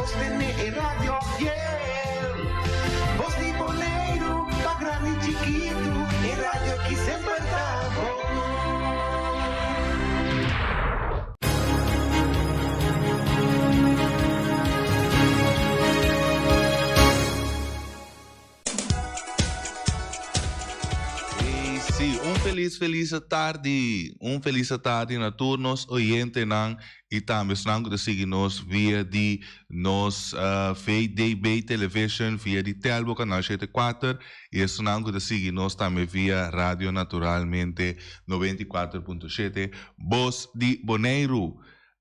Sostené e radio, yeah! Bos di Boneiru, pa grandi i chikitu, e radio ki semper ta bon. Hey, sí, un feliz, feliz tardi. Un feliz tardi na tur nos oyentenan y tambe esnan cu ta sigui nos via di nos VDB Television, via di Telbo Canal 74 y esnan cu ta sigui nos tambe via Radio Naturalmente 94.7, Bos di Boneiru.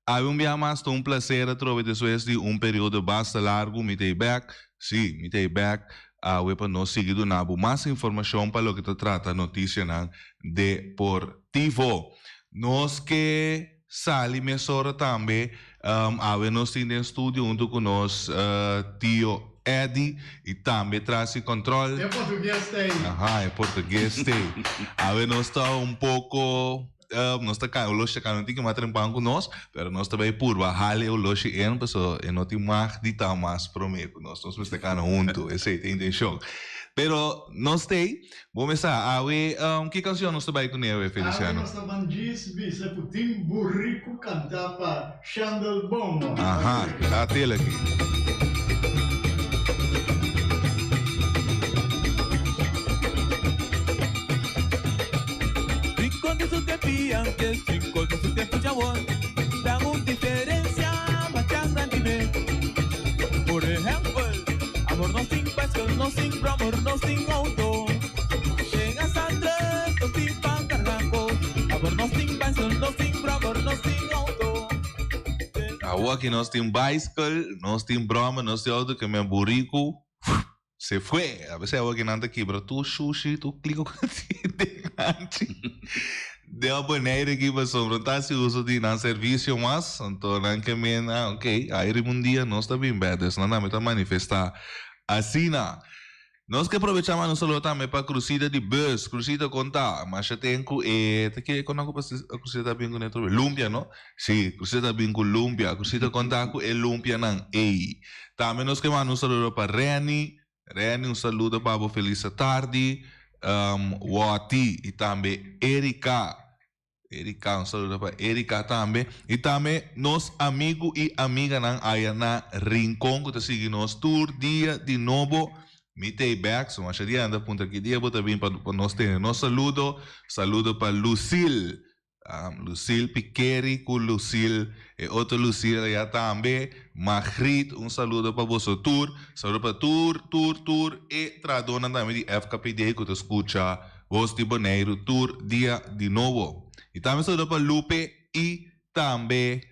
Awe un bia mas ta un placer atrobe despues di un periodo basta largu mi ta ei bek, sí, mi ta ei bek awe pa nos sigui duna bo mas informacion pa loke ta trata noticianan deportivo. Nos ke sali mesora tambe, awe nos tin den studio hunto cu nos tio Eddy y tambe tras di control. E portugues ta ei. Aha, e portugues ta ei. Awe nos ta un poco. Nos ta kai oloshi aka no tin kima trempan ku nos, pero nos ta bai purba hal e oloshi en paso e no tin mag di ta mas prome ku nos. Nos mester kana huntu, esei ta e intenshon. Pero nos t'ei, bo mes sa, awe ki kanshon nos ta bai kuné awe, Feliciano? Awe nos ta ban djis bisa ku tin buriku kantá pa Shandel Bomo. Aha, ta tel aki. Rincon di su tempi antes, rincon di su tempu djawor, ta un diferencia masha grandi me. Por ehempel, amor no sin baiskel, no sin brommer, no sin auto. Den a San Andres no tin pan carga cos, amor no sin baiskel, no sin brommer, no sin. Awo aki nos tin bicycle, nos tin broma, nos tin auto ke men buriku se fue. A veces awo aki nan ta kibra tur shushi, tur kliko ku tin den hanchi. Den a Bonaire aki pasobra no ta hasi uso di nan servisio mas, anto nan ke men, ah ok, ai riba un dia nos ta bin bek. Dus nan tambe ta manifesta asina. Nos ke probecha manda un saludo tambe pa Crusita di bus. Crusita kon ta? Masha ten ku e ta ke kon nan ku Crusita ta bin ku ne trobe? Lumpia no? Si, Crusita ta bin ku lumpia. Crusita kon ta ku e lumpianan ey? Tambe nos ke manda un saludo pa Renny. Renny un saludo pa bo felis atardi. Watty y tambe Erika. Erika, un saludo pa Erika tambe. Y tambe nos amigu y amiganan aya na Rincon cu ta sigui nos tur dia di nobo. Mi ta ey bek, so masha dia anda puntra ki dia bo ta bin pa nos tene nos saludo. Saludo pa Lucille, Lucille Pikeri cu Lucille, e otro Lucille aya tambe. Margriet, un saludo pa boso tur. Saludo pa tur, tur, tur e trahadornan tambe di FKPD cu ta scucha Voz di Boneiru tur dia di nobo. Y tambe saludo pa Lupe y tambe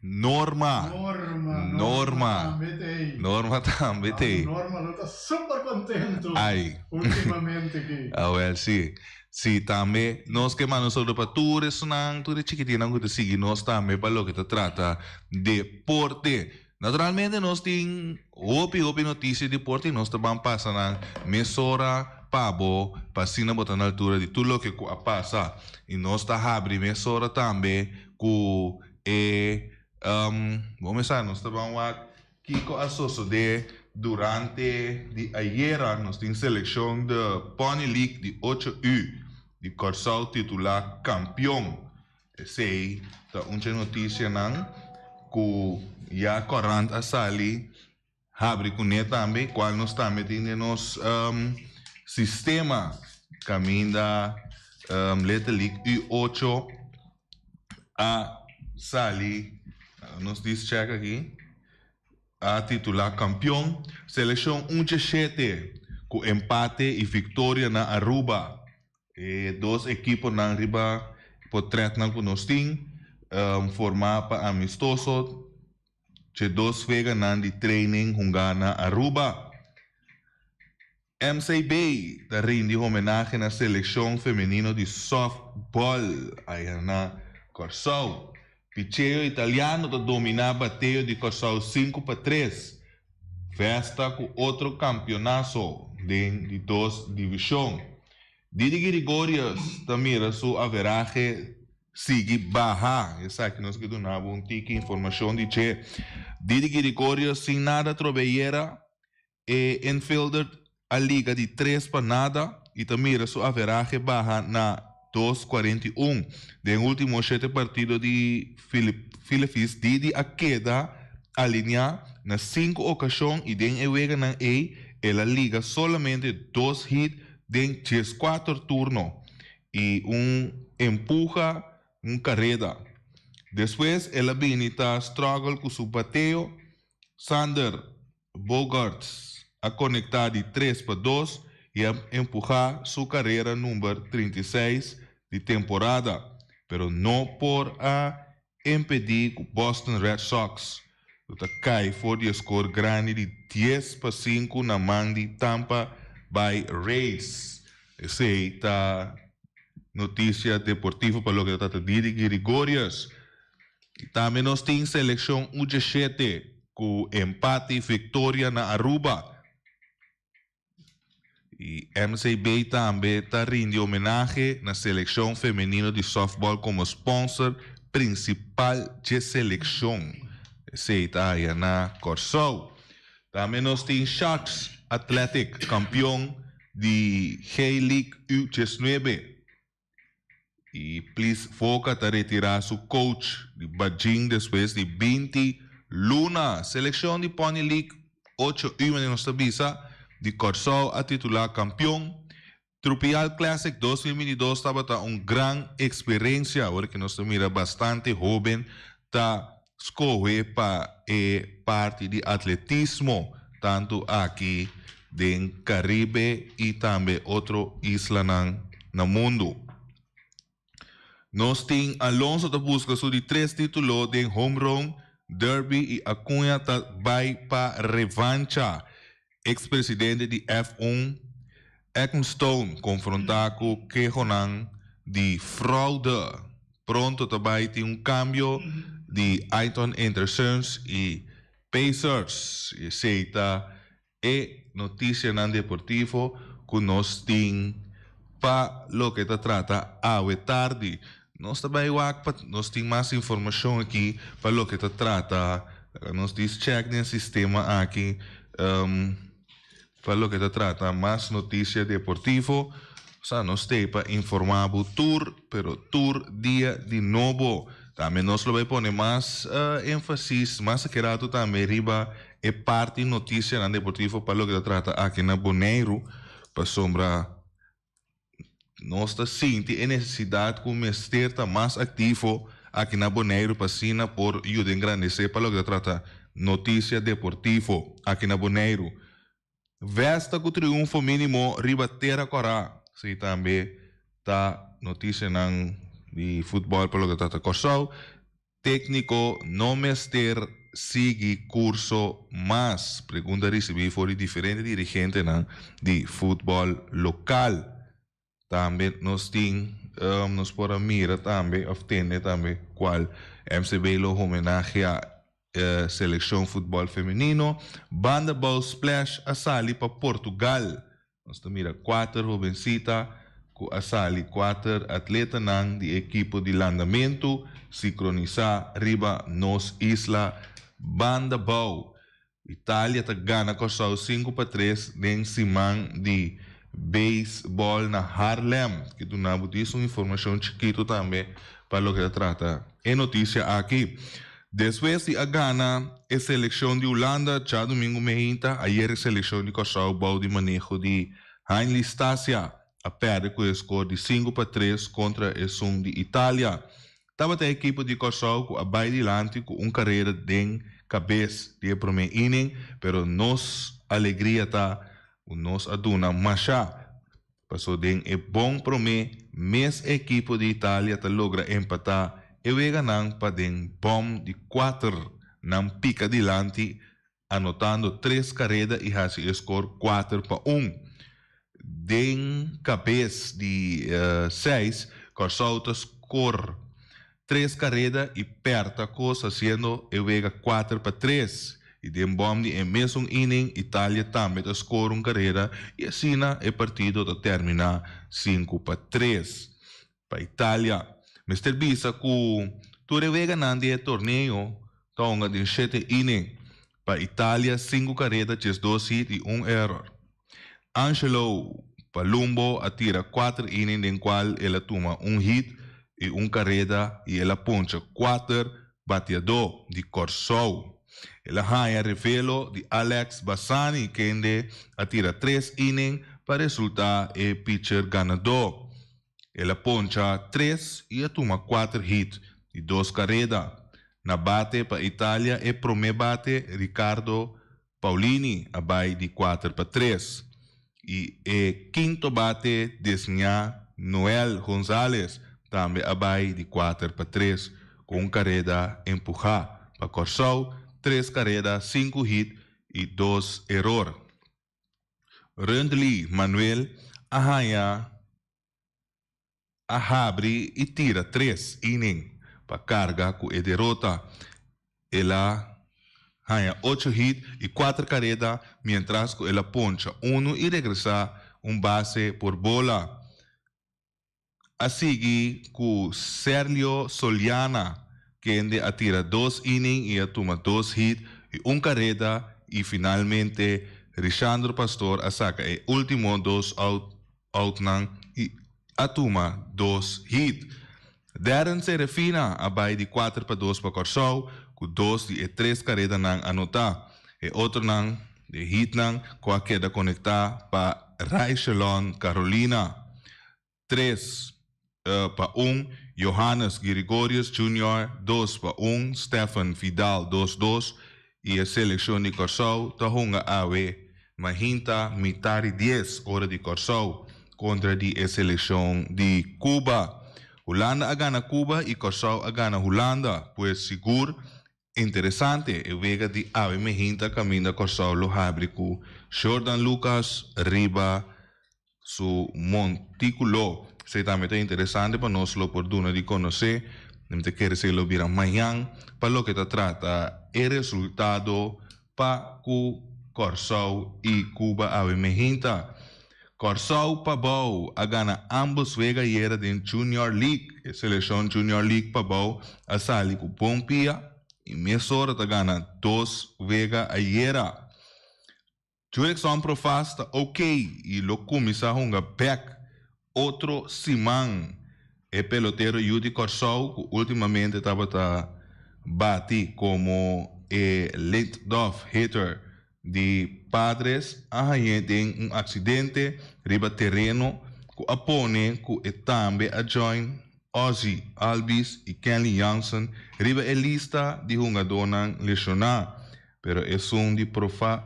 Norma. Norma, Norma tambe t'ey. Norma tambe t'ey. Norma lo ta super contento Ay. ultimamente aki. Awel si. Si tambe nos ke manda un saludo pa tur esunnan, tur e chikitinnan ku ta sigui nos tambe pa loke ta trata deporte. Naturalmente nos tin hopi hopi noticia di deporte y nos ta ban pasa nan mesora pa bo pa asina bo ta na altura di tur loke cu a pasa. Y nos ta habri mesora tambe cu e bo mesa nos ta ban wak kico a sosode durante di ayera. Nos tin seleccion de Pony League di ocho U di Corsou titula campeon. Esei ta un dje notisianan ku ya korant a sali habri kuné tambe, kual nos tambe tin den nos sistema kaminda Little League U ocho a sali, nos dis chèk aki, a titulá kampion. Selekshon un dje shete ku empate i viktoria na Aruba. E dos ekiponan riba potretnan ku nos tin formá pa amistoso dje dos weganan di training hungá na Aruba. MCB ta rindi homenahe na selekshon femenino di sòftbòl aya na Kòrsou. Picheo italiano ta dominá bateo di Kòrsou 5-3. Festa ku otro kampionaso den di dos divishon. Didi Girigorius ta mira su averahe. sigui baha. Esaki nos ke duna bo un tiki informashon di dje. Didi Girigorio sin nada trobeyera e infielder a liga di tres pa nada y ta mira su averahe baha na dos 41. Den ultimo shete partido di Philippines Didi a keda alinea na sinku ocasion y den e weganan ey el a liga solamente dos hit den 14 turno y un empuha un careda. Despues el a bini ta struggle cu su bateo. Sander Bogaerts a conecta di 3 pa 2 y a empuha su carera number 36 di temporada, pero no por a impedi cu Boston Red Sox ta cay for di score grandi di 10 pa 5 na man di Tampa Bay Rays. Esey ta noticia deportivo pa loke ta trata Didi Gregorius. Tambe nos tin seleccion U17 cu empate y victoria na Aruba. Y MCB tambe ta rindi homenahe na seleccion femenino di softball como sponsor principal di seleccion. Esey ta na Corsou. Tambe nos tin Sharks Athletic, campeon di G-League U19. Y Please Foca ta retira su coach di Bajing despues di 20 luna. Seleccion di Pony League 8 uur nos bisa di Corsou a titula campeon. Trupial Classic 2022 tabata un gran experiencia. Awor cu nos mira bastante hoben ta scoge pa e parti di atletismo, tanto aki den Caribe y tambe otro isla na mundo. Nos tin Alonso ta busca su di tres titulo den home run derby y Acuña ta bay pa revancha. Ex-presidente di F1 Ecclestone confronta cu kehonan di fraude. Pronto tambe tin un cambio di Ayrton Intersons y Pacers. Esey ta e noticianan deportivo cu nos tin pa loke ta trata awe tardi. Nos tambe nos tin mas informacion aki pa loke ta trata. Nos ta check den sistema aki pa loke ta trata mas noticia deportivo. Osea, nos tin pa informa tur, pero tur dia di nobo. Tambe nos lo bay pone mas enfasis, mas rato tambe riba e parti noticianan deportivo pa loke ta trata aki na Boneiru, pasobra nos ta sinti e necesidad cu mester ta mas activo aki na Boneiru pa asina por yuda engrandece pa loke ta trata noticia deportivo aki na Boneiru. Vesta cu triunfo minimo riba Tera Cora. Si tambe ta noticianan di futbol pa loke ta trata Corsou. Tecnico no mester sigui curso mas. Pregunta recibi for di diferente dirigentenan di futbol local. Tambe nos tin, nos por mira tambe, of tende tambe, cual MCB lo homenagea seleccion futbol femenino. Banda Ball Splash a sali pa Portugal. Nos mira cuater jovencita cu a sali, cuater atletanan di ekipo di landamento sincronisa riba nos isla Banda Bou. Italia ta gana Corsou 5 pa 3 den siman di baseball na Haarlem. Cu duna un informacion chikito tambe pa loke ta trata e noticia aki. Despues di a gana e seleccion di Hulanda, diadomingo mainta, ayera e seleccion di Corsou bou di maneho di Heinley Stasia a perde cu e score di 5 pa 3 contra esun di Italia. Tabata e ekipo di Corsou cu a bay dilanti cu un careda den cabes di prome inning, pero nos alegria ta nos a duna masha. Paso den e bon prome mes ekipo di Italia ta logra empata e weganan pa den bom di 4 nan pica dilanti anotando tres careda y haci e score 4 pa 1. Den cabes di 6, Corsou ta score tres careda y perta cos haciendo e wega 4 pa 3. Y den bom di e mesun inning, Italia tambe ta score un careda y asina e partido ta termina 5 pa 3 pa Italia. Mester bisa ku tur e weganan di e torneo ta hunga den shete inning. Pa Italia sinku kareda 12 hit i un error. Angelo Palumbo a tira kuater inning den kual el a tuma un hit i un kareda i el a poncha kuater batiadó di Kòrsou. El a haña revelo di Alex Bassani kende a tira tres inning pa resultá e pitcher ganadó. El a poncha tres i a tuma kuater hit i dos kareda. Na bate pa Italia e promé bate Ricardo Paulini a bai di kuater pa tres i e kinto bate desñá Noel Gonzalez tambe a bai di kuater pa tres ku un kareda empuhá. Pa Kòrsou tres kareda, sinku hit i dos eror. Rundley Manuel a haña a habri i tira tres inning pa karga ku e derota. El a haña ocho hit i kuater kareda miéntras ku el a poncha unu i regresá un base por bola. A sigui ku Serlio Soliana kende a tira dos inning i a tuma dos hit i un kareda i finalmente Rishandro Pastor a saka e último dos out outnan i a tuma dos hit. Darren Serefina a bai di kuater pa dos pa Kòrsou ku dos di e tres karedanan anotá. E otronan di e hitnan ku a keda konektá pa Raichelon Carolina, tres pa un, Johannes Girigorius Junior, dos pa un, Stephen Vidal, dos dos, i e selekshon di Kòrsou ta hunga awe mahinta mitari dies ora di Kòrsou kontra di e selekshon di Cuba. Hulanda a gana Cuba i Kòrsou a gana Hulanda, pues sigur interesante e wega di awe mehinta kaminda Kòrsou lo habri ku Jordan Lucas riba su montíkulo. Esei tambe ta interesante pa nos lo por duna di konosé. Mi ta kere esei lo bira mañan pa loke ta trata e resultado pa ku Kòrsou i Cuba awe mehinta. Kòrsou Pabou a gana ámbos wega ayera den Junior League. E selekshon Junior League Pabou a sali ku bon pia i mesora ta gana dos wega ayera. Jurickson Profas ta ok i lo kuminsá hunga bèk otro siman. E pelotero yu di Kòrsou ku últimamente tabata bati komo e lead-off hitter di Padres a hañ'é den un aksidente riba tereno ku a pone ku e tambe a join Ozzie Albies i Kenley Jansen riba e lista di hungadónan leshoná. Pero esun di Profa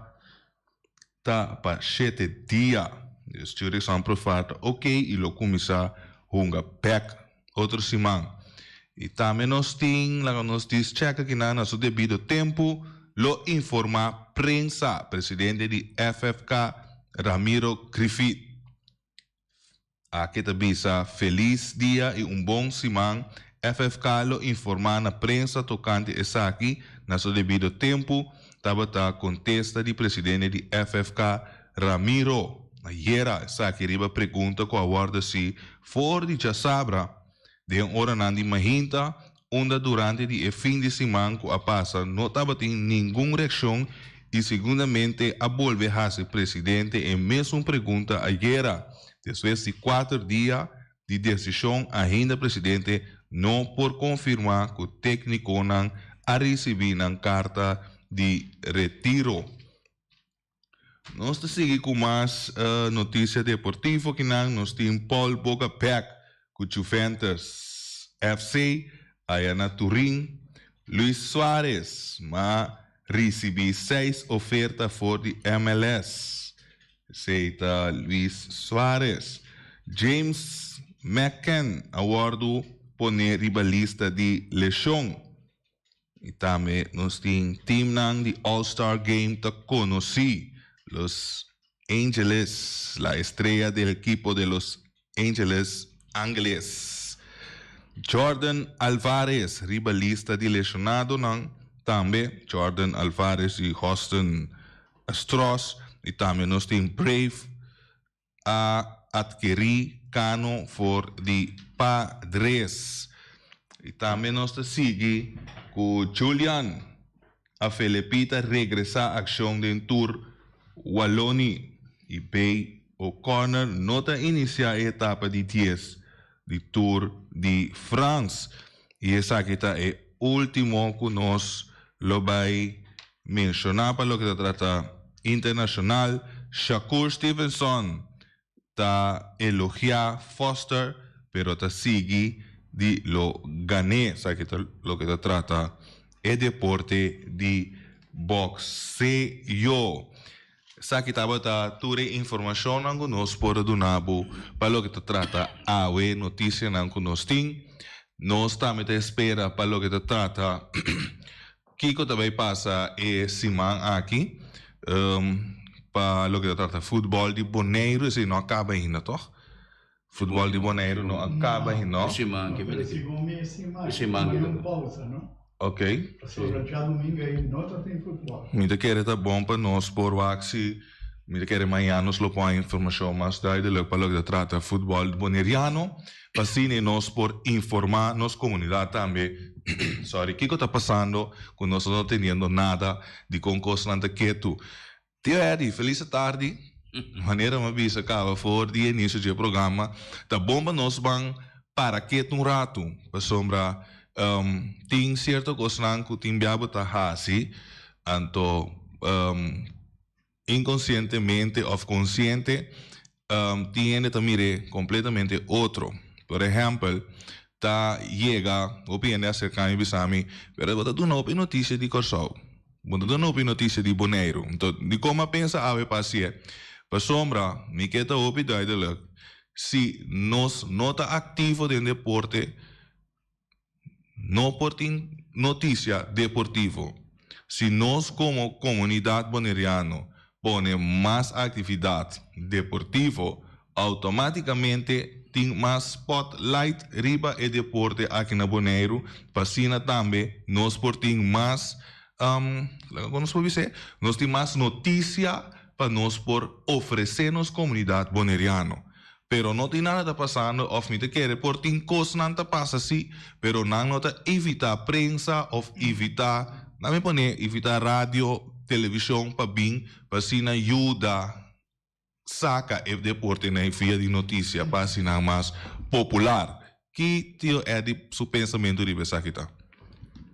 ta pa shete dia. Dus Jurickson Profa ta ok i lo kuminsá hunga bèk otro siman. I tambe nos tin, laga nos dis chèk akinan na su debido tempu lo informá prensa, presidente di FFK Ramiro Griffith. Aki ta bisa felis dia i un bon siman. FFK lo informá na prensa tokante esaki na su debido tempu, tabata kontesta di presidente di FFK, Ramiro. Ayera esaki riba pregunta ku a wòrdu hasi for di djasabra den oranan di mahinta, unda durante di e fin di siman ku a pasa no tabatin ningun reakshon i segundamente a bolbe hasi presidente e mesun pregunta ayera. Despues di kuater dia di desishon ainda presidente no por konfirmá ku téknikonan a risibí nan karta di retiro. Nos ta sigui ku mas notisia deportivo kinan. Nos tin Paul Boga bek ku Juventus FC aya na Turin. Luis Suarez ma risibí seis oferta for di MLS. Esei ta Luis Suarez. James McCann a wòrdu pone riba lista di leshon. I tambe nos tin teamnan di All Star Game ta konosí, Los Angeles, la estrella del equipo de Los Angeles Angles. Jordan Alvarez riba lista di lesionadonan tambe, Jordan Alvarez di Houston Astros. I tambe nos tin Brave a atkerí Cano for di Padres. I tambe nos ta sigui ku Julian a Felepita regresá akshon den Tour Waloni i Bay O'Connor no ta inisiá e etapa di dies di Tour di Frans. I esaki ta e último ku nos lo bai menshoná pa loke ta trata internashonal. Shakur Stevenson ta elogiá Foster pero ta sigui di lo gan'é. Esaki ta loke ta trata e deporte di bokseo. Esaki tabata tur e informashonnan ku nos por a duna bo pa loke ta trata awe notisianan ku nos tin. Nos tambe ta espera pa loke ta trata kiko ta bai pasa e siman aki pa loke ta trata futbòl di Boneiru. Esei no a kaba ainda tòg? Futbòl di Boneiru no a kaba ainda no? E siman aki Pero segun mi e siman aki tin un pausa no? Ok. Pasobra djadumingu ei no ta tin futbòl. Mi ta kere ta bon pa nos por wak si mi ta kere mañan nos lo pon informashon mas duidelik pa loke ta trata futbòl boneriano pa asina nos por informá nos komunidat tambe sorry kiko ta pasando ku nos no ta teniendo nada di kon kosnan ta ketu. Tio Eddy, felis atardi. Manera mi a bisa caba for di inicio dje programa, ta bon pa nos ban para ketu un ratu, pasobra tin cierto cosnan cu tin bia bo ta haci, anto inconcientemente of conciente tin hende ta mir'é completamente otro. Por ehempel, ta yega hopi hende acerca mi y bisa mi, pero bo ta duna hopi noticia di Corsou, bo ta duna hopi noticia di Boneiru. Enton, dicon mi a pensa awe pa hacié? Pasobra mi ke ta hopi duidelijk, si nos no ta activo den deporte, No por tin noticia deportivo si nos como comunidad Boneriano pone mas actividad deportivo, automaticamente tin mas spotlight riba e deporte aki na Boneiru, pa asina tambe nos por tin mas, con nos por bis'e? Nos tin mas noticia pa nos por ofrece nos comunidad Boneriano. Pero no tin nada ta pasando of mi ta kere por tin cosnan ta pasa si, pero nan no ta evita prensa of evita, nan mi pone evita radio, television pa bin pa asina yuda saca e deportenan via di noticia pa asina mas popular. Ki Tio Eddy su pensamentu riba esaki ta?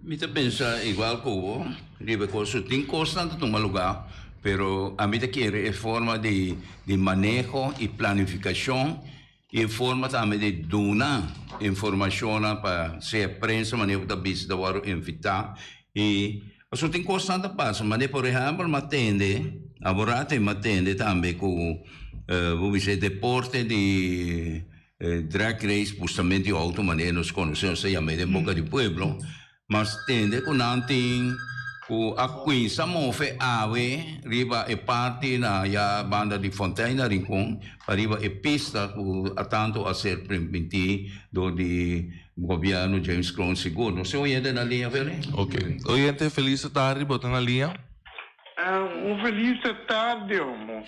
Mi ta pensa igual ku bo riba e kos. Tin kosnan ta tuma lugá, pero ami ta kere e forma di di maneho i planifikashon i e forma tambe di duna informashonnan pa sea prensa manera ku ta bisa ta wòrdu invitá i pasobra tin kosnan ta pasa manera por ehèmpel mi a tende aborata mi a tende tambe ku bo bisa e deporte di E drag race pustament di auto manera nos conoce nos ta yama den boca di pueblo, mas tende cu nan tin cu a cuinsa move awe riba e parti na ya banda di Fontein na Rincon pa riba e pista cu a tanto a ser permiti door di gobierno James Kroon sigur. No se oyente na liña Ferry? Ok. Oyente feliz tardi bo ta na liña? Un felis tardi omo.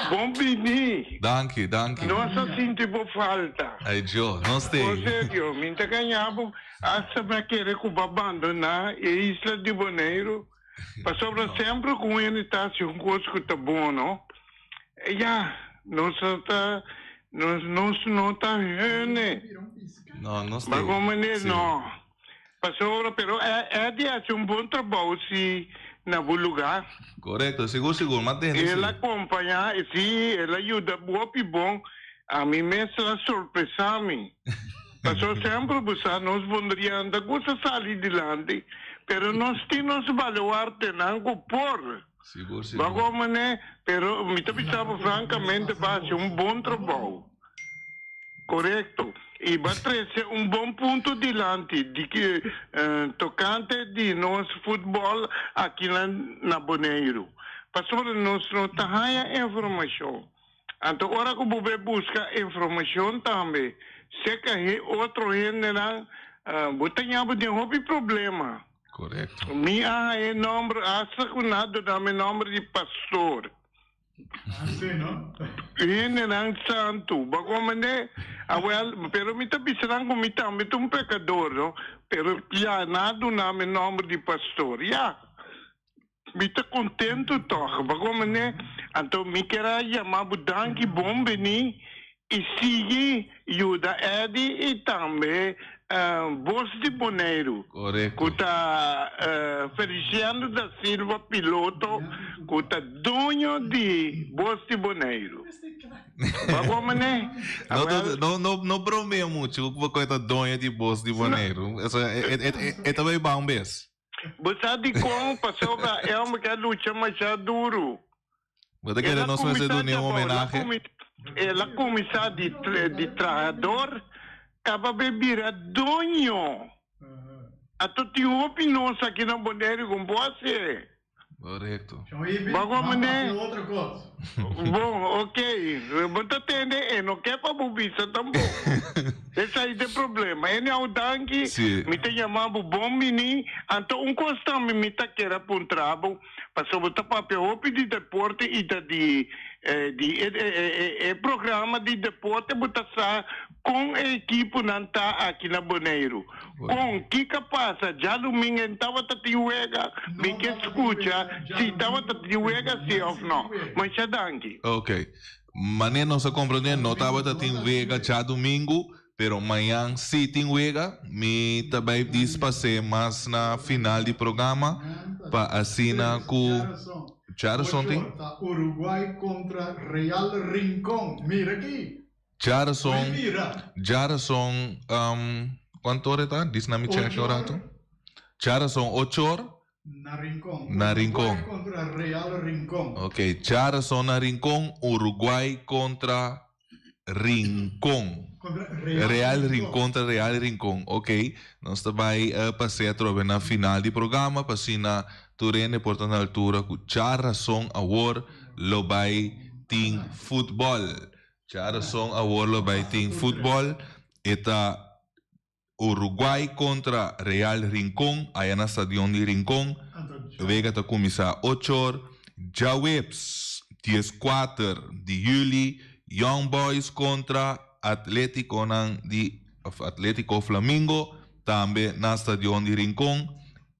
Bon bini. Danki, danki. Nos a sinti bo falta. Ay Djo, nos t'ey. Por serio, mi ta gaña bo, hasta mi a kere ku bo a bandona e isla di Boneiru, pasobra semper ku un hende ta hasi un kos ku ta bon, no, ya, nos a ta, nos no ta hene. No, nos t'ey. Bago manera, no. Pasobra, pero Eddie a haci un bon trabou si na bo lugar. Corecto, sigur sigur, ma tende si. El a compaña, si, el a yuda hopi bon, ami mes a sorpresa mi. Pasobra semper bo sa nos bondrian ta gusta sali dilanti, pero nos tin nos baluartenan cu por. Sigur sigur. Bago mane, pero mi ta bisa bo francamente bo a haci un bon trabou. Corecto. Y bo a trece un bon punto dilanti di tocante di nos futbol aki na na Boneiru. Pasobra nos no ta haya informacion. Anto ora cu bo bay busca informacion tambe cerca otro hendenan bo ta ña bo den hopi problema. Correcto. Mi a haña e nomber hasta cu nan a duna mi nomber di pastor. Así, no? Hendenan santu. Bo a comprende? Awel, pero mi ta bisa nan ku mi tambe ta un pekador, no? Pero ya, nan a duna mi nòmber di pastor. Ya, mi ta kontentu tòg. Bo komprendé? Anto mi kier a yama bo danki, bon bini i sigui yuda Eddie i tambe Bos di Boneiru ku ta Feliciano da Silva Piloto ku ta doño di Bos di Boneiru. Bo komprendé? No, no, no bromea muchu ku e ta doño di Bos di Boneiru. E ta bai baha un bes. Bo sa dikon? Pasobra e hòmber ke a lucha masha duru. Bo ta kere nos mester duna un homenahe? El a kuminsá di di trahador kaba be bira doño. Ato tin hopi nos aki na Boneiru ku bo hasié. Korekto. Bo komprendé? Bon, ok. Bo ta tende e no ke pa bo bisa tampoko. Esei ta e problema. Anyhow, danki. Mi ta yama bo bon bini. Anto un kos tambe mi ta kere a puntra bo, pasobra bo ta papia hopi di deporte i ta di di e programa di deporte bo ta sa Kon e ekiponan ta aki na Boneiru? Kon? Kiko a pasa? Djadumingu en tabata tin wega? Mi ke skucha si tabata tin wega si òf no. Masha danki. Ok. Manera nos a komprendé no tabata tin wega djadumingu, pero mañan si tin wega. Mi ta bai dispas'é mas na final di programa pa asina ku djarason tin. Uruguay kontra Real Rincon. Mira aki! Djarason, djarason, um, cuanto ora ta? Dis na mi check un rato. Djarason ocho or. Na Rincon. Na Rincon. Uruguay contra Real Rincon. Ok, djarason na Rincon, Uruguay contra Rincon. Contra Real, Real Rincon. Contra Real Rincon. Ok, nos ta bai uh, pasea atrobe na final di programa, pa asina tur hende por ta na altura cu djarason awor lo bai tin futbol. Djarason awor lo bai tin futbol, e ta Uruguay kontra Real Rincon aya na stadion di Rincon. Wega ta kuminsá ocho or. Djaweps dieskuater di yüli Young Boys kontra Atleticonan di of Atletico Flamingo tambe na stadion di Rincon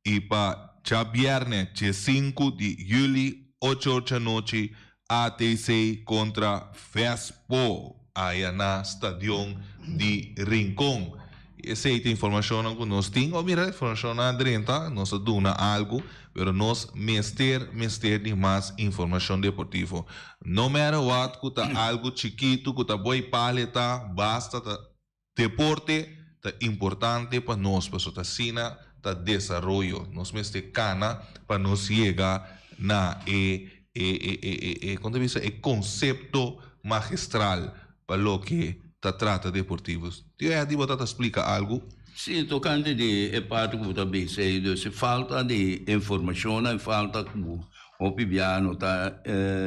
i pa djabièrnè diesinku di yüli ocho or djanochi ATC kontra Vespo aya na stadion di Rincon. Esei ta informashonnan ku nos tin. O mira, informashonnan a drenta, nos a duna algu, pero nos mester mester di mas informashon deportivo. No matter what ku ta algu chikitu ku ta boi pale ta, basta ta Deporte ta importante pa nos pasobra ta asina ta desaroyo. Nos mester cana pa nos yega na e e e e e e con ta bisa e concepto magistral pa loke ta trata deportivo. Tio Eddy bo ta ta splica algo? Sí, tocante di e parti cu bo ta bisa ei, dus e falta di informacionnan, e falta cu hopi bia no ta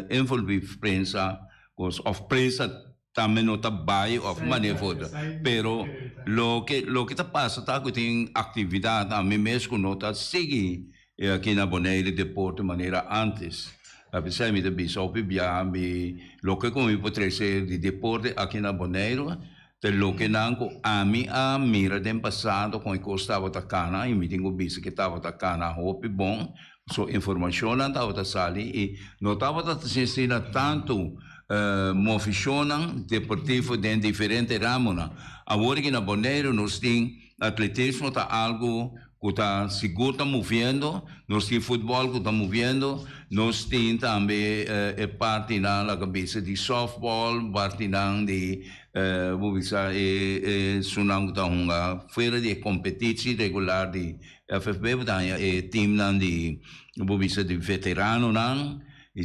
envolvi prensa of prensa Tambe no ta bai of manera of otro. Pero loke loke ta pasa ta ku tin aktividat ami mes ku no ta sigui aki na Bonaire deporte manera antes. Apesar mi ta bisa hopi biaha mi loke ku mi por trese di deporte aki na Bonaire ta loke nan ku ami a mira den pasado kon e kos tabata kana i mi tin ku bisa ke tabata kana hopi bon. So informashonnan tabata sali i no tabata ta asina tantu movishonnan deportivo den diferente ramonan. Awor aki na Boneiru nos tin atletismo ta algu ku ta sigur ta moviendo, nos tin futbòl ku ta moviendo, nos tin tambe e partinan laga bisa di sòftbòl, partinan di bo bisa e esunnan ku ta hunga fuera di e kompetitsi regular di FFB bo ta haña e teamnan di bo bisa di veteranonan i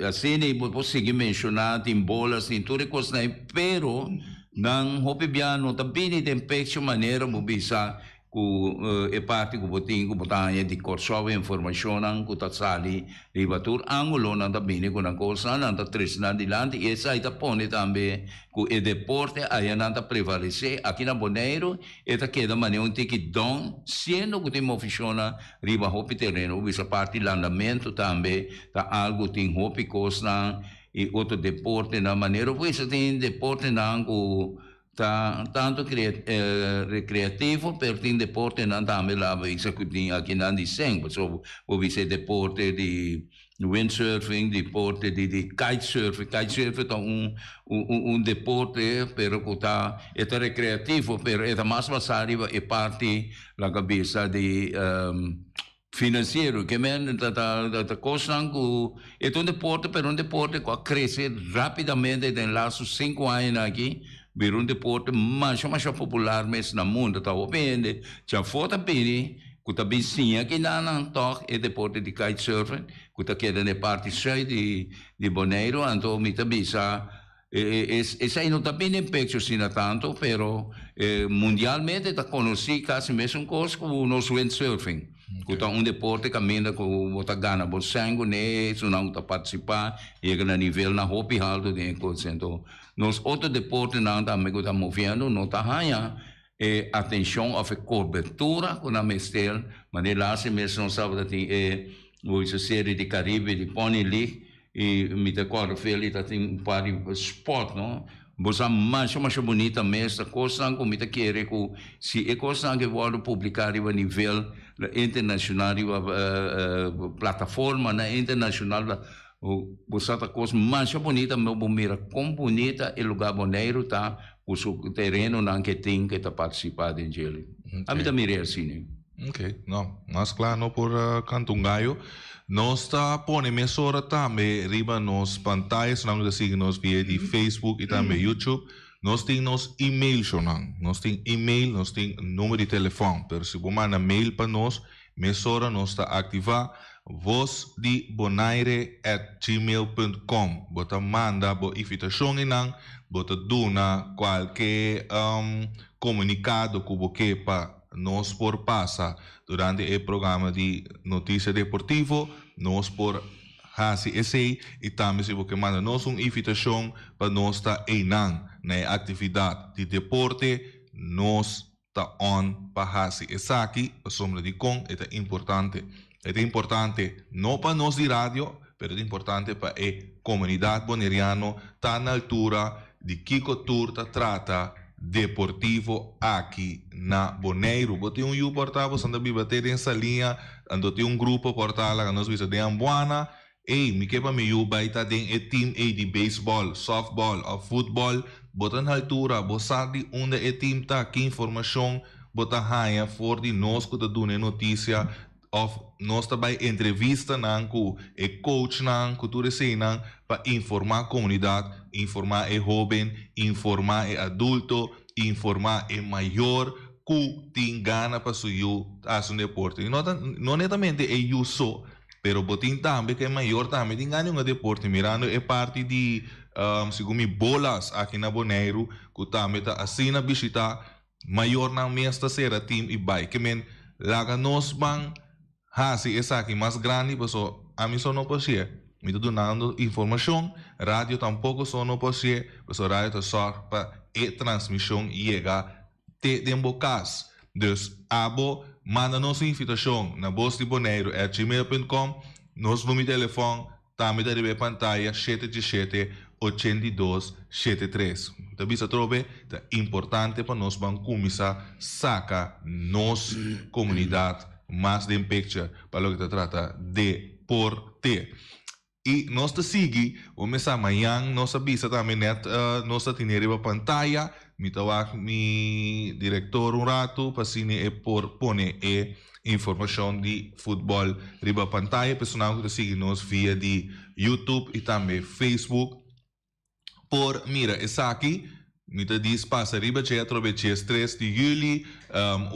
asina i bo por sigui menshoná tin bolas tin tur e kosnan ei pero nan hopi bia no ta bini den pecho manera bo bisa ku e parti ku bo tin ku bo ta haña di Kòrsou e informashonnan ku ta sali riba tur ángulonan ta bini ku nan kosnan nan ta trese nan dilanti i esei ta pone tambe ku e deporte aya nan ta prevalesé aki na Boneiru E ta keda manera un tiki don, siendo ku tin movishonnan riba hopi tereno. Bo bisa parti landamentu tambe ta algu, tin hopi kosnan i otro deportenan. Manera bo bisa tin deportenan ku Ta tanto recreativo pero tin deportenan tambe la bisa cu tin akinan di seng pasobra bo bisa e deporte di windsurfing, deporte di di kitesurfing, kitesurfing ta un un deporte pero cu ta e ta recreativo pero e ta mas basa riba e parti laga bisa di Financiero, ke men ta ta ta kosnan ku e ta un deporte pero un deporte ku a krese rapidamente den lastu sinku añanan aki bira un deporte masha masha popular mes na mundo. Ta hopi hende djafó ta bini ku ta bin siña kinanan tòg e deporte di kitesurfing ku ta keda na e parti sùit di di Boneiru. Anto mi ta bisa Esei no ta bini den pecho asina tanto, pero mundialmente ta konosí kasi mesun kos ku nos windsurfing, ku ta un deporte kaminda ku bo ta gana bo sèn kuné, esunnan ku ta partisipá yega na nivelnan hopi haltu den e kos. Anto nos otro deportenan tambe ku ta moviendo no ta haña e atenshon òf e kobertura ku nan mester, manera laatste mes nos tabata tin e serie di Caribe di Pony League, I mi ta kòrda Feli ta tin un par di spòt no. Bo sa masha masha bunita mes ta kosnan ku mi ta kere ku si e kosnan ke wòrdu publiká riba nivel internashonal riba plataformanan internashonal bo sa ta kos masha bunita mi bo mira kon bunita e lugá Boneiru ta ku su terenonan ke tin ke ta partisipá den djeli. Ami ta mir'é asina. Ok, no, mas kla no por kanta un gayo. Nos ta pone mesora tambe riba nos pantaya, esnan ku ta sigui nos via di Facebook i tambe YouTube. Nos tin nos email shownan. Nos tin email, nos tin number di telefòn. Pero si bo manda mail pa nos, mesora nos ta aktivá Voz di Bonaire at gmail punt com. Bo ta manda bo invitashon einan, bo ta duna kualke komunikado ku bo ke pa nos por pasa durante e programa di Noticia Deportivo, nos por hasi esei y tambe si bo ke manda nos un invitacion pa nos ta eynan na e actividad di deporte, nos ta on pa hasi esaki pasobra dicon e ta importante. E ta importante no pa nos di radio, pero e ta importante pa e comunidad Boneriano ta na altura di kico tur ta trata deportivo aki na Boneiru. Bo tin un yu por ta, bo santa biba te den Saliña, anto tin un grupo por ta laga nos bisa den Ambuana, ey, mi ke pa mi yu bay ta den e team ey di baseball, softball of futbol, bo ta na altura, bo sa di unda e team ta, ki informacion bo ta haña for di nos cu ta duna e noticia Of nos ta bai entrevistanan ku e coachnan, ku tur eseinan pa informá komunidat, informá e hóben, informá e adulto, informá e mayor ku tin gana pa su yu hasi un deporte. I no ta no netamente e yu so, pero bo tin tambe ku e mayor tambe tin gana di hunga deporte. Mirando e parti di segun mi bolas aki na Boneiru ku tambe ta asina bishitá. Mayornan mes ta sera team i bai. Ke men laga nos ban hasi esaki mas grandi paso ami so no por hasié. Mi ta dunando informashon, radio tampoko so no por hasié paso radio ta sòrg pa e transmishon yega te den bo kas. Dus abo manda nos un invitashon na bosdiboneiru at gmail punt com, nos number di telefòn Tambe ta riba e pantaya shete djeshete 82 shete tres. Mi ta bisa atrobe, ta importante pa nos ban kuminsá saka nos komunidat mas den picture pa loke ta trata deporte. I nos ta sigui, bo mesa mañan nos a bisa tambe nèt nos ta tene riba pantaya, mi ta wak mi direktor un ratu pa asina e por pone e Informashon di futbòl riba pantaya personal ku ta sigui nos via di YouTube i tambe Facebook por mira esaki. Mi ta dis pasa riba dje atrobe djes tres di yüli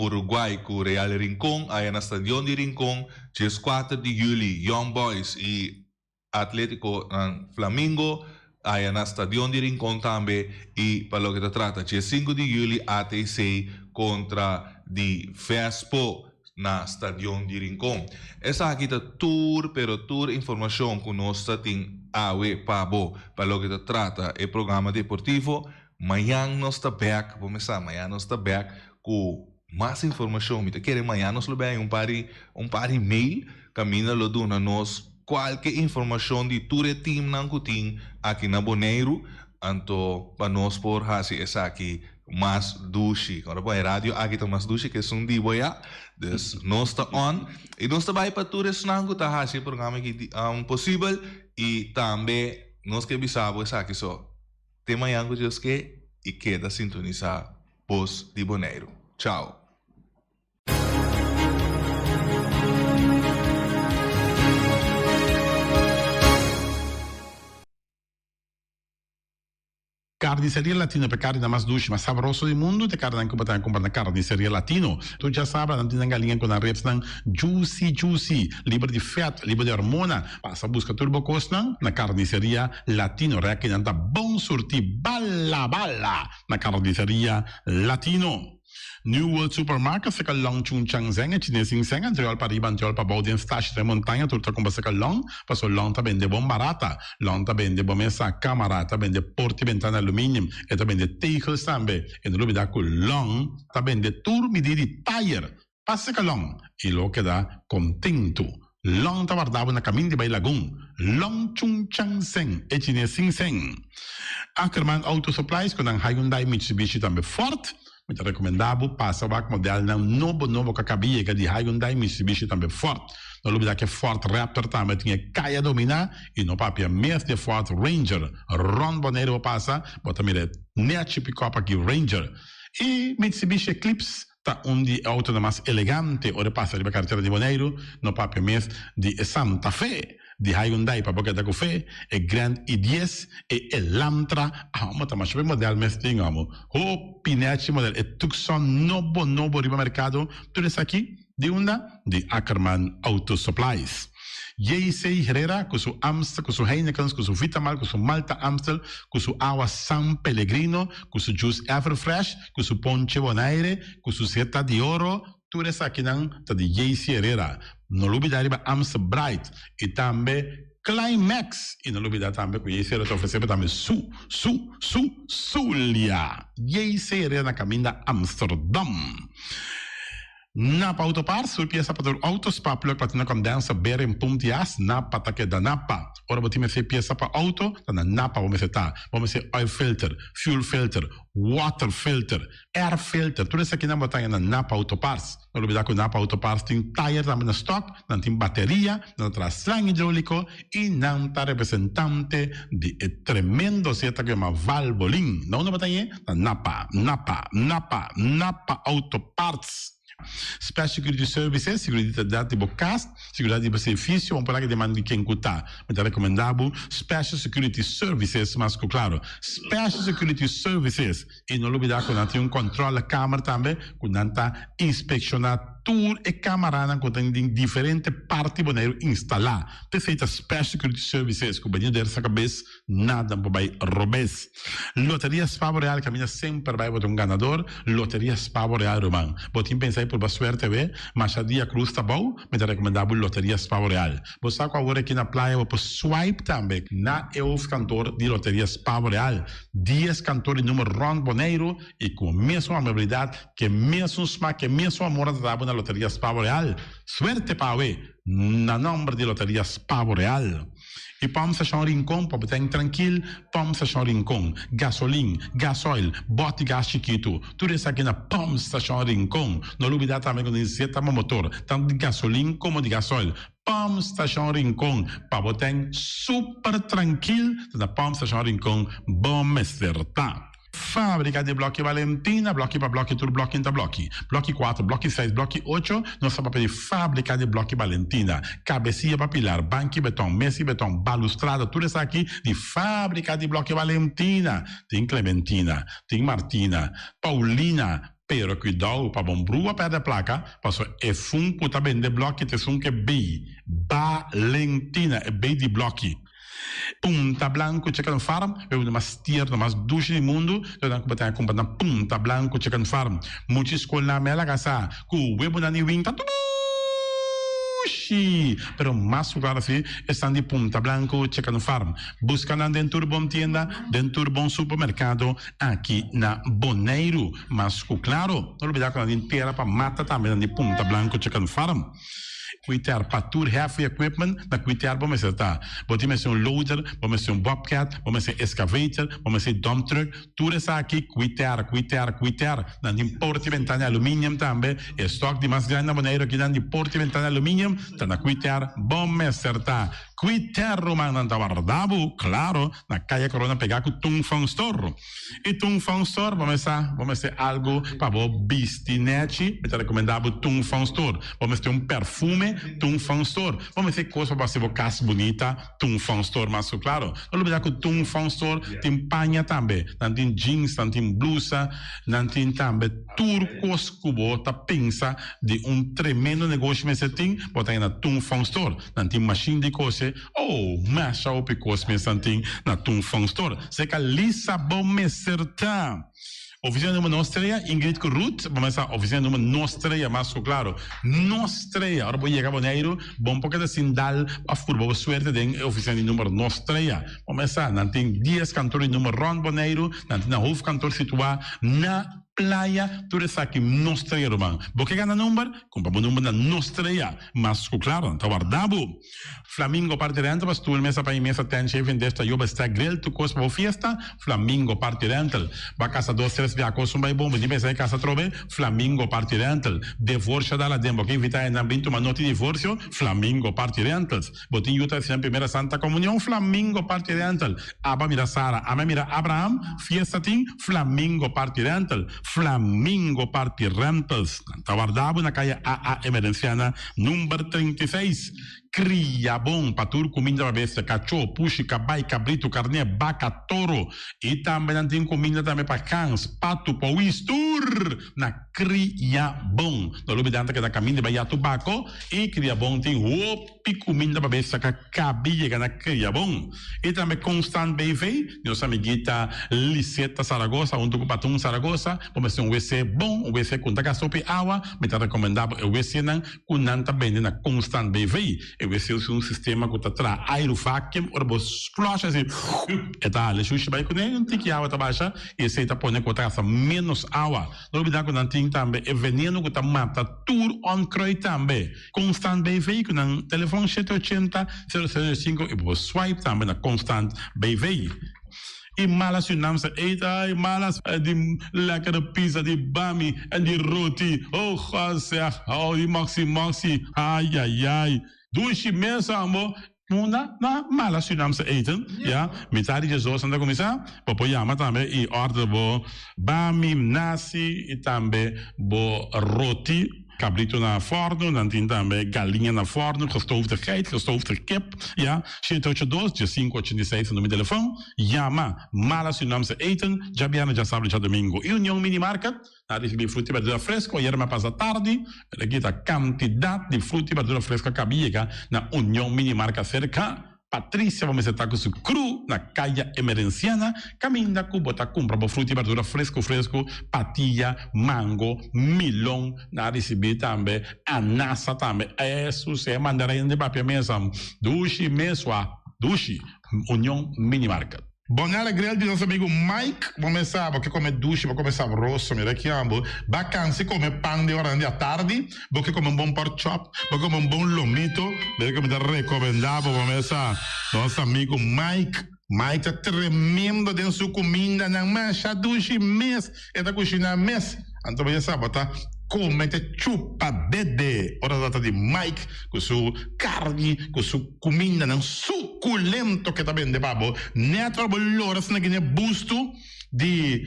Uruguay ku Real Rincon aya na stadion di Rincon, djes kuater di yüli Young Boys i Atletico Flamingo aya na Stadion di Rincon tambe y pa loke ta trata dje sinku di juli ATC contra di Vespo na Stadion di Rincon. Esaki ta tur pero tur informacion cu nos ta tin awe pa bo pa loke ta trata e programa deportivo. Mañan nos ta bek, bo mesa mañan nos ta bek cu mas informacion. Mi ta kere mañan nos lo bay un par di un par di mail caminda lo duna nos cualke informacion di tur e teamnan cu tin aki na Boneiru. Anto pa nos por hasi esaki mas dushi. Ora bo e radio aki ta mas dushi ke esun di bo ya. Dus nos ta on i nos ta bai pa tur esnan ku ta hasi e programa aki posibel i tambe nos ke bisa bo esaki so. Te mañan ku Dios ke i keda sintonisá Bos di Boneiru. Chao. Carniceria Latino pa e carninan mas dushi, mas sabroso di mundu, ta e carninan cu bo ta cumpra na Carniceria Latino. Tur djasabra nan tin nan galiña cu nan ribsnan juicy juicy, liber di vet, liber di hormona. Pasa busca tur bo cosnan na Carniceria Latino. Rekinan ta bon surti bala bala na Carniceria Latino. New World Supermarket seka long Chung Chang Zeng e chines sin seng antriol pa riba antriol pa bou den stashi den montaña tur ta kumpra seka long paso long ta bende bon barata long ta bende bo mesa kamara ta bende porti bentana aluminium e ta bende tegels tambe e no lubida ku long ta bende tur midi di tayer pa seka long i lo keda kontentu long ta warda bo na kamin di bai lagun long Chung Chang Zeng e chines sin seng Ackerman Auto Supplies ku nan Hyundai Mitsubishi tambe Ford Mi ta rekomendá bo pasa wak modelnan nobo nobo ku a kaba yega di Hyundai, Mitsubishi tambe Ford. No lubidá ku e Ford Raptor tambe tin e kaya dominá i no papia mes di e Ford Ranger. Rònt Boneiru bo pasa, bo ta mira e nèchi pikòp aki Ranger. E Mitsubishi Eclipse ta un di e outonan mas elegante ora e pasa riba karetera di Boneiru, no papia mes di e Santa Fe. Di Hyundai pa bo keda ku fe, e Grand i dies, e Elantra, amo ta masha be model mes tin amo. Hopi nechi model, e Tucson nobo nobo riba merkado, tur esaki di unda? Di Ackerman Auto Supplies. JC Herrera ku su Amstel, ku su Heinekens, ku su Vitamal, ku su Malta Amstel, ku su awa San Pellegrino, ku su juice Everfresh, ku su ponche Bonaire, ku su seta di oro, Tur esakinan ta di JC Herrera. No lubida riba Amstel Bright y tambe Climax. Y no lubida tambe cu JC Herrera ta ofrece bo tambe su, su, su, Zulia. JC Herrera na caminda Amsterdam. Napa Auto Parts, tur pieza pa tur auto, spark plug, platina condenser, bearing, pump di as, Napa ta keda Napa. Ora bo tin mester pieza pa auto, ta na Napa bo mester ta. Bo mester oil filter, fuel filter, water filter, Air filter, tur esakinan bo ta haña na Napa Auto Parts. No lubida ku Napa Auto Parts tin tayer tambe na stock, nan tin bateria, nan ta traha slang hidroliko i nan ta representante di e tremendo seta ku yama Valvoline. Na unda bo ta hañ'e? Na Napa, Napa, Napa, Napa Auto Parts. Special Security Services, Seguridat di bo kas, seguridat di bo servisio, bo por laga den man di ken ku ta. Mi ta rekomendá bo Special Security Services mas ku klaro. Special Security Services. I no lubidá ku nan tin un kòntròlekamer tambe ku nan ta inspekshoná tur e kamaranan ku tin den diferente parti Boneiru instalá. P'esei ta Special Security Services ku bini der sa kabes nada por bai robes. Loteria Spa Boreal kaminda semper bai bo ta un ganador. Loteria Spa Boreal ruman. Bo tin pensa di purba suerte awe? Masha dia krus ta bou, mi ta rekomendá bo Loteria Spa Boreal. Bo sa ku awor aki na playa bo por swipe tambe na e hoofdkantoor di Loteria Spa Boreal. Dies kantoor di numer rònt Boneiru i ku mesun amabilidat, ku e mesun smak, ku e mesun amor nan ta dabo na Loteria Spa Boreal. Suerte pa awe na nòmber di Loteria Spa Boreal. I Pòmp Stashon Rincon pa bo ten trankil, Pòmp Stashon Rincon, gasolin, gasoil, bòt di gas chikitu, tur esaki na Pòmp Stashon Rincon. No lubidá tambe ku nos zeta pa motor, tantu di gasolin komo di gasoil. Pòmp Stashon Rincon, pa bo ten super trankil, ta na Pòmp Stashon Rincon bo mester ta. Fábrika di blòki Valentina, blòki pa blòki tur blòki ta blòki. Blòki kuater, blòki seis, blòki ocho, nos ta papia di fábrika di blòki Valentina. Kabesia pa pilar, banki beton, mesa di beton, balustrada, tur esaki di fábrika di blòki Valentina. Tin Clementina, tin Martina, Paulina, pero kuidou pa bon brua pèrdè plaka, pasobra e fun ku ta bende blòki ta esun ku e bei Valentina, e bei di blòki. Punta Blanco Chicken Farm, e uno mas tierno, mas dushi di mundu, lo nan ku bo ta kumpra na Punta Blanco Chicken Farm. Mucha skolnan me a laga sa ku webonan di winta dushi, pero mas ku klaro si esnan di Punta Blanco Chicken Farm. Buska nan den tur bon tienda, den tur bon supermerkado aki na Boneiru. Mas ku klaro, no lubida ku nan tin tera pa mata tambe nan di Punta Blanco Chicken Farm. Quiter pa tur heavy equipment na Quiter bo mester ta. Bo tin mester un loader, bo mester un bobcat, bo mester excavator, bo mester dump truck, tur esaki Quiter, Quiter, Quiter. Nan tin porta y bentana aluminium tambe. E stock di mas grandi na Boneiru akinan di porta y bentana aluminium ta na Quiter bo mester ta. Quiter rumannan ta warda bo, claro, na Caya Corona pega cu Tung Fong Store. Y Tung Fong Store bo mester bo mester algo pa bo bisti nechi, mi ta recomenda bo Tung Fong Store. Bo mester un perfume, Tung Fong Store. Bo mester cos pa bo haci bo cas bunita, Tung Fong Store mas cu claro. No lubida cu Tung Fong Store tin paña tambe. Nan tin jeans, nan tin blusa, nan tin tambe tur cos cu bo ta pensa di un tremendo negoshi mester tin, bo ta haya na Tung Fong Store. Nan tin machine di cose, oh, masha hopi cos mes nan tin na Tung Fong Store. Seca Lisa bo mester ta. Oficina numero nos trea, Ingrid cu Ruth, bo mester sa oficina numero nos trea mas cu claro. Nos trea, ora bo yega Boneiru, bo no por keda sin dal of purba bo suerte den e oficina di numero nos trea. Bo mester sa, nan tin dies kantoor di numero rond Boneiru, nan tin nan hoofdkantoor situa na Playa, tur esaki nos trea ruman. Bo ke gana number? Kumpra bo number na nos trea. Mas ku klaro, nan ta warda bo. Flamingo Party Rental pa stoel, mesa pa i mesa, tent, shaving dish, tayoba, stack, grill, tur kos pa bo fiesta. Flamingo Party Rental. Bo a kasa dos, tres bia kos un bai bon, bo tin pensa e kasa atrobe? Flamingo Party Rental. Devorsio a dal aden, bo ke invita hendenan bin tuma noti divorsio? Flamingo Party Rentals. Bo tin yu ta hasi nan primera Santa Comunion? Flamingo Party Rental. Aba mira Sara, ame mira Abraham, fiesta tin? Flamingo Party Rental. Flamingo Party Rentals. Nan ta warda bo na kaya AA Emerenciana number 36. Kria bon pa tur kuminda pa bestia, kachó, pushi, kabai, kabritu, karné, baka, toro. I tambe nan tin kuminda tambe pa gans, patu, powis, tur na Kria Bon. No lubida nan ta keda kaminda bai ya tubako i Kria Bon tin hopi kuminda pa bestia ka kabi yega na Kria Bon. I tambe Constant BV, nos amiguita Liseta Zaragoza huntu ku Patun Zaragoza, bo mester un wc bon, un wc ku no ta gasta hopi awa, mi ta rekomendá bo e wcnan ku nan ta bende na Constant BV. E wc usa un sistema ku ta traha airu vacuum, ora bo flush asi e ta hala e shushi bai kuné, un tiki awa ta basha i esei ta pone ku bo ta gasta ménos awa. No olbida ku nan tin tambe e veneno ku ta mata tur onkruid tambe. Constant BV ku nan telefon shete ochenta, sero sero sinku i bo por swipe tambe na Constant BV. I malas Surinaamse eten, ai malas di lekkere pizza di bami en di roti, oh God zeg, oh di moxi moxi, ai ai ai. Dushi mes ambo. Munda na mala Surinaamse eten, ya, mitad di djesdos nan ta kuminsá, bo por yama tambe i order bo bami, nasi i tambe bo roti, kabritu na fòrnu, nan tin tambe galiña na fòrnu, gestoofde geit, gestoofde kip, ya, shete ocho dos, diesinku ochenta i seis ta numero di telefòn, yama Mala Surinaamse Eten, djabièrnè, djasabra, djadumingu. I Union Mini Market. A ricibi fruta y berdura fresco ayer mi a pasa tardi, pero aki ta cantidad di fruta y berdura fresco a caba yega na Union Mini Marca cerca Patricia bo mester ta cu su crew na Caya Emerenciana caminda cu bo ta cumpra bo fruta y berdura fresco fresco, patilla, mango, milon, nan a ricibi tambe anasa tambe, esu si e mandarina di papia mesa dushi mesua dushi Union Mini Market. Bonella Grill di nos amigo Mike, bo mes sa, bo ke come dushi, bo come sabroso, mira ki ambo, ba cansi come pan den oranan di atardi, bo ke come un bon pork chop, bo ke come un bon lomito, mira ke mi ta recomenda bo, bo mes sa, nos amigo Mike, Mike ta tremendo den su cumindanan, masha dushi mes, e ta cushina mes, anto bo ya sa, bo ta come te chupa dede, ora ta trata di Mike cu su carni, cu su. Kumindanan sukulento ke ta bende pa bo. Nèt ora bo lora asina gine bustu di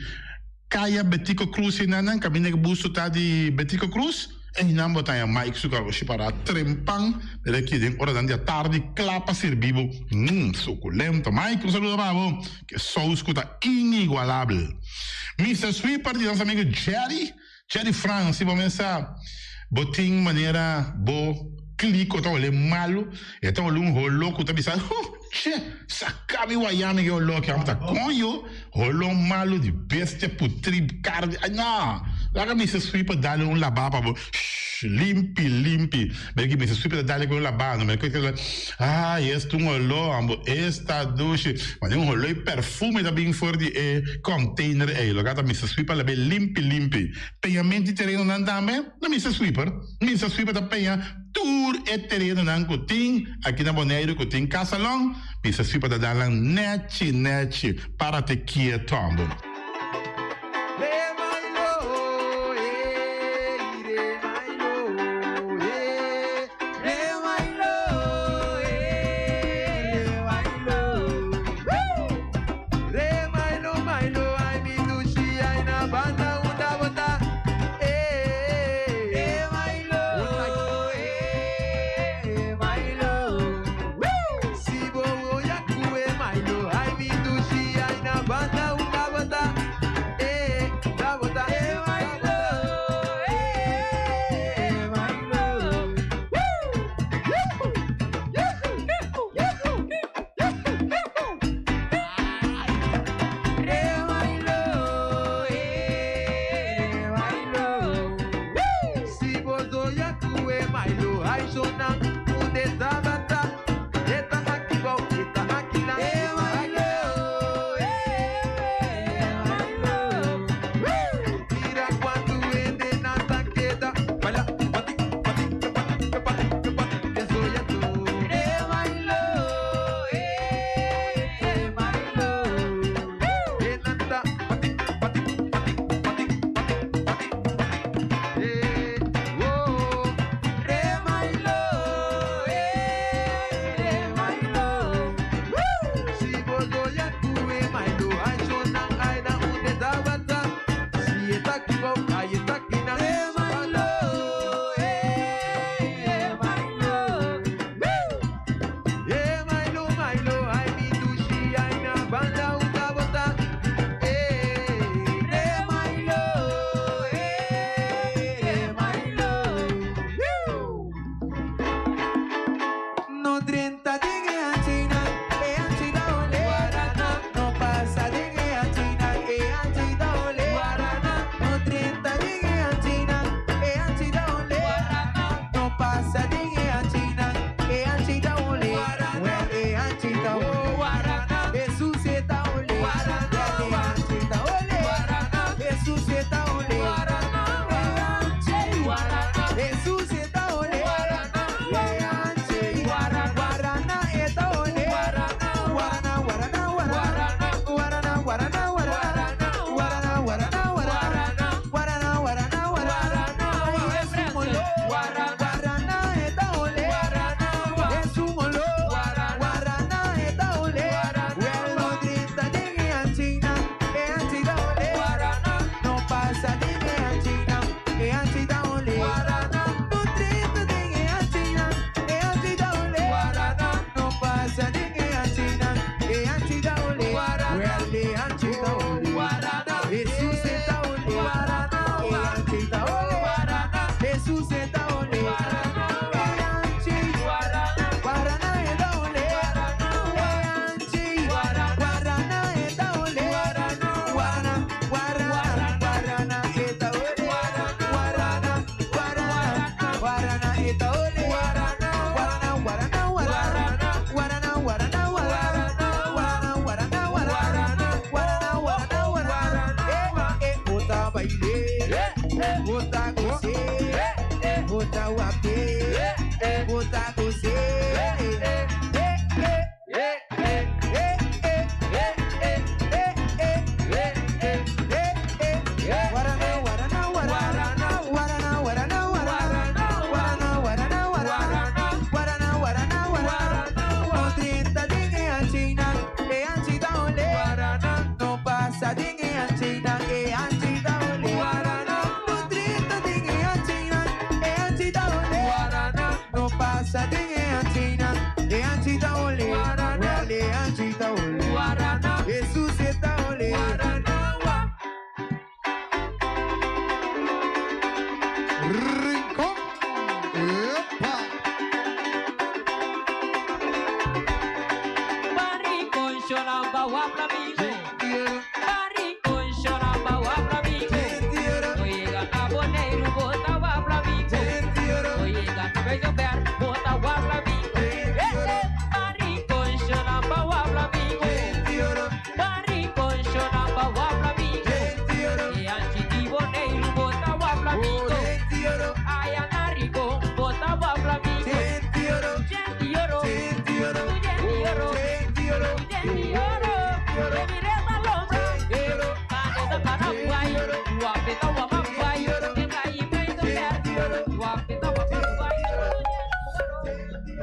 Kaya Betico Cruz hinanan, kaminda ke bustu ta di Betico Cruz, e hinan bo ta haña Mike su garoshi pará trempan mira aki den oranan di atardi kla pa sirbi bo. Mmm, sukulento. Mike, un saludo pa bo. Ke sous ku ta inigualabel. Mister Sweeper di nos amigo Jerry. Jerry Frans, si bo mesa bo tin manera bo kliko ta ole malu, e ta ole un holo ku ta bisa, huh, che, saka mi waya mi e holo aki, amo ta koño, holo malu di bestia putri karni, ay no, laga mi se sweeper dale un laba pa bo, shh. Fresh, limpi, limpi. Mira ki Mr. Sweeper ta dale ku un labano. Mira ku ah, esta un oló, ambo, esta dushi. Ma un oló i perfume ta bin for di e container ei. Loke ta Mr. Sweeper labe limpi, limpi. Peñamento di terenonan tambe na Mr. Sweeper. Mr. Sweeper ta peña tur e terenonan ku tin aki na Boneiru ku tin kasalon. Mr. Sweeper ta dal nan nechi, nechi. Párate quieto, ambo.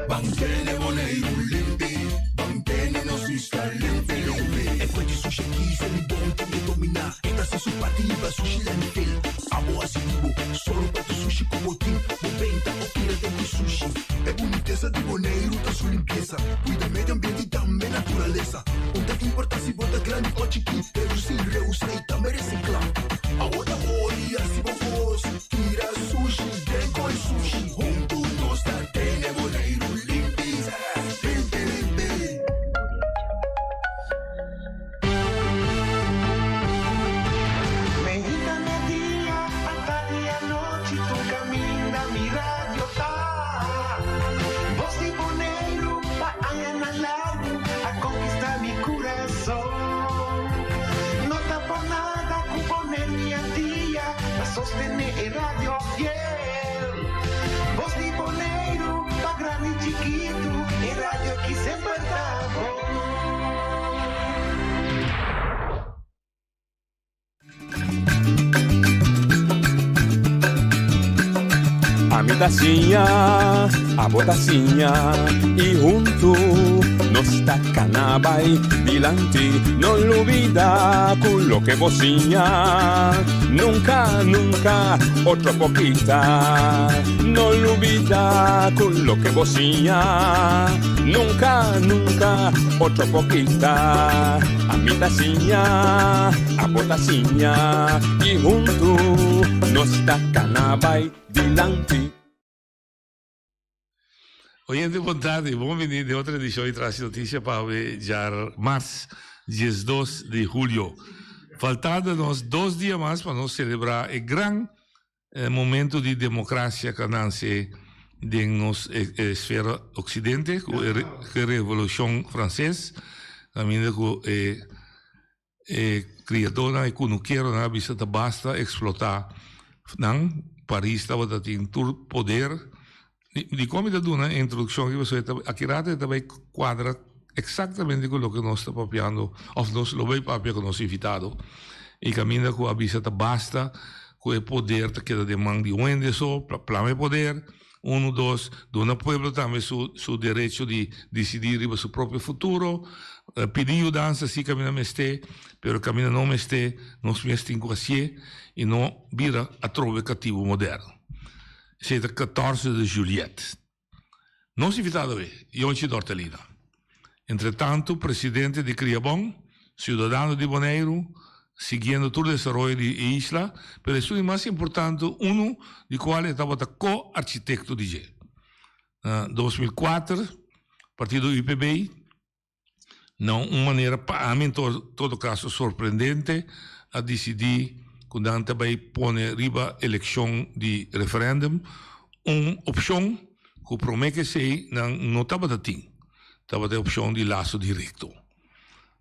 Ban tene Boneiru limpi, ban tene nos isla limpi limpi. E kue di sushi aki se mi bon tin e dominá. E ta hasi su parti libra sushi landfill. Abo hasi di bo, sòru pa tur sushi ku bo tin. Bo benta o tira den ku sushi. E bunitesa di Boneiru ta su limpiesa. Kuida medio ambiente i tambe naturalesa. Un ta importá si bo ta grandi o chikí, redusí, reusá i tambe resiklá. Awo ta ori hasi bo kos, tira sushi den koi sushi. Huntu nos ta tene Boneiru limpi, limpi limpi. Meinta media, atardi anochi, tur caminda mi radio ta. Voz di Boneiru pa añanan largu a conquista mi curason. No ta por nada cu Boneiru y Antia ta sostene e radio fiel. Voz di Boneiru pa grandi y chikitu, e radio aki semper ta bon. Ami ta siña, abo ta siña y huntu nos ta cana bay dilanti. No lubida cu loke bo siña nunca, nunca otro por kita. No lubida cu loke bo siña nunca, nunca otro por kita. Ami ta siña, abo ta siña y huntu nos ta cana bay dilanti. Oyente bon tardi, bon bini den otro edicion di Traci Noticia pa awe djar mars diesdos di julio. Faltando nos dos dia mas pa nos celebra e gran momento di democracia cu a nace den nos esfera occidente cu e Revolucion Frances, caminda cu e E kriadónan, e kunukeronan a bisa ta basta eksplotá nan. Paris tabata tin tur poder. Dikon mi ta duna e introdukshon aki? Pasobra e ta aki rato e ta bai kuadra eksaktamente ku loke nos ta papiando òf nos lo bai papia ku nos invitado. I kaminda ku a bisa ta basta ku e poder ta keda den man di un hende so, plama e poder. Unu, dos, duna pueblo tambe su su derecho di disidí riba su propio futuro, pidi yudansa si kaminda mester, pero kaminda no mester, nos mes tin ku hasié i no bira atrobe katibu moderno. Esei ta 14 de juliet. Nos invitado awe, Yonchi Dortalina. Entretantu, presidente di Kriabon, siudadano di Boneiru, siguiendo tur desaroyo di e isla, pero esun di mas importante, unu di kual e tabata ko-architekto di dje. Na 2004, partido UPB, na un manera pa ami en todo kaso sorprendente, a disidí ku nan ta bai pone riba elekshon di referèndum un opshon ku promé ku esei nan no tabata tin, tabata e opshon di laso direkto.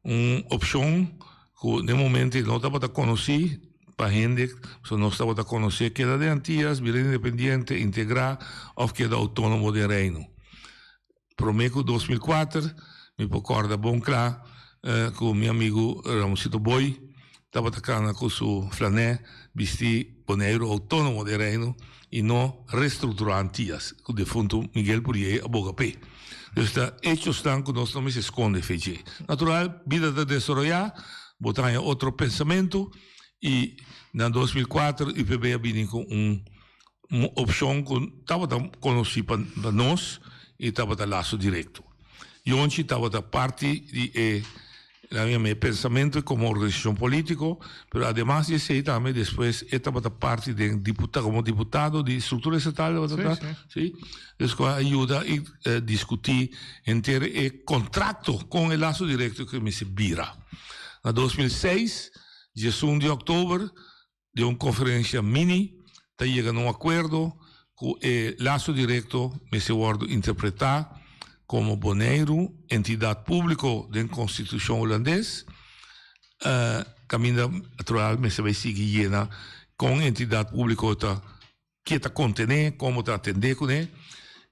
Un opshon ku den momento no tabata konosí pa hende, pasobra nos tabata konosé keda den Antias, bira independiente, integrá òf keda outónomo den Reino. Promé ku 2004 mi por kòrda bon kla ku mi amigu Ramosito Boy tabata kana ku su flanè bistí Boneiru outónomo den Reino i no restrukturá Antias ku defuntu Miguel Purié a boga p'e. Dus ta echosnan ku nos no mester skonde fe dje. Natural bida ta desaroyá, bo ta haña otro pensamentu i na 2004 UPB a bini ku un opshon ku tabata konosí pa nos i tabata laso direkto. Yonchi tabata parti di e laga yama e pensamentu komo organisashon polítiko, pero ademas di esei tambe despues e tabata parti den diputa komo diputado di struktura estatal tabata ta, si, dus ku a yuda i diskutí henter e kontrakto kon e laso direkto ke mester bira. Na 2006, diesun di òktober, Den un konferensia mini ta yega na un akuerdo ku e laso direkto mester wòrdu interpretá komo Boneiru entidat públiko den konstitushon hulandes, kaminda natural mester bai sigui yena kon entidat públiko ta ke ta kontené, komo ta atendé kuné.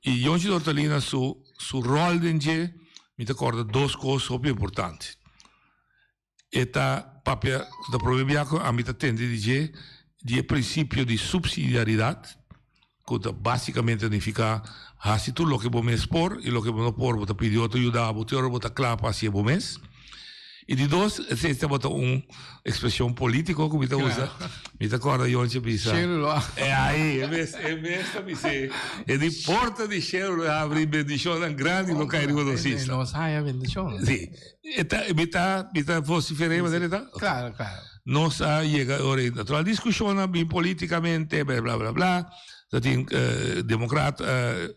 I Yonchi Dortalina su su ròl den dje. mi ta kòrda dos kos hopi importante. E ta papia ku ta promé bia ku ami ta tende di dje di e prinsipio di supsidiaridat ku ta básikamente nifiká hasi tur loke bo mes por i loke bo no por bo ta pidi otro yuda bo te ora bo ta kla pa hasié bo mes. I di dos, esei tabata un ekspreshon polítiko ku mi ta usa. Mi ta kòrda Yontje bisa. Shelu lo habri. E ai, e mes, e mes ta bis'é. E di porta di shelu lo habri i bendishonnan grandi lo kai riba nos isla. Nos haña bendishon. Sí. E ta, mi ta, mi ta vocifer'é manera e ta? Claro, claro. Nos a yega ora ei natural diskushonnan bin polítikamente, bla bla bla bla. Ta tin demokrat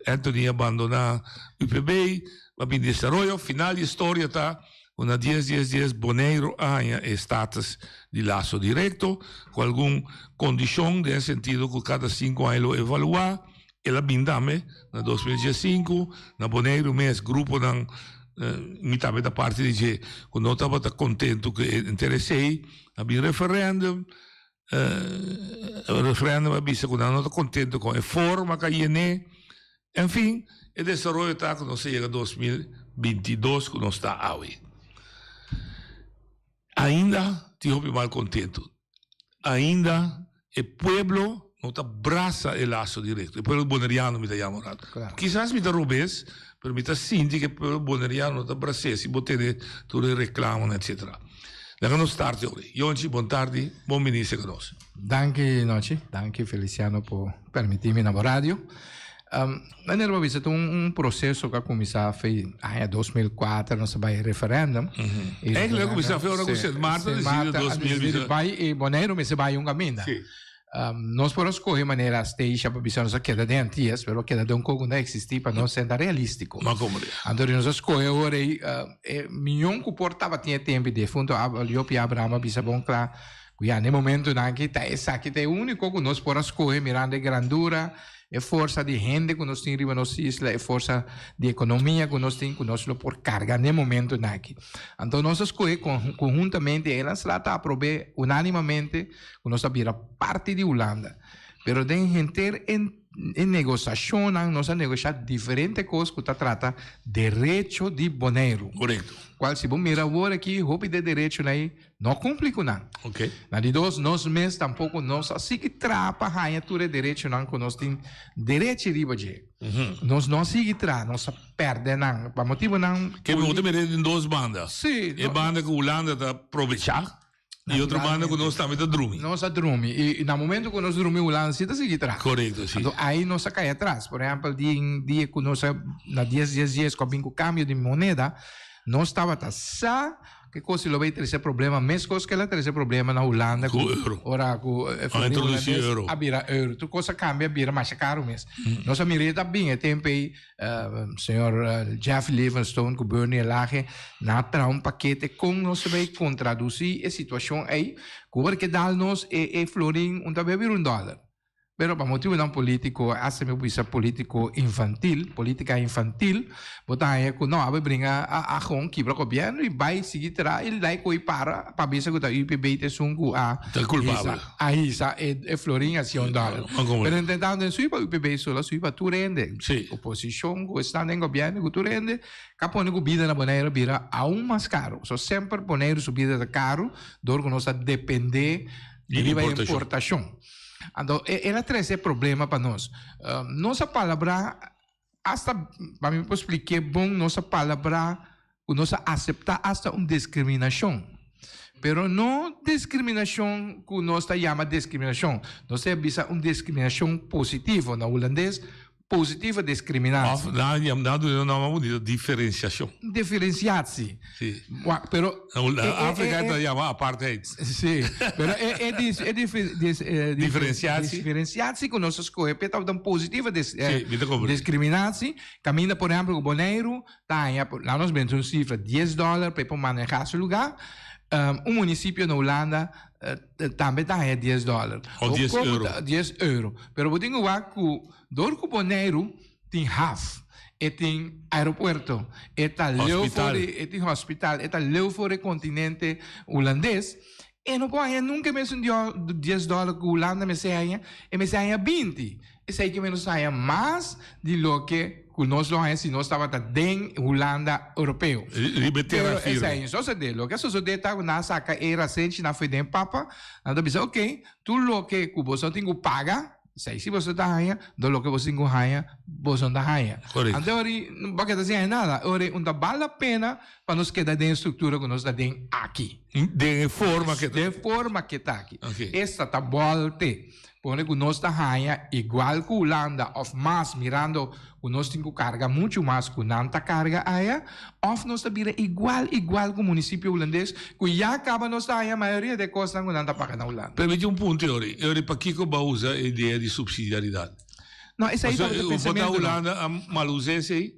Anthony a bandoná UPB, a bin desaroyo. Final di e storia ta ku na dies dies dies Boneiru a haña e status di laso direkto ku algun kondishon den e sentido ku kada sinku aña lo evaluá. El a bin tambe na 2015 na Boneiru mes gruponan mi tambe ta parti di dje ku no tabata kontentu ku e interesei a bin referendum referendum a bisa ku nan no ta kontentu kon e forma ku a yené en fin e desaroyo ta ku nos a yega 2022 ku nos ta awe ainda tin hopi malkontentu ainda e pueblo no ta brasa e laso directo. E pueblo boneriano mi ta yama un rato. Kisas mi ta robes, pero mi ta sinti ku e pueblo boneriano no ta bras'é si bo tene tur e reclamonan etcetera. Laga nos start yori. Yonchi, bon tardi, bon bini serka nos. Danki Nochi, danki Feliciano por permiti mi na bo radio. Manera bo bisa ta un proceso ku a kuminsá fe aña 2004 nos a bai referendum. Eigenlijk a kuminsá fe ora ku Sint Maarten a disidi 2000 bisa. Bai i Boneiru mester bai un kaminda. Nos por a skohe manera Statia pa bisa nos a keda den Antillas pero a keda den un kos ku no a eksistí pa nos senta realístiko. Anto nos a skohe awor ei e mion ku por tabatin e tempu defunto Jopi Abraham a bisa bon kla ku ya na e momentunan aki ta esaki ta e úniko ku nos por a skohe mirando e grandura E forsa di hende ku nos tin riba nos isla, e forsa di ekonomia ku nos tin, ku nos lo por karga n'e momentunan aki. Anto nos a skohe konhuntamente, e Landsraad a aprob'é unánimamente ku nos ta bira parti di Hulanda. Pero den henter e e negosashonnan nos a negoshá diferente kos ku ta trata derecho di Boneiru. Korekto. Kual si bo mira awor aki hopi di e derechonan ei No cumpli cu nan. Okay. Na di dos, nos mes tampoco nos a sigui traha pa haña tur e derechonan cu nos tin derechi riba dje. Nos no a sigui traha, nos a perde nan pa motibonan. Ke bo ta mira den dos banda. Sí. E banda cu Hulanda ta probecha y otro banda cu nos tambe ta drumi. Nos a drumi y na momento cu nos drumi Hulanda si ta sigui traha. Corecto, si. Anto ahi nos a cay atras. Por ehempel, dia cu nos a na dies dies dies cu a bin cu cambio di moneda, nos tabata sa. Ke kos si lo bay trese problema meskos ke el a trese problema na Hulanda ku euro. Ora ku e A introdusi euro. A bira euro. Tur kos a kambia a bira masha karu mes. Nos a mira e ta bin e tempu ei señor Jeff Levenstone ku Bernie Elhage nan a traha un pakete kon nos ta bay kontradusi e situashon ei ku ora ke dal nos e florin un ta bay a bira un dòler. Pero pa motibunan politico, hasta mi por bisa politico infantil, politica infantil, bo ta haña cu no, abo bringa a a gewoon kibra gobierno y bay sigui tra y lay coy para pa bisa cu ta UPB ta esun cu a Ta culpabel. hisa, a hisa e e florin hacia un dollar. Ma como Pero entretanto den sui pa UPB solo a sui pa tur hende. Sí. Oposicion cu esnan den gobierno cu tur hende ka pone cu bida na Bonaire a bira aun mas caro. So semper Bonaire su bida ta caro door cu nos ta depende Di riba importacion. importacion. Anto el a trese problema pa nos. Nos a palabrá, hasta pa mi por spliké bon, nos a palabrá ku nos a aseptá hasta un diskriminashon. Pero no diskriminashon ku nos ta yama diskriminashon. Nos ta bisa un diskriminashon positivo, na hulandes Positieve discriminatie. Of nan yam nan duna un nomber bunito, diferenciacion. Diferenciatie. Si. Wak, pero Na Afrika e ta yama apartheid. Si, pero e e dis e dis Diferenciatie. Diferenciatie ku nos a skohe p'e tabata un positieve Si, mi ta komprende. discriminatie. Kaminda por ehempel ku Boneiru ta haña, laat nos benta un sifra, dies dòler pa e por manehá su lugá. Un munisipio na Hulanda tambe ta haña dies dòler. Of dies euro. Dies euro. Pero bo tin ku wak ku Dor ku Boneiru tin haf, e tin aeropuerto, e ta leu for di, e tin hospital, e ta leu for e kontinente hulandes, e no por haña nunka e mesun dies dòler ku Hulanda mester haña, e mester haña 20. Esei ke nos haña mas di loke ku nos lo haña si nos tabata den Hulanda Europeo. Riba e tera Pero firme. esei no sosodé. Loke a sosodé ta ku nan a saka e rasenchi nan foi den papa, nan ta bisa oke, tur loke ku boso tin ku paga, esei si boso ta haña, do loke boso tin ku haña, boso no ta haña. Korekto. Anto ori no bo a keda sin haña nada. Ori un ta bal la pena pa nos keda den e struktura ku nos ta den aki. Den e forma ke ta. Den e forma ke ta aki. Oke. Esta ta bòlte. Pone ku nos ta haña igual ku Hulanda òf mas mirando ku nos tin ku karga muchu mas ku nan ta karga aya, òf nos ta bira igual igual ku munisipio hulandes ku ya kaba nos ta haña mayoria di e kosnan ku nan ta paga na Hulanda. Pero mi tin un punto Yori. Yori, pakiko bo a usa e idea di supsidiaridat? No, esei Pasobra tabata bo ta pensamentu no. Hulanda a mal usa esei?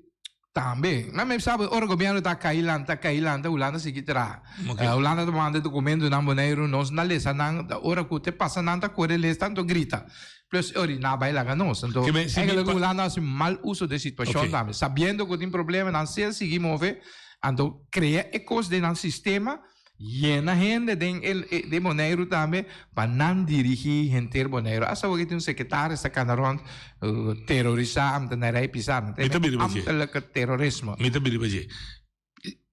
Tambe. Ma mi sabi ora gobierno ta kai lanta, kai lanta, Hulanda sigui traha. Ok. Hulanda ta manda documentonan Boneiru, nos na lesa nan, ora cu te pasa nan ta core lesa anto grita. Plus e ori nan a bay laga nos. Anto, Ke men, si mi eigenlijk pa- Hulanda haci mal uso de situacion Ok. tambe. Sabiendo cu tin problema nan sel sigui move, anto crea e cos den nan sistema. Yena hende den e den Boneiru tambe pa nan dirigí henter Boneiru. Asta awor tin un sekretaris ta kana rònt terorisá ambtenarai pisá. Mi ta bira riba dje. Ambtelijke terorismo. Mi ta bira riba dje.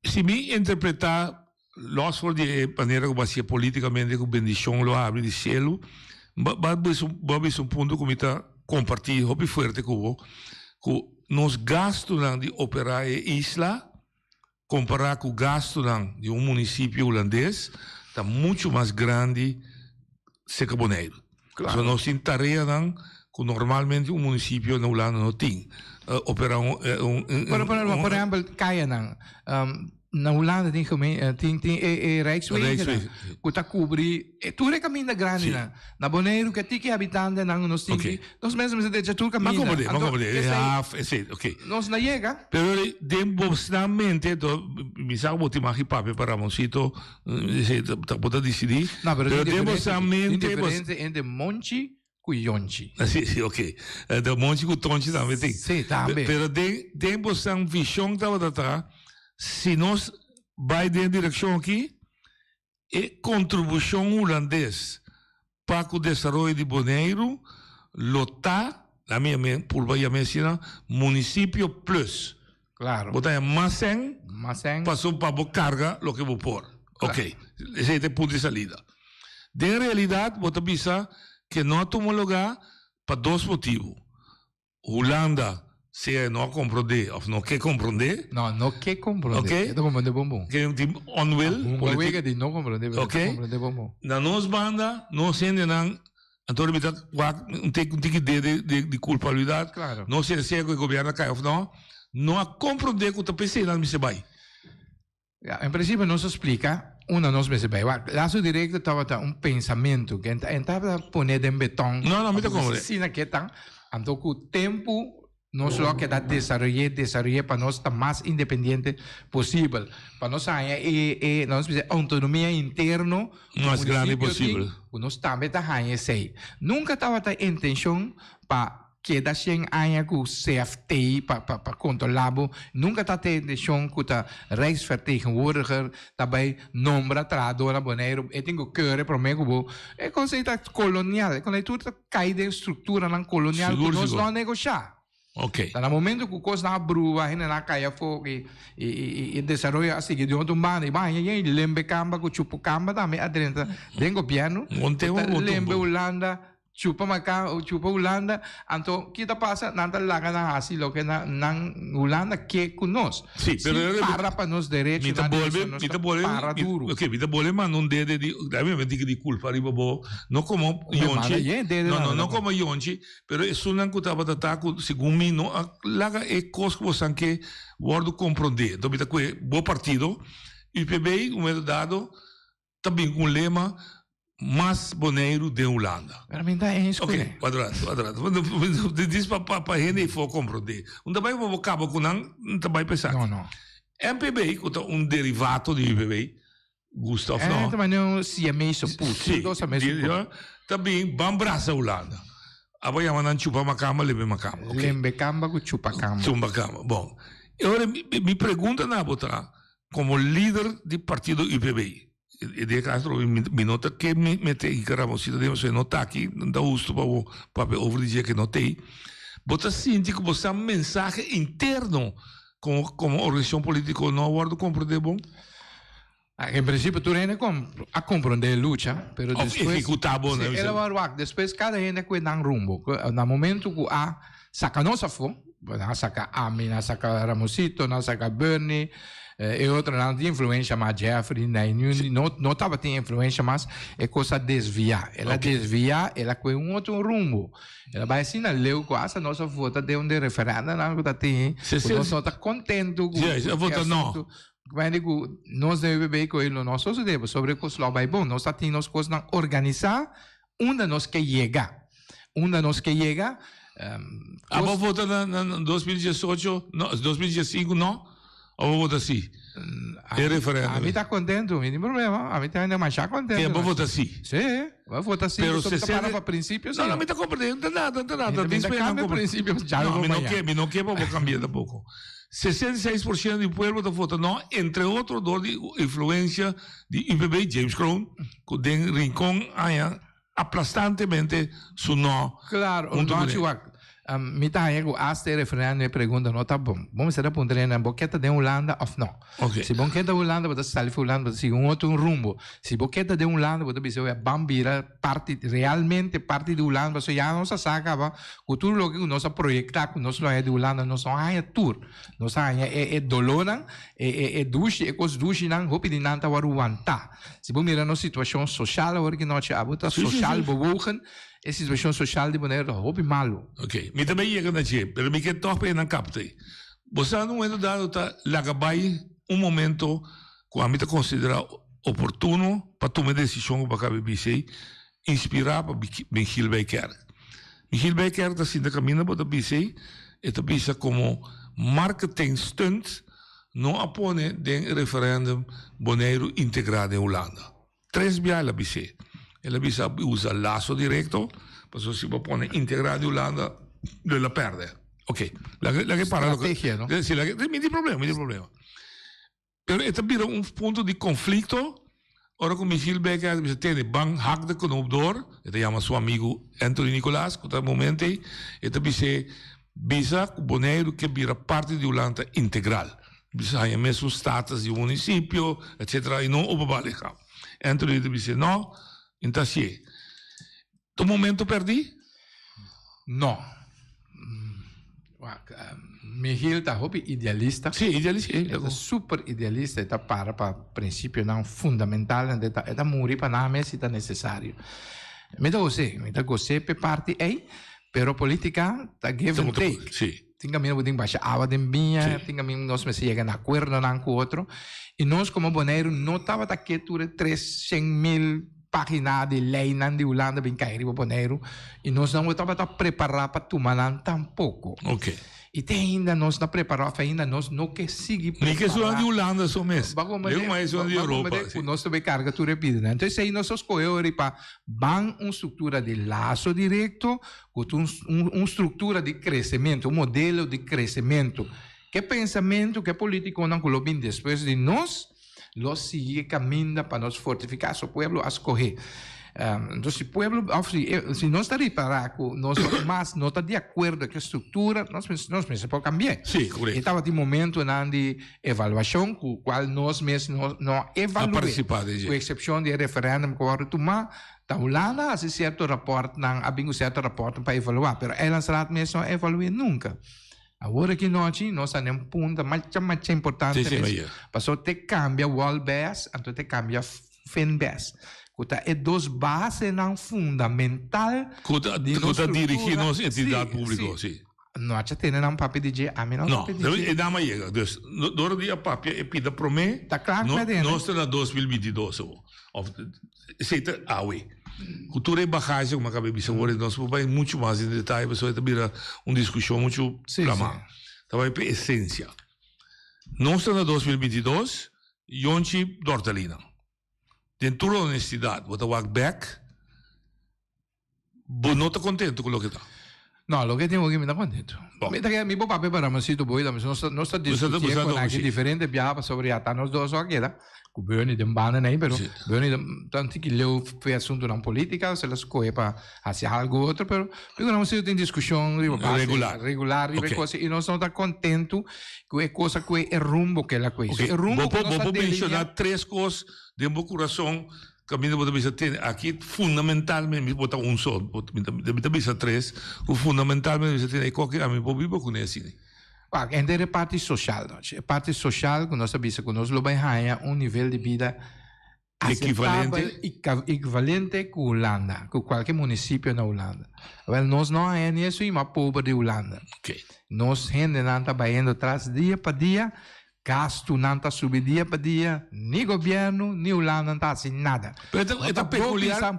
Si mi interpretá lòs for di e manera ku bo a hasié polítikamente ku bendishon lo habri di shelu, bo a bisa un punto ku mi ta kompartí hopi fuerte ku bo, ku nos gastunan di operá e isla Kompará ku gastunan di un munisipio hulandes ta muchu mas grandi serka Boneiru. Pasobra nos tin tareanan ku normalmente un munisipio na Hulanda no tin. Operá un un Por por ehèmpel kayanan. Na Hulanda tin gemeente tin tin e e Rijkswegen ku ta kubri tur e kaminda grandinan. Na Boneiru ke tiki habitantenan nos tin ki nos mes mester decha tur kaminda. Ma komprende, ma komprende. E haf, esei, oké. Nos na yega. Pero den bosnan mente, mi sa ku bo tin magi papia pa Ramoncito, esei ta bo ta disidí. No, pero den bosnan mente. Tin diferensia entre Monchi ku Yonchi. Si, si, oké. De Monchi ku Tonchi tambe tin. Si, tambe. Pero den den bosnan vishon tabata ta, si nos bai den e direkshon aki, E kontribushon hulandes pa ku desaroyo di Boneiru lo ta, na mi yam'é, purba yam'é asina, munisipio plus. Klaro. Bo ta haña mas sèn Mas sèn. paso pa bo karga loke bo por. Oké, esei ta e punto di salida. Den realidat bo ta bisa ke no a tuma lugá pa dos motibu. Hulanda sea e no a komprondé òf no ke komprondé. No, no ke komprondé. Oké. E ta komprondé bon bon. Ke tin onwil. Hunga wega di no komprondé, pero e ta Oké. komprondé bon bon. Na nos banda, nos hendenan, anto mi ta wak un tiki un tiki dede di di kulpabilidat. Klaro. No sea sea ku e gobièrnu a kai òf no, no a komprondé ku ta p'esei nan mester bai. Ja, en principio nos a splica unda nos mester bay. Wak, lazo directo tabata un pensamiento que en tabata pone den beton. No, no, mi ta comprende. Asina que tan, anto cu tempo nos lo a keda desaroye, desaroye pa nos ta mas independiente posibel. Pa nos haña e, e, nos bisa autonomia interno. cu Mas grandi municipio tin, posibel. cu nos tambe ta haña esey. Nunca tabata intencion pa Keda shen aña ku CFT pa pa pa kontrolá bo. Nunka ta te intenshon ku ta Rijksvertegenwoordiger ta bai nombra trahadó na Boneiru. E tin ku keure promé ku bo. E kos ei ta kolonial. E kos ei tur ta kai den strukturanan kolonial ku Sigur, nos sigur. no a negoshá. Oké. Ta na momento ku kosnan a brua, hendenan a kai afó i i i e desaroyo a sigui di otro banda. I bo haña yen lembe kamba ku chupu kamba tambe a drenta den gobièrnu. Bon tema, Ku ta bon lembe tumbo. Hulanda. Chupa maca o chupa Hulanda, anto ki ta pasa? Nan ta laga nan haci loke nan nan Hulanda ke cu nos. Sí, pero Sin para pa nos derecho mi ta nan bolbe, derecho nos mi ta ta bolbe, para mi, duro. ok, mi ta bolbe manda un dede di, dame mi tiki di culpa riba bo, no como Me manda Yonchi, yen dede no, na no, no na. como Yonchi, pero esunnan cu tabata ta cu segun mi no a laga e cos cu bo san ke wordo comprende. Enton mi ta cue bo partido, UPB, un momento dado, ta bin cu un lema mas Boneiru den Hulanda. Pero mi ta eens cu Ok, ne. wak rato, wak rato. Dit is pa pa pa hende efo comprende. Un ta bay pa bo caba cu nan, un ta bay pa esaki. No, no. MPB, cu ta un derivato di UPB, gusta of Eh, no. ta manera un siamese put. Sí, Dos siamese di- put. ja, ta bin ban brasa Hulanda. Abo yama nan chupa makamba, lembe makamba. Ok. Lembe kamba cu chupa kamba. Chumba kamba. Bon. E ora mi, mi pregunta na bo ta, como lider di partido UPB. E den caso mi no ta ke mete Iker Ramosito den pasobra e no ta aki, no ta husto pa bo papia over di dje ke no t'ei. Bo ta sinti ku bo sa mensahe interno komo komo organisashon politiko no a wòrdu komprendé bon? En prinsipio tur hende a komprendé e lucha, pero Of despues ehekutá bon, Sí, el a wòrdu wak. Despues kada hende a kue nan rumbo. Na momento ku a saka nos afó, Nan a saka ami, nan a saka Ramosito, nan a saka Bernie, e otronan no tin influencia mas, Jeffrey, Nainuni, no, no tabatin influencia mas, e cos a desvia. El a desvia, el a coge un otro rumbo. El a bai asina leu cu hasta nos a vota den un de referendanan cu ta tin, cu nos no ta contento cu Sí, a vota no. Cu cu nos debe bay cu e lo no sosode, pasobra e cos lo a bai bon. Nos ta tin nos cosnan organisa Unda nos ke yega? Unda nos ke yega? Abo vota na 2018, no, 2015 no? Abo vota si? E referendum. Ami ta contento, mi tin problema. Ami ta hende masha contento. E abo vota si? Si, abo vota si. Pero se para pa principio si. No, no, mi ta comprende, no ta nada, no ta nada. Mi ta cambia principio, ya lo mi no ke, mi no ke pa bo cambia tampoco. 66% di pueblo ta vota no, entre otro door di influencia di UPB, James Kroon, ku den Rincon aña aplastantemente su no. Claro, hunto no ku ne. Wak, mi ta haña ku asta e referendum e pregunta no ta bon. Bo mester a puntra hende, bo ke ta den Hulanda of no? Ok. Si bo ke ta Hulanda, bo ta sali for Hulanda, bo ta sigui un otro rumbo. Si bo ke ta den Hulanda, bo ta bisa, oye, ban bira parti, realmente parti di Hulanda, pasobra ya nos a sa kaba ku tur loke ku nos a proyektá ku nos lo haña di Hulanda, nos no haña tur. Nos a haña e e dolónan, e e e dushi, e kos dushinan, hopi di nan ta wòrdu wantá. Si bo mira nos situashon soshal awor ki nochi abo ta soshal bewogen, e situashon soshal di Boneiru ta hopi malu. Ok, mi ta bay yega na dje, pero mi ke tòg pa e nan kapta ei. Bo sa na un momento dado ta laga bay un momento ku ami ta konsiderá oportuno pa tuma e desishon ku bo a kaba di bisa ei, inspirá pa Michiel Bijkerk. Michiel Bijkerk ta sinta kaminda bo ta bisa ei, e ta bisa komo marketing stunt no a pone den e referendum Boneiru integrá den Hulanda. Tres bia el a bis'é. El a bisa usa laso direkto, pasobra si bo pone integrá den Hulanda lo el a pèrdè. Oké, laga laga e para loke. Strategia, no? Si, laga, mi tin problema, mi tin problema. Pero e ta bira un punto di conflicto ora cu Michiel Becker a bisa tene ban hak de knoop door, e ta yama su amigo Anthony Nicolaas cu ta momento ey, e ta bis'é bisa cu Boneiru ke bira parti di Hulanda integral, bisa haña mesun status di un municipio etcetera y no openbaar lichaam. Anthony ta bis'é no, mi ta hacié. Ta un momento perdí? No. Wak, Michiel ta hopi idealista. Sí, idealista. E ta super idealista, e ta para pa principionan fundamental, e ta, e ta muri pa nan mes si ta necesario. Mi ta gos'é, mi ta gos'é p'e parti ei, pero politica ta give and take. Sí. Tin caminda bo tin basha awa den biña, tin caminda nos mester yega na acuerdonan cu otro. Y nos como Boneiru no tabata ke tur e 300,000 pagina di leynan di Hulanda bin cay riba Boneiru y nos no tabata prepara pa tuma nan tampoco. Y te ainda nos no prepara of ainda nos no ke sigui Ni ke prepara. esun di Hulanda so mes. Ba como Leu mas esun di ba como Europa, de si. cu nos ta bay carga tur e pidanan. Entonces ey nos a scoge ora pa ban un structura di lazo directo Ku ta un un struktura di kresementu, un modelo di kresementu. Ke pensamentu ku e politikonan ku lo bin despues di nos lo sigui e kaminda pa nos fortifiká so pueblo a skohé. Entonces si pueblo òf si si nos ta ripará ku nos mas no ta di akuerdo ku e struktura nos nos mester por kambi'é. Sí, korekto. E tabatin momentunan di evaluashon ku kual nos mes no no a evalu'é. A partisipá den dje. Ku eksepshon di e referèndum ku a wòrdu tumá. Ta Hulanda hasi sierto rapòrtnan, a bin ku sierto rapòrtnan pa evaluá, pero Eilandsraad mes no a evalu'é nunka. Awor aki nochi nos ta den un punto macha macha importante Sí, sí, mes, mayor. pasobra te kambia Wolbes anto te kambia Finbes, ku ta e dos basenan fundamental Ku ta, di ku nos ta dirigí struktura. nos entidat Sí, públiko, sí. sí. No a cha tene nan papia di dje, ami no No, papia di dje. e dama yega. Dus, dor di a papia e pida promé, Ta kla no, ku e nos ta na 2022 awo. Of, esei ta awe. Ku tur e bagashi ku mi a kaba di bisa awor, nos por bai muchu mas den detaye pasobra e ta bira un diskushon muchu Sí, plamá. sí. Ta bai pa e esensia. Nos ta na 2022, Yonchi Dortalina. Den tur honestidat, bo ta wak bèk, Bo no ta contento cu loke ta? No, loke tin hopi mi ta kontentu. Mi ta kere mi por papia pa Ramoncito Boy tambe. Nos ta nos ta diskutié kon aki diferente biaha pasobra ya ta nos dos a keda ku Bernie den banda nei pero Bernie ta un tiki leu fe asuntunan politica se la skohe pa hasi algu otro pero mi ku Ramoncito tin diskushon riba base Regular. regular riba e kosa i nos no ta kontentu ku e kosa ku e rumbo ke el a kohe. E rumbo Bo ku por nos bo a por delinea. menshoná tres kos den bo kurason Caminda bo ta bisa tene aki fundamentalmente mi bo ta un so mi ta bisa tres cu fundamentalmente mi bisa tene e koki ami por biba cune asina. Wak, henter e parti social no, e parti social cu nos ta bisa cu nos lo bay haya un nivel di bida aceptabel y equivalente cu Hulanda, cu cualke municipio na Hulanda. Wel nos no haya ni esun y mas pober di Hulanda. Nos hendenan ta bayendo tras dia pa dia Gastunan ta subi dia pa dia, ni gobierno ni Hulanda ta haci nada. Pero e ta, e ta peculiar.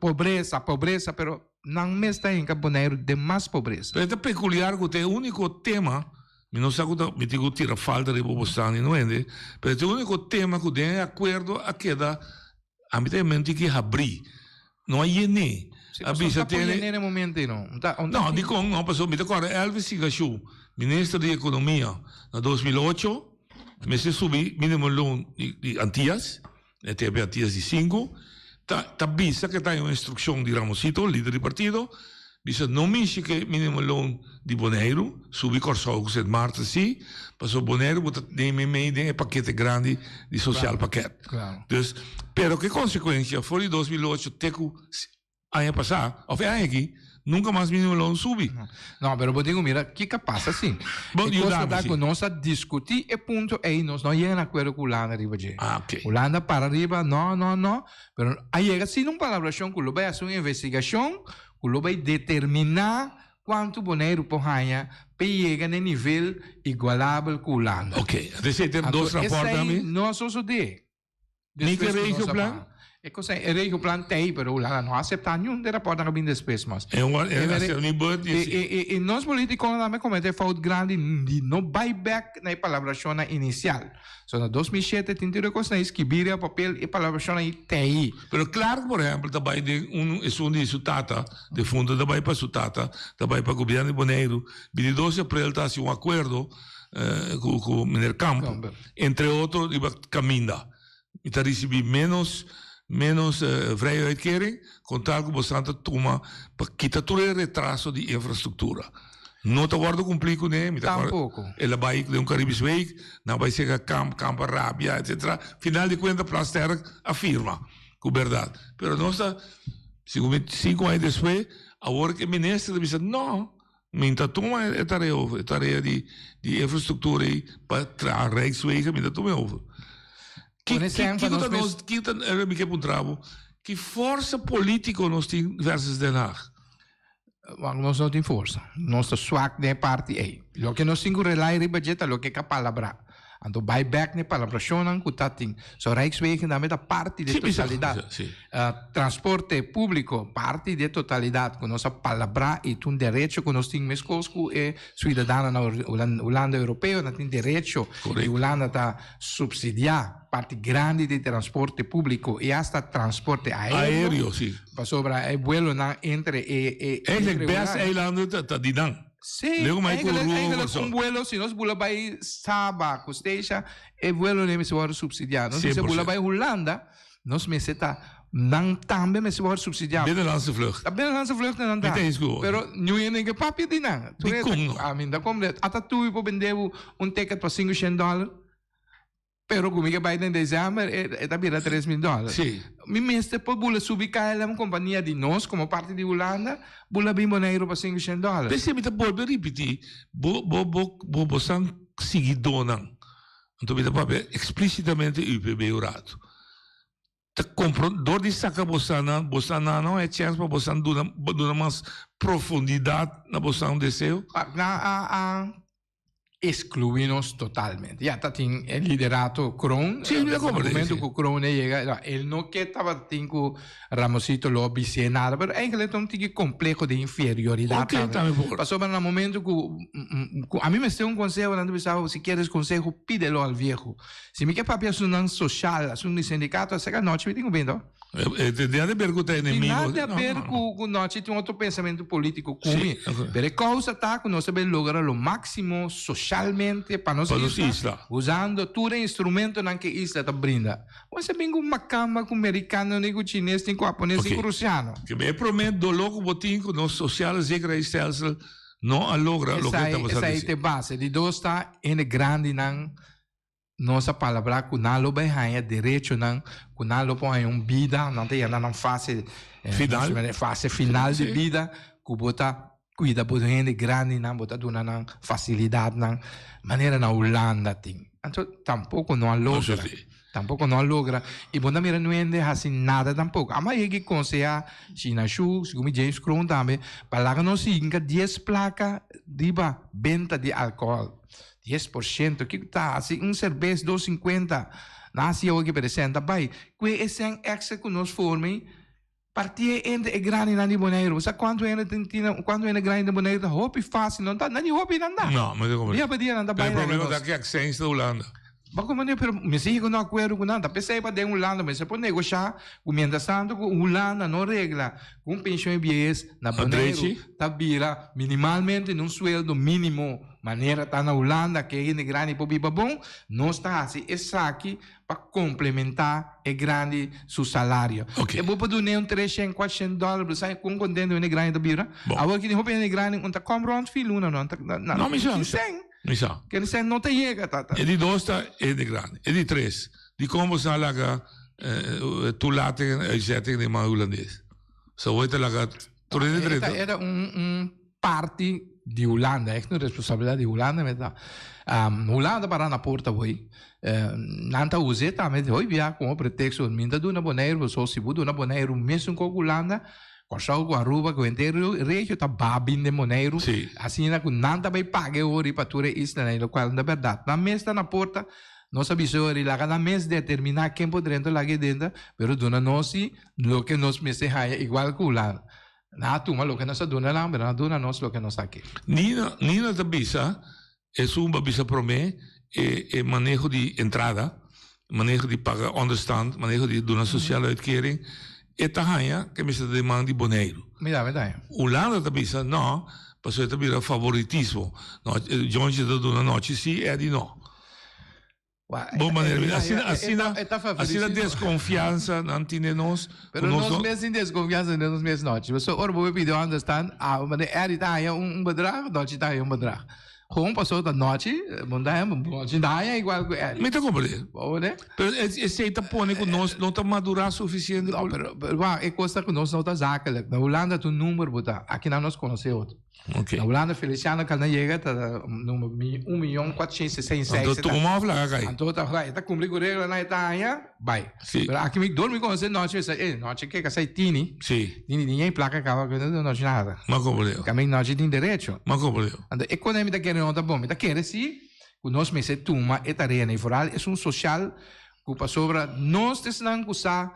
Pobreza, pobreza, pero nan mes ta hinca Boneiru den mas pobreza. Pero e ta peculiar cu ta e unico tema, mi no sa cu ta, mi tin cu tira falta riba bo stan di no hende, pero e ta e unico tema cu den e acuerdo a keda Ami ta e menti ki habrí. No a yené. Sí, A pasobra bisa ta por tene. yené na e momento ei, no. Ta, un ta No, tin. dikon no? Pasobra mi ta kòrda Elvis Sigashu, minister di Ekonomia na 2008, mester subi minimumloon di di Antias, e tempu Antias di sinku, ta ta bisa ke ta un instrukshon di Ramosito, lider di partido, Bisa no mishi ke minimumloon di Boneiru subi Kòrsou ku Sint Maarten si, pasobra Boneiru bo ta den meimei den e pakete grandi di sociaal pakket. Dus, pero ke konsekuensia for di 2008 te ku aña pasá òf e aña aki nunka mas minimumloon subi. No, pero bo tin ku mira kiko a pasa si. Bo E kos yuda ku mi ta si. ku nos a diskutí e punto ei nos no yega na akuerdo ku Hulanda riba dje. Ah, ok. Hulanda para riba no, no, no, pero a yega sin un palabrashon ku lo bai hasi un investigashon ku lo bai determiná kuantu Boneiru por haña p'e yega na e nivel igualabel ku Hulanda. Ok, entonces e Anto dos rapòrt esei ami. no a sosodé. Ni ku e Despues ku nos a regioplan? baha. E kos ei, e regioplan t'ei, pero Hulanda no a aseptá niun di e rapòrtnan ku a bin despues mas. E un e a ni bud ni E si. e e nos politikonan tambe kometé fout grandi di no bai bèk na e palabrashonnan inisial. So na 2007 tin tur e kosnan ei skibí riba papel, e palabrashonnan ei t'ei. Pero Clark por ehempel ta bai den un esun di su tata, defunto ta bai pa su tata, ta bai pa gobierno di Boneiru, 22 di april ta hasi un akuerdo ku ku meneer Kamp, entre otro riba kaminda. Mi ta risibí menos menos vrije uitkering kon tal ku bosan ta tuma pa kita tur e retraso di infrastruktura. No ta wòrdu kumplí kuné, mi ta Tampoko. El a bai den un Caribisch Week, nan a bai seka Kamp, Kamp a rabia, etcetera. Final di kuenta Plasterk a firma ku bèrdat. Pero nos ta, segun mi, sinku aña despues, awor ku e minister ta bisa no, mi ta tuma e tarea over, e tarea di di infrastruktura ei pa traha Rijkswegen, mi ta tuma e over. Ki Pone ki sèn pa kiko ta nos mes. nos, ki ta, mi ke puntra bo, ki forsa polítiko nos tin versus Den Haag? Wak nos no tin forsa. Nos ta swak den e parti ei. Loke nos tin ku relai riba dje ta loke ka palabrá. Anto bai bèk na e palabrashonnan ku ta tin. So Rijkswegen tambe ta parti di e Sí, bisa, totalidat. bisa, sí. Transporte públiko, parti di e totalidat ku nos a palabrá i ta un derecho ku nos tin meskos ku e suidadanonan na Hulanda Europeo nan tin derecho i Hulanda ta supsidiá parti grandi di transporte públiko i asta transporte aéreo. Aéreo, sí. Pasobra e buelonan entre e e Eigenlijk entre best Hulanda. eilanden ta ta di nan. Sí, Lego mai ku eigenlijk Aruba eigenlijk Kòrsou. un buelo si nos bula bai Saba ku Statia e buelonan mester wòrdu supsidiá. Nos mester 100%. bula bai Hulanda nos mester ta nan tambe mester wòrdu supsidiá. Binnenlandse vlucht. Ta binnenlandse vluchtnan nan ta. Mi ta eens ku bo. Pero niun hende ke papia di nan. Tur Dikon no? A mi ta komprende. Ata tur por bende bo un ticket pa sinku shen dòler. Pero ku mi ke bai den december e ta bira 3000 dòler. Sí. Mi mester por bula subi KLM kompania di nos komo parti di Hulanda bula bin Boneiru pa 500 dòler. P'esei mi ta bolbe ripití, bo bo bo bo bo san siguidónan. Anto mi ta papia eksplísitamente UPB un ratu. Ta kompro dor di saka bosannan, bosannan no e chèns pa bosan duna duna mas profundidat na bosan deseo. Nan a a exclui nos totalmente. Ya ta tin e liderato Kroon. Sí, mi ta Na comprende, momento sí. cu Kroon a yega, no, el no ke tabatin cu Ramosito lo bis'é nada, pero eigenlijk ta un tiki compleho di inferioridad Ok, tambe. tambe por. Pasobra na momento cu, cu ami mester un conseho, nan ta bisa bo, si quieres consejo, pídelo al viejo. Si mi ke papia asuntonan social, asunto di sindicato, acerca nochi mi tin cu bini, to. E tin nada di ber ku ta enemigo. Tin nada di ber ku ku nochi tin otro pensamentu polítiko ku mi. Pero e kousa ta ku nos a bin logra lo máksimo soshalmente pa nos isla, usando tur e instrumentonan ku e isla ta brinda. Bo a bin ku makamba, ku merikano, ni ku chines, ni ku hapones, ni ku rusiano. Ke e promé doló ku bo tin ku nos sosiale zekerheidsstelsel no a logra loke tabata Esei ta e base. Di dos ta hende grandinan. Nos a palabrá ku nan lo bai haña derechonan, ku nan lo por haña un bida, nan ta yama nan fase Final. fase final di bida, ku bo ta kuida bo hende grandinan, bo ta duna nan fasilidatnan, manera na Hulanda tin. Anto tampoko no a logra, tampoko no a logra. I bo no a mira nu hende hasi nada tampoko. Ama yega i konsehá Shina Shu, segun mi James Kroon tambe, pa laga nos hinka dies plaka riba benta di alkohòl. 10%, kiko ta hasi un serbes 2,50 na hasi awo ki presenta bai kue e sèn extra ku nos forma ei partié entre e grandinan di Boneiru bo sa kuantu hende tin tin kuantu hende grandi den Boneiru ta hopi fásil no ta ni hopi nan da No, mi ta komprende. dia pa dia nan ta Pero bai e laga problema nos. ta ki aksens ta Hulanda. Bo komprende pero mester yega un akuerdo ku nan ta p'esei pa den Hulanda mester por negoshá ku mientras tanto ku Hulanda no regla ku un penshon di biehes na Boneiru ta bira minimalmente un sueldo mínimo manera ta na Hulanda ke hende grandi por biba bon, nos ta hasi esaki pa komplementá e grandi su salario. E bo por dun'é un treshen, kuatshen dòler, bo sa kon kontento hende grandi ta bira? Awor ki tin hopi hende grandi un ta kòm rònt fi luna no, No, mi sa. Tin sèn. Mi sa. Ken sèn no ta yega tata. E di dos ta hende grandi. E di tres, dikon bo sa laga toelating en uitzetting den man hulandes? So bo ta laga tur hende drenta. E ta un un parti di Hulanda, echt un responsabilidat di Hulanda mi ta. Hulanda para na porta hoy. Nan ta us'é tambe hoy bia komo preteksto. Mi ta duna Boneiru, pasobra si bo duna Boneiru mesun kos ku Hulanda, Kòrsou ku Aruba ku henter regio ta ba bin den Boneiru. Asina ku nan ta bai paga e ori pa tur e islanan, lokual no ta bèrdat. Nan mes ta na porta, nos a bisa e ori laga nan mes determiná ken por drenta o laga e drenta, pero duna nos si loke nos mester haña igual ku Hulanda. Nan a tuma loke nos a duna nan, pero nan a duna nos loke nos ta ke. Nina, Nina ta bisa, esun bo a bisa promé, e e maneho di entrada, maneho di paga onderstand, maneho di duna sociale uitkering, e ta haña ke mester ta den man di Boneiru. Mi tambe ta haña. Hulanda ta bisa no, pasobra e ta bira favoritismo. No, Jonchi ta duna nochi si, Eddy no. Bon manera di asina asina asina desconfiansa nan tin den nos. Pero nos mes tin desconfiansa den nos mes nochi. Pasobra ora bo bay pidi onderstand, ah, mane Eddy ta haña un bedrag, nochi ta haña un bedrag. Gewoon pasobra ta nochi, bo no ta haña, nochi no ta haña igual cu Eddy. Mi ta comprende. Bo worde? Pero esey ta pone cu nos no ta madura suficiente. No, pero, pero wak, e cos ta cu nos no ta zakelijk. Na Hulanda ta un number bo ta, aki nan nos conoce otro. Okay. Na Hulanda Feliciano kal na yega ta nummer un miyon kuatrocientos sesenta i seis. Anto tuma of laga kai? Anto ta ta kumpli ku reglanan e ta haña, bai. Si. Pero aki mi dor mi konosé nochi mi sa e nochi ke kasai tini. Si. Tini tin e plaka kaba ku no nochi nada. Ma komprendé. Kami nochi tin derecho. Ma komprendé. Anto e kos mi ta kere no ta bon. Mi ta kere si ku nos mester tuma e tarea nei. Vooral esun sosial ku pasobra nos ta esnan ku sa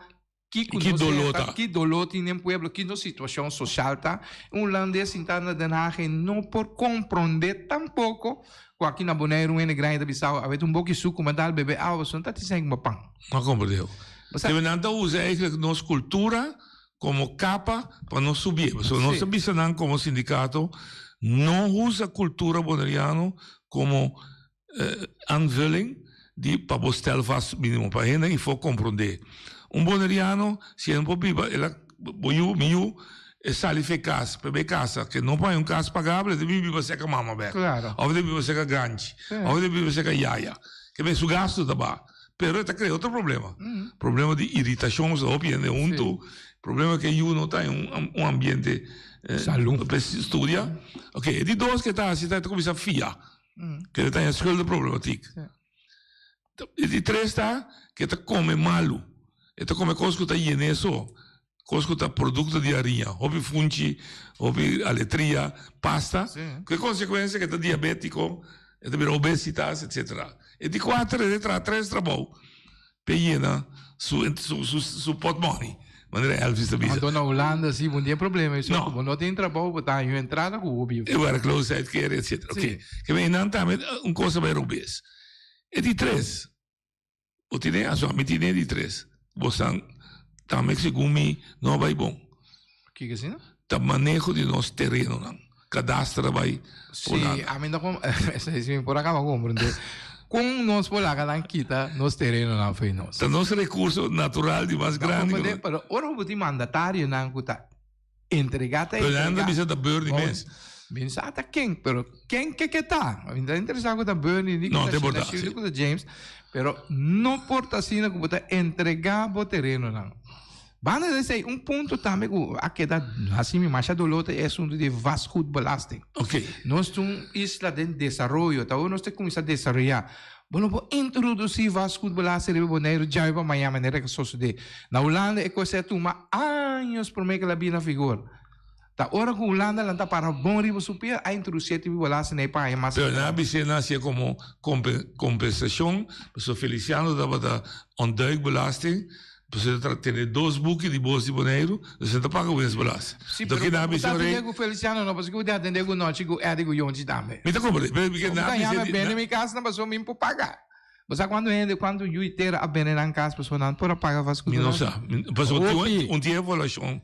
Kiko Ki nos doló ta, ta? ki doló tin den pueblo, ki nos situashon soshal ta. Un hulandes sintá na Den Haag e no por komprondé tampoko ku aki na Boneiru un hende grandi ta bisa awe ta un boki suku ma dal bebe awa pasobra no ta tin sèn kuma pan. No a komprendé. Bo sa. Debe nan ta usa eigenlijk nos kultura komo kapa pa nos subié. Pasobra nos Sí. ta bisa nan komo sindikato no usa kultura boneriano komo Aanvulling di pa bo stel vast minimo pa hende ifo komprondé. Un boneriano si e no por biba el a bo yu mi yu e sali fe kas pa e bai kasa ke no por haña un kas pagabel e ta bin biba serka mama bek òf e ta biba serka granchi òf e ta biba serka yaya ke men su gastu ta baha pero e ta krea otro problema problema di iritashon pasobra hopi hende huntu problema ke yu no ta den un ambiente pa studia ok e di dos ke ta hasi ta e ta kuminsá fia. Ke ta haña schuldenproblematiek. E di tres ta ke ta kome malu. E ta kome kos ku ta yen'é so, kos ku ta produkto di hariña, hopi funchi, hopi aletria, pasta, ku e konsekuensia ke ta diabétiko, e ta bira obesitas, etsetera. E di kuater e ta traha tres trabou. P'e yena su su su potmoni, manera Elvis ta bisa. Anto na Hulanda si bo no tin e problema esei, No. ku bo no tin trabou bo ta haña un entrada ku bo biba. E werkloosheidkering etcetera. Si. Oké. Ke men einan tambe un kos a bai robes. E di tres, bo tine, aso ami tine e di tres. Bo san. tambe segun mi no a bai bon. Kiko asina? Ta maneho di nos terenonan. Kadastre a bai Sí, ami no kom esei si mi por a kaba komprende. Kon nos por laga nan kita nos terenonan fo'i nos? Ta nos rekurso natural di mas grandi. No komprende, pero ora ku bo tin mandatarionan ku ta entrega ta entrega. Pero nan ta bisa ta Bernie mes. Mi no sa ta ken, pero ken ke ke ta. Mi ta interesa ku ta Bernie, ni ku ta Sheila Shirley, ni ku ta James. Pero no por ta asina ku bo ta entrega bo terenonan. Banda di esei, un punto tambe ku a keda hasi mi masha doló ta e asuntu di vastgoedbelasting. Nos ta un isla den desaroyo, ta ora nos ta kuminsá desaroyá. Bo no por introdusí vastgoedbelasting riba Boneiru djawe pa maña manera ku a sosodé. Na Hulanda e kos ei a tuma años promé ku el a bini na vigor. Ta ora ku Hulanda lanta para bon riba su pia a introdusí e tipo di belasting ei pa haña mas. Pero nan a bis'é nan hasié komo kompensashon, pasobra Feliciano tabata ontduikbelasting. Bo ta tene dos buki di bos di Boneiru, dus nan ta paga winstbelasting. Sí, pero bo ta atendé ku Feliciano no, pasobra ku bo ta atendé ku Nochi, ku Eddie, ku Yonchi tambe. Mi ta komprendé, pero mi ke nan a bisa. Bo ta yama bende mi kas nan pasobra mi por paga. Bo sa kuantu hende, kuantu yu i tera a bende nan kas pasobra nan por a paga vastgoed? Mi no sa, pasobra tin un tin evaluashon.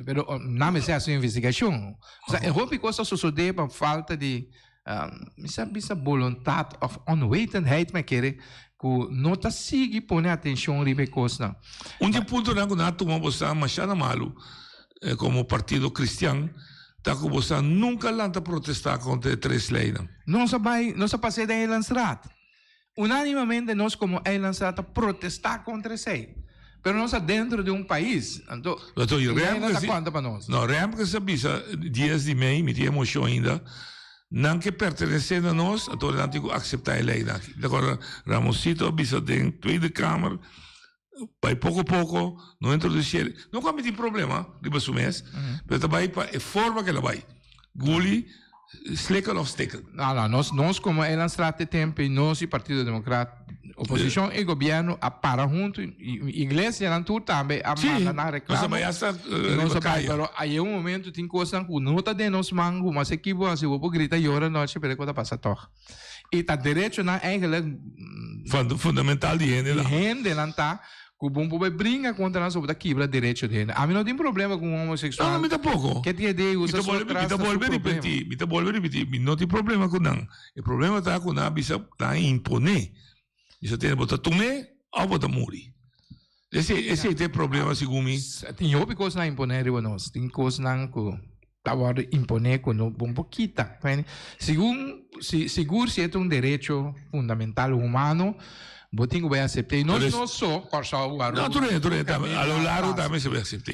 Pero nan mester hasi un investigashon. Osea, e hopi kos ta sosodé pa falta di Mi sa bisa boluntat òf onwetendheid mi a kere ku no ta sigui pone atenshon riba e kosnan. Un di e puntonan ku nan a tuma boso masha na malu komo partido kristian ta ku boso nunka lanta protestá kontra e tres leinan. Nos a bai, nos a pas'é den Eilandsraad. Unánimamente nos komo Eilandsraad ta protestá kontra esei. Pero nos ta dentro di un pais, anto lei no ta konta pa nos. No, Remkes a bisa dies di mei, mi tin emocion ainda, nan ke pertenece na nos, anto nan tin ku acepta e leinan aki. Mi ta acorda Ramonsito a bisa den Tweede Kamer, bai poko poko, no introduci e lei. No ku ami tin problema riba su mes, pero ta bai pa e forma ku el a bai. Guli, slikken of stikken. No, no, nos, nos como Eilandstraat e tempo y nos y Partido Democrat, oposicion y gobierno a para hunto y, y iglesianan tur tambe a Sí, manda nan reclamo. nos a bai hasta, eh, Y nos riba a bai, kaya. pero a yega un momento tin cosnan cu no ta den nos man, cu mas ekipo haci, bo por grita yora nochi, pero e cosa ta pasa toch. Y ta derechonan eigenlijk Fundamental di hende di hendenan ta cu bon por bay bringa contra nan sobo ta kibra derecho di hende. Ami no tin problema cu un homosexual. No, no, mi tampoco. Ke tin idea usa su Mi atras ta ta su bolbe problema. ripeti, mi ta bolbe ripeti, mi no tin problema cu nan. E problema ta cu nan a bisa, nan a impone. Bisa tene bo ta tume of bo ta muri. Ese, ese ta e problema segun mi. Tin hopi cosnan impone riba nos. Tin cosnan cu ta wordo impone cu no bon por kita. Segun, si, sigur si e ta un derecho fundamental humano, bo tin cu bay acepta. Y nos no so, Corsou, Aruba. No, tur hende, tur hende tambe. A lo largo tambe se bay acepta.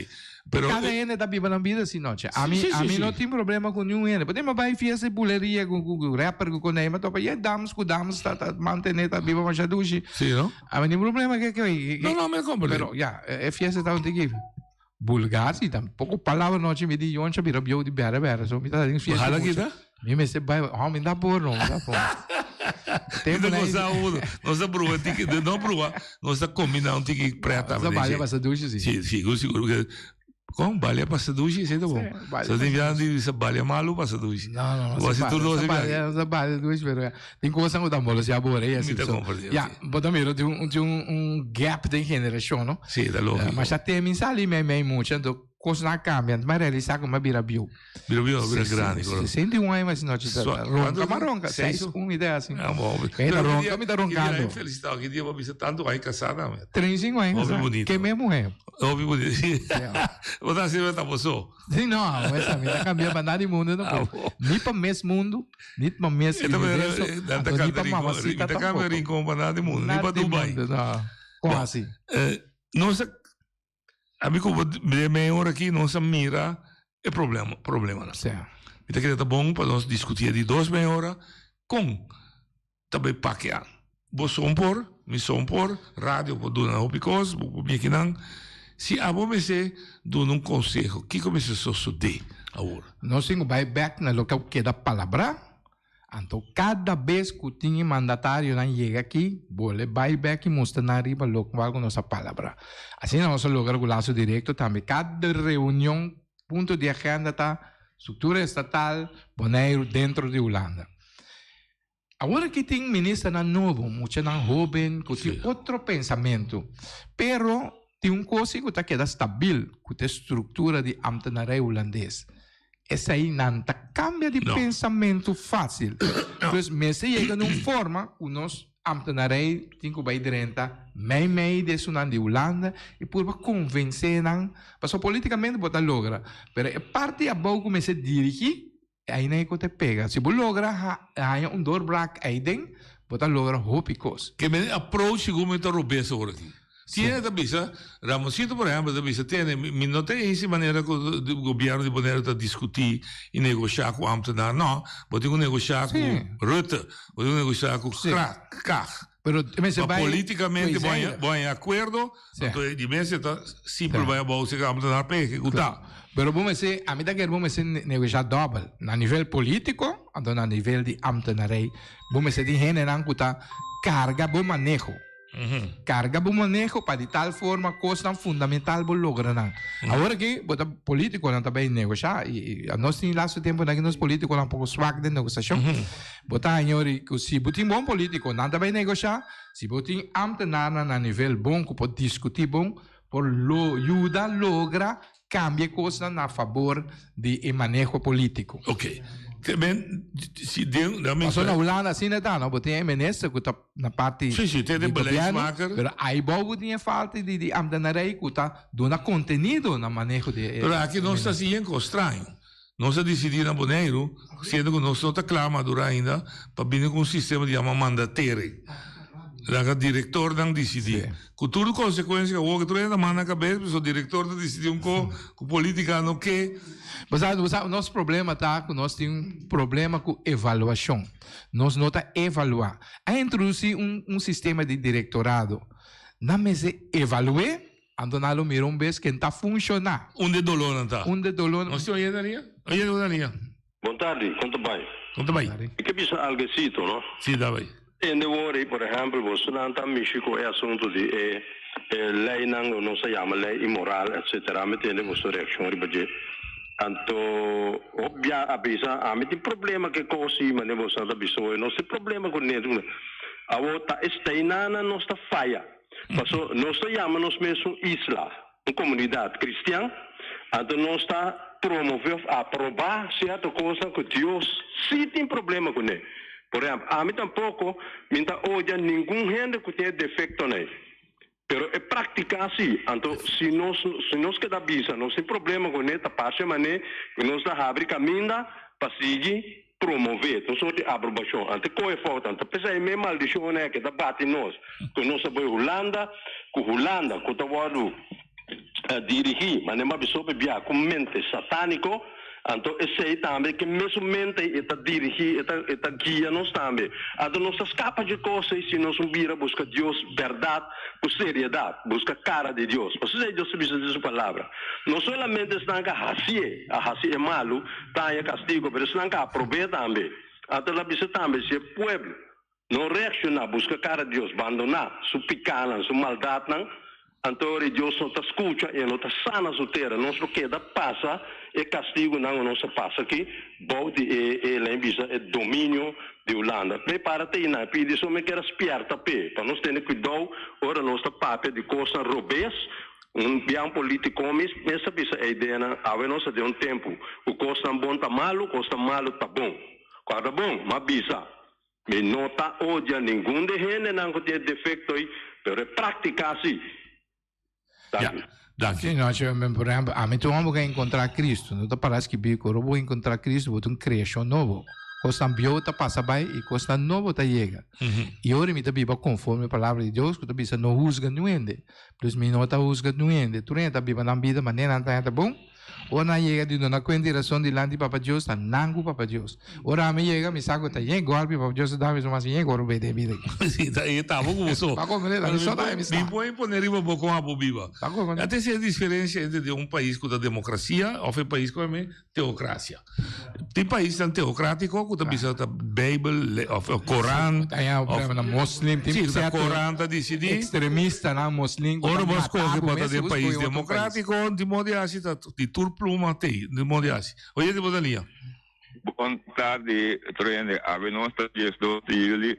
Pero Cada hende ta biba nan bida así noche. A mi, Sí, sí, a mi sí. no tin problema cu niun hende. Por ejemplo, bay fiesta y buleria cu, cu, cu rapper cu coney, ma topa, ye dams cu dams ta, ta mantene, ta biba masha dushi. Sí, no? A mi tin problema ke, ke, No, no, mi comprende. Pero ya, e, e fiesta ta un tiki vulgar, sí, tampoco palabra noche mi di yoncha bira bieu di bere bere, so mi ta den fiesta. Ojalá mucho. kita. Mi mester bai, oh, mi da por, no, mi da por. Mi ta goza uno. Nos ta bruha tiki, no bruha, nos ta combina un tiki preta. Nos ta balia pasa dushi, sí. Sí, sigur, sigur. Porque, con balia pasa dushi, sí, ta bon. Sí, So, tin biaha di bisa balia malu pasa dushi. No, no, Bo hasi tur dos biaha. Nos ta balia dushi, pero tin cosa ku ta molo si abore, así. Mi ta So, comprende, ya, sí. bo ta mira, tin un, tin un, un gap den generacion, no? Sí, ta lógico. Ma ya te mi sali mei mei mucha, entonces cosnan a cambia, entonces mi a realisa cu mi a bira bieu. Bira bieu, bira grandi, correcto. 61 aña mas nochi ta Sua- ronca, cuánto ma ronca, Seis? seis, un idea así. Ah, bon. Mi ta Pero ronca, ki mi ta dia- ki dia roncando. ai felicitado, ki dia bo bisa tanto ai casada, man. 35 aña Hopi casada. bonito. Ke mi mujer. Hopi bonito. Bo ta haciendo ta bo so. Sí, no, esa mi ta cambia pa nada mundo tampoco. Ah, bon. Ni pa mes mundo, ni pa mes E ta manera, universo, eh, nan ta anto ni cambia pa rincon, mamacita mi ta cambia tampoco. rincon pa nada mundo, ni Nada pa di Dubai. mundo, no. Con Bon, así? nos a, ami ku bo de meia ora aki nos a mira e problema, problemanan. Sí. Mi ta kere ta bon pa nos diskutí di dos meia ora kon ta bai pakeá. Bo son por, mi son por, radio por duna hopi kos, bo por miki nan. Si abo mester duna un konseho, kiko mester sosodé awor? Nos tin ku bai bèk na loke a keda palabrá. Anto kada bes ku tin e mandatarionan yega aki, bole bai bèk i mustra nan riba lokual ku nos a palabrá. Asina nos a logra ku laso direkto tambe. Kada reunion, punto di agenda ta struktura estatal Boneiru dentro di Hulanda. Awor aki tin ministernan nobo, muchanan hoben ku tin otro pensamentu. Pero. Tin un kos ku ta keda stabil ku ta e struktura di ambtenarij hulandes. Esei nan ta kambia di pensamentu fásil. Dus mester yega na un forma ku nos ambtenarij tin ku bai drenta mei mei di esunnan di Hulanda i purba konvensé nan. Pasobra politikamente bo ta logra, pero e parti abou ku mester dirigí, Aina e ku ta pega. Si bo logra haña un doorbraak eiden, bo ta logra hopi kos. Ke men approach sigur mi ta robes awor aki. Tiene ta bisa, Ramoncito por ehempel ta bisa, Tiene, mi no ta esi manera ku gobierno di Bonaire ta diskutí i negoshá ku ambtenaar. No, bo tin ku negoshá ku Rutte, bo tin ku negoshá ku Kaag. Pero mester Ma bai politikamente bo haña, tweezijdig. bo haña akuerdo, Sí. anto di mester ta simpel bai abou si ambtenaar pa ehekutá. Pero bo mester, ami ta kere bo mester negosha dòbel. Na nivel polítiko, anto na nivel di ambtenarij. Bo mester tin hendenan ku ta karga bo maneho. Karga bo maneho pa di tal forma kosnan fundamental bo logra nan. Awor aki bo ta polítikonan ta bai negosha i nos tin lastu tempunan aki nos polítikonan poko swak den negosashon. Bo ta haña ori ku si bo tin bon polítiko nan ta bai negoshá, si bo tin ámtenarnan na nivel bon ku por diskutí bon, por lo yuda logra kambia e kosnan na fabor di e maneho polítiko. Ok. Te men, si den, da men. Pasobra na Hulanda asina ta, no? Bo tin e minister ku ta na parti Sí, sí, tin di e gobièrnu, beleidsmaker. pero aibou bo tin e falta di di ámtenarij ku ta duna kontenido na maneho di e Pero aki nos ta hasi yen kos straño. Nos a disidí na Boneiru, siendo ku nos no ta kla madurá ainda, pa bini ku un sistema di yama mandatere. Laga direktornan disidí. Ku tur konsekuensia ku awor ku tur hende ta manda kabes, pasobra direktor ta disidí un ko ku polítika no ke. Bo sa, bo sa, nos problema ta ku nos tin un problema ku evaluashon. Nos no ta evaluá. A introdusí un un sistema di direktorado. Nan mester evalu'é. Anto nan lo mira un bes ken ta funshoná. Unda e dolónan ta? Unda e dolónan. Nos tin oyente na liña? Oyente ku na liña. Bon tardi, kon ta bai? Kon ta bai? Mi ke bisa algesito, no? Si, ta bai. Tende wori, por ehèmpel, bosonan ta mishi ku e asuntu di e e leinan ku nos ta yama lei inmoral, etsetera. Mi tende boso reakshon riba dje. Anto, hopi bia a bisa, ami tin problema ku e kos ei, manera bosonan ta bisa hoy. Nos tin problema ku ne. Awor, ta esteinana nos ta faya. Paso nos ta yama nos mes un isla, un komunidat kristian, anto nos ta promové òf aprobá sierto kosnan ku Dios sí tin problema kuné. Por ehèmpel, ami tampoko mi ta odia ningun hende ku tin e defektonan ei, pero e praktiká sí. Anto si nos si nos keda bisa nos tin problema kuné, ta parse manera ku nos ta habri kaminda pa sigui promové ta un sort di aprobashon. Ante koe fout nan ta p'esei me maldishonnan aki ta bati nos ku nos a bai Hulanda, ku Hulanda ku ta wòrdu dirigí manera mi a bisa hopi bia ku mente satániko, anto esei tambe ke mesun mente ei e ta dirigí e ta e ta guia nos tambe. Anto nos ta skapa dje kos ei si nos un bira buska Dios bèrdat ku seriedat, buska kara di Dios. Pasobra esei Dios ta bisa den su palabra. No solamente esnan ku a hasié, a hasi e malu, ta haña kastigu, pero esnan ku a aprob'é tambe. Anto el a bisa tambe, Si e pueblo no reakshoná, buska kara di Dios, bandoná su pikánan, su maldatnan, anto ora Dios no ta skucha i e no ta sana su tera, nos lo keda pasa e kastigunan ku nos a pasa aki bou di e, e lei bisa, e dominio di Hulanda. Prepara te einan, pidi so mi kier a spièrta p'e, pa nos tene kuidou ora nos ta papia di kosnan robes. Un bian politico mis mes a bisa e ideanan, awe nos ta den un tempu cu cosnan bon ta malu, cosnan malu ta bon. Corda bon, m'a bisa, mi no ta odia ningun de hendenan cu tin e defecto ei, pero e practica si. Danki. Danki. Sí, no, che, por ehempel, ami tur homber cu a encontra Cristo, no ta para skibi cu ora bo encontra Cristo bo ta un creacion nobo. Cosnan bieu ta pasa bai y cosnan nobo ta yega. Y ora mi ta biba conforme e palabra di Dios cu ta bisa no huzga niun hende. Dus mi no ta husga niun hende. Tur hende ta biba nan bida manera nan ta hende bon. Ora nan yega di duna kuenta i rason dilanti Papa Dios, ta nan ku Papa Dios. Ora ami yega, mi sa ku ta yen gòlpi Papa Dios ta da mi, so mas yen gòlpi den bida aki. Si, ta e ta bo ku bo so. Pa komprende, ta mi so ta mi sta. Mi por impone riba bo kon abo biba. Pa komprende. A ta esei e diferensia entre den un pais ku ta demokrasia òf e pais ku a Teocracia. Tin paisnan teocratico cu ta bisa ta Bijbel of Koran. Of na moslim tin si, ta Koran ta dicidi. Extremistanan moslim. Ora bo scoge pa ta den pais democratico, di modo di haci ta di tur pluma tey, di modo di haci. Oye di bo ta lia. Bon tardi tur hende. Awe nos ta 12 di juli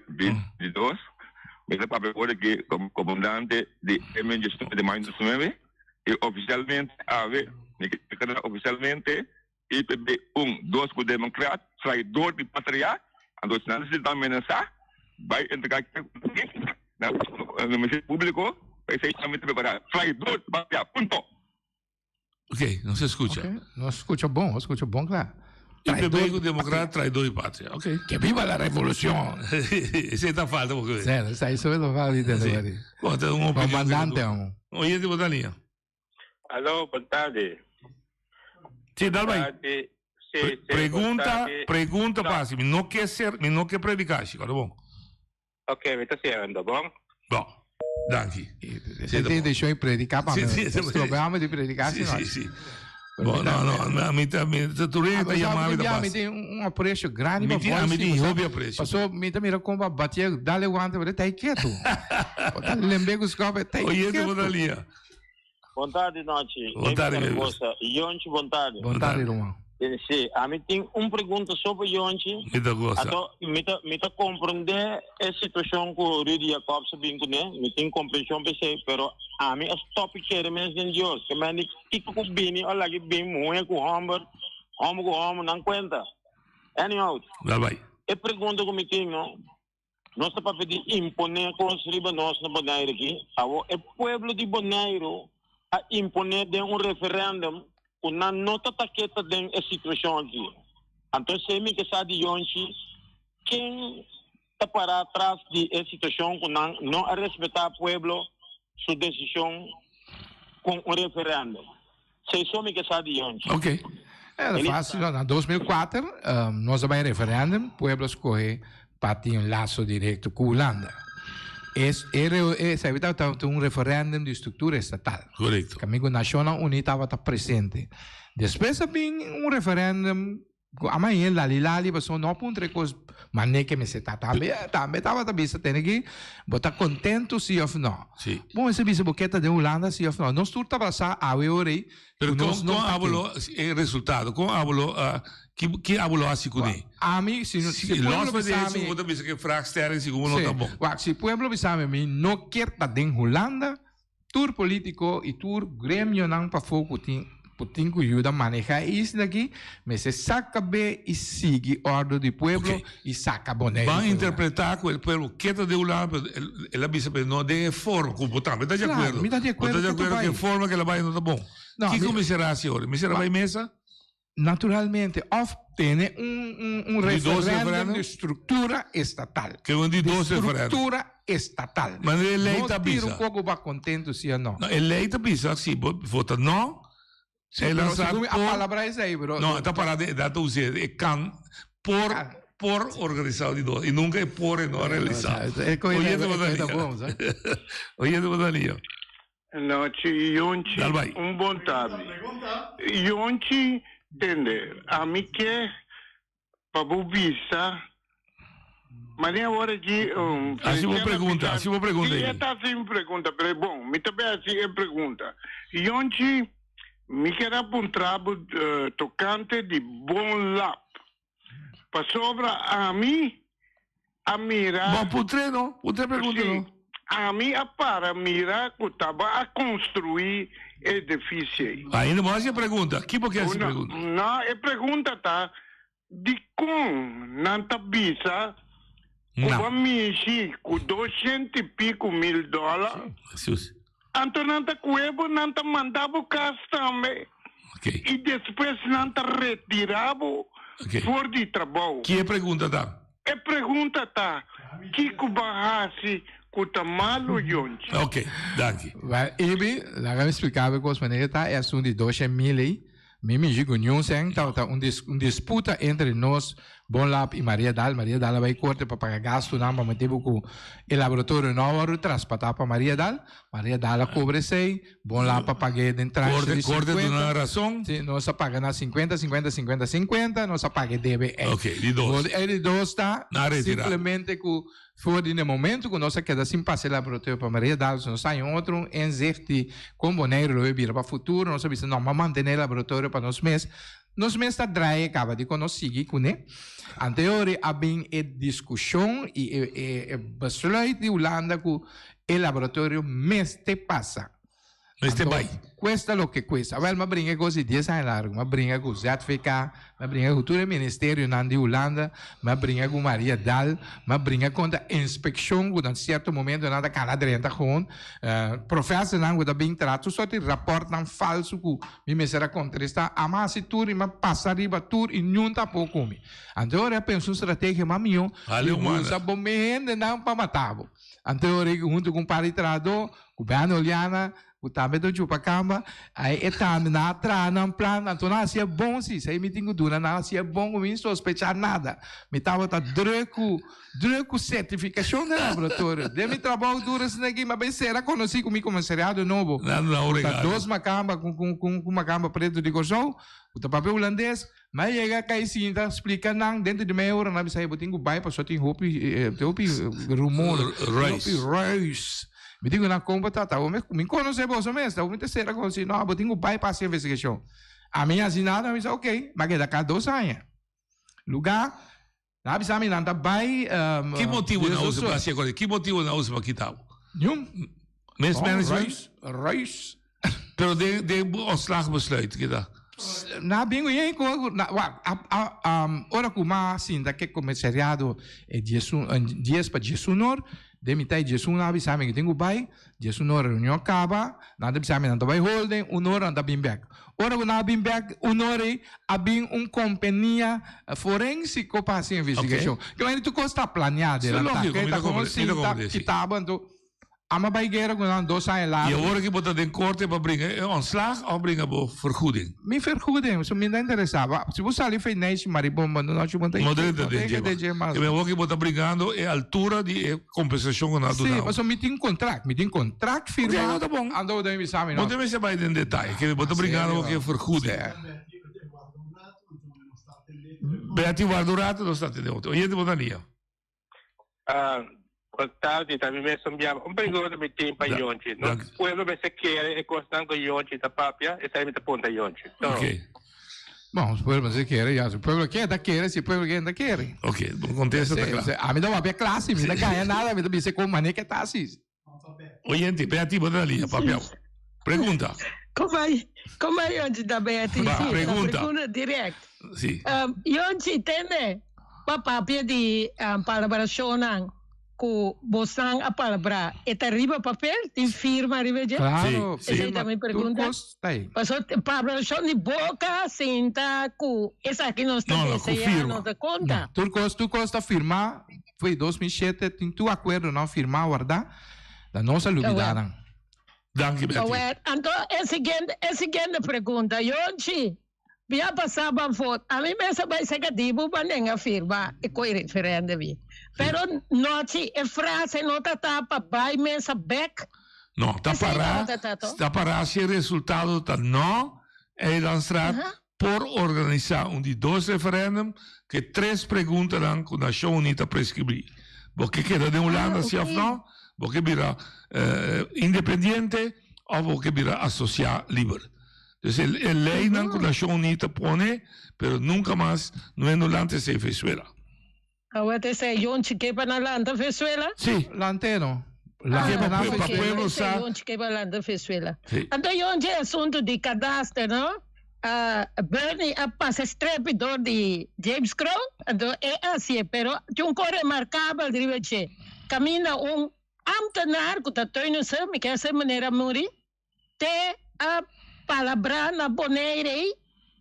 22. Mi ta papia awor aki komo komandante di M 19 di Mayo 19 i ofisialmente awe mi ke deklará ofisialmente IPB un dos ku Demokrat traidor di patria, anto si nan ta amenasá bai entregá ke na Ministerio Públiko pa esei tambe ta prepará traidor di patria punto. Ok, nos a escucha. Ok, nos escucha bon, nos escucha bon kla. IPB ku Demokrat traidor di patria. Ok. Que viva la revolucion! Esei ta falta porque. Sí, esei so ta falta di tende. Bon, ta un opinion. Comandante, amo. Oyente bo ta linea. Aló, bon tardi. Sí, dal bai. Sí, sí, Pregunta, pregunta pa hasi. Mi no ke ser, mi no ke prediká, shi, ora bon. Ok, mi ta siendo, bon? Bon, danki. Si tin intenshon di prediká pa mi, strobe mi di prediká si no. Sí, sí, sí. Bon, no, no, mi ta, mi ta, tur hende ta yama mi ta pasa. Mi tin un aprecio grandi pa boy. Mi tin hopi aprecio. Paso mi ta mira kon pa batia, dale guante, pero ta ketu. Bo ta lembe ku skòp, ta ketu. Oyente bo ta lia. Bon tardi nochi. Bon tardi mi amigo. Yonchi bon tardi. Bon tardi ruman. Si, ami tin un pregunta so pa Yonchi. Mi ta gosa. Ato mi ta mi ta comprende e situacion cu Rudy Jacobs a bin cune, mi tin comprension pa esey, pero ami a stop di kere mes den Dios. Ke men di kiko cu bini o lagi bin muhe cu homber, homber cu homber nan cuenta. Anyhow. Bye bye. E pregunta cu mi tin no. Nos ta papia di imponé kos riba nos na Boneiru aki. Awor e pueblo di Boneiru a imponé den un referèndum ku nan no ta taketa den e situashon aki. Anto esei mi ke sa di Yonchi, ken ta pará tras di e situashon ku nan no a respetá pueblo su desishon ku un referèndum? Esei so mi ke sa di Yonchi. Ok. E ta fácil, na 2004 nos a bai referèndum, pueblo a skohe pa tin un laso directo cu Hulanda. Es, e, e, esaki tabata un referendum di structura estatal. Correcto. Caminda cu Nacionnan Uní tabata presente. Despues a bin un referendum cu a mañe lali lali pasobra no a puntra e cos mane ke mester ta. Tambe, tambe tabata bisa tene ki bo ta contento si of no. Si. Bo mester bisa bo ke ta den Hulanda si of no. Nos tur tabata sa awe ora ei Pero con, con abo e resultado, con abo lo, uh, ki, ki abo lo hasi kuné? Ami, si, si, si pueblo bisa mi... Los bisa que vraagstelling si como no ta bon. Wak, si pueblo bisa mi, mi no kier ta den Hulanda, tur politico y tur gremionan pafó cu tin, cu tin cu yuda maneha e isla aki, mester saca be y sigui ordo di pueblo okay. y saca Boneiru. Ban interpreta cu el pueblo kier ta den Hulanda, pero el, el a bisa pero no den e forma cu bo tambe ta di Claro, acuerdo. mi ta di acuerdo Bo ta di cu acuerdo ta cu e bai. forma cu el a bai no ta bon. No, Kico mi- mester haci ora? Mester a bai mesa? Naturalmente, of tene un, un, un Di dos referendum referendum? di structura estatal. Ke un di dos referendum. Structura estatal. Maar e ley No ta tira bisa. un poco ba contento si o no. No, e ley ta bisa si bo vota no, Sí, e pero lansa segun mi a por palabra esei, pero No, ta para de dat usa e kan por por organisa di dos y nunca e por e no a realisa. E coi Oyente e coi ta Botalia. bon, sa. Oyente Botalia. Nochi, Yonchi, Dal bai. un bon tardi. Yonchi, tende, ami ke pa bo bisa, mane awor aki, um, Hasi bo Feliciana pregunta, bisa, hasi bo pregunta sí, ahí. e ta hasi mi pregunta, pero bon, mi ta bay hasi e pregunta. Yonchi, mi kier a puntra bo eh, tocante di Bon Lab. Pasobra ami a mira. Bon, puntr'é no, puntr'é pregunta Sí, no. ami a para mira ku taba a konstruí e edifisio ei. Ainda bo hasi e pregunta. Ki bo ke hasi Una, pregunta? no, e pregunta ta, dikon nan ta bisa ku No. bo a mishi ku doshent i piku mil dòler? Jesus. Anto nan ta kue bo, nan ta manda bo kas tambe. Ok. I despues nan ta retira bo Ok. for di trabou. Ki e pregunta ta? E pregunta ta, kiko bo a hasi ku ta malu, Yonchi? Ok, danki. Wel, Ibi, laga mi splika bo e kos manera ta e asuntu di doshen mil ei. Mi mishi ku niun sèn tabata un un disputa entre nos, Bonlab i Maria Dal. Maria Dal a bai korte pa paga gastunan pa motibu ku e laboratorio no a wòrdu traspatá pa Maria Dal. Maria Dal a kobra esei, Bonlab a pag'é den tranche di Korte sinkuenta. duna rason. Sí, nos a paga na sinkuenta, sinkuenta, sinkuenta, sinkuenta, nos a paga e debe ei. Ok, di dos. E di dos ta Na retirá. simplemente ku For di ne momento ku nos a keda sin pasa e laboratorio pa Maria Dals, nos haña un otro inzicht di kon Boneiru lo e bira pa futuro. Nos a bisa, no, mas mantené e laboratorio pa nos mes. Nos mes ta draai e caba di con nos sigui cune. Anteori a bin e discusion y e e e besluit di Hulanda cu e laboratorio mester pasa. Mester Anto, bai. Cuesta loke cuesta. Awel m'a bringa cos di dies aña largo. M'a bringa cu ZVK, m'a bringa cu tur e ministerionan di Hulanda, m'a bringa cu Maria Daal, m'a bringa contra inspeccion cu na cierto momento nan ta cana drenta gewoon. Professornan cu ta bin traha tur soort di raportnan falso cu Mi mester a kontrestá, Ama hasi tur i mi a pasa riba tur i niun ta por ku mi. Anto ora a pensa un strategia mas mihó di usa bo hendenan pa mata bo. Anto ora huntu ku un par di trahadó, ku Bern Oliana, ku tambe ta un chupakamba, ai e tambe nan a traha nan plan, anto nan hasié bon si, esei mi tin ku duna, nan hasié bon ku mi sospechá nada. Mi tabata drùk ku Druk ku sertifikashon den laboratorio. Den mi trabou duro asina aki, mi a bay sera konosí ku mi komisariado nobo. Ku ta dos makamba ku ku makamba pretu di Kòrsou, ku ta papia hulandes. Mi a yega kai sinta splika nan denter di meia ora nan a bisa, hey, bo tin ku bai pasobra tin hopi hopi rumor, hopi ruis. Mi tin ku nan kon bo ta? Ta mi konosé boso mes, ta mi ta sera konosí. No, bo tin ku bai pa hasi investigashon. Ami hasi nada, mi bisa oke, mi a keda ka dos aña. Lugá. Nan a bisa mi nan ta bai. Ki motibu nan usa pa hasi e Ki motibu nan usa pa kita bo? Niun. Mismanagement? Ruis. Pero den den ontslagbesluit kita? Nan a bin ku yen ku wak ora ku ma sinta ke komisariado e diesun dies pa diesun or den mitad di diesun nan a bisa mi ku tin ku bai. Dies un ora reunion a kaba, nan ta bisa mi nan ta bai holding, un ora nan ta bin bek. Ora ku nan a bin bek un ora ei, a bin un kompania forensiko pa hasi investigashon. Ke manera tur kos ta planeá adelantá. Ke ta komo sinta kita bo anto amo a bai guera ku nan dos aña largu. I awor ki bo ta den korte pa bringa e ontslag òf bringa bo vergoeding? Mi vergoeding, pasobra mi no ta interesá. Si bo sali fei Neishi Maribomba no nochi bo no ta No drenta den dje mas. Ke awor ki bo ta bringando e altura di e Kompensashon ku nan a duna. Sí, pasobra mi tin kontrakt, mi tin kontrakt firmá. Oké, no ta bon. Anto bo ta bisa mi no. Bo ta mester bai den detaye, ke bo ta bringando ku ke vergoeding. Betty, warda un rato, nos ta atende otro. Oyente, bo ta nia. Bon tardi, ta mi mes un biaba. Un pregunta mi tin pa Yonchi. Nos pueblo mester kere e kosnan ku Yonchi ta papia? Esei mi ta puntra Yonchi. Oké. Bon, su pueblo mester kere, ya, su pueblo ke ta kere, si pueblo ke ta kere. Ok, bo contesta ta kla. A mi ta papia kla si, mi ta gaña nada, mi ta bisa kon manera ke ta si. Oyente, Betty, bo ta na liña, papia. Pregunta. Como como Yonchi ta Betty? Ba, sí, pregunta. Pregunta direct. Sí. Um, Yonchi, tende, pa papia di um, palabracionnan. Ku bosnan a palabrá, e ta riba papel? Tin firma riba dje? Claro, Sí, Esei ta mi pregunta. Tur kos ta ei. Paso palabrashon di boka sinta ku esaki nos ta No, no, ku deseá, firma. no ta konta. No, tur kos, tur kos ta firmá. Foi 2007, tin tur akuerdonan firmá, wardá. Da nos a lubidá nan. Danki, Betty. Awor, anto e siguiente, e siguiente pregunta, Yonchi, Bia pasá ban for, ami mes a bai seka dibu pa nenga firma e koe referendum ei. Pero nochi e frase no ta ta pa bai mesa bek. No, ta Esei pará, tabata ta to. ta pará si e resultado ta no, Eilandstraat por organisá un di dos referendum ku e tres preguntanan ku Nashon Uní ta preskribí. Bo ke keda den Hulanda si òf no, bo ke bira independiente òf bo ke bira asosiá liber. Dus e e leynan ku Nashon Uní ta pone, pero nunka mas no e no lanta esei Venezuela. Awe ta esei yonchi ke pa nan lanta Venezuela? Sí. Lant'e no. Lanta nan pa Venezuela. pueblo sa. Esei yonchi ke pa lanta Venezuela. Sí. Anto yonchi e asuntu di kadaster no, Bernie a pasa strepi dor di James Kroon, anto e haci'e, pero tin un kos remarkabel riba dje, kaminda un ambtenaar ku ta Teunissen, mi ke hacer manera muri, Te a palabrá na Bonaire ei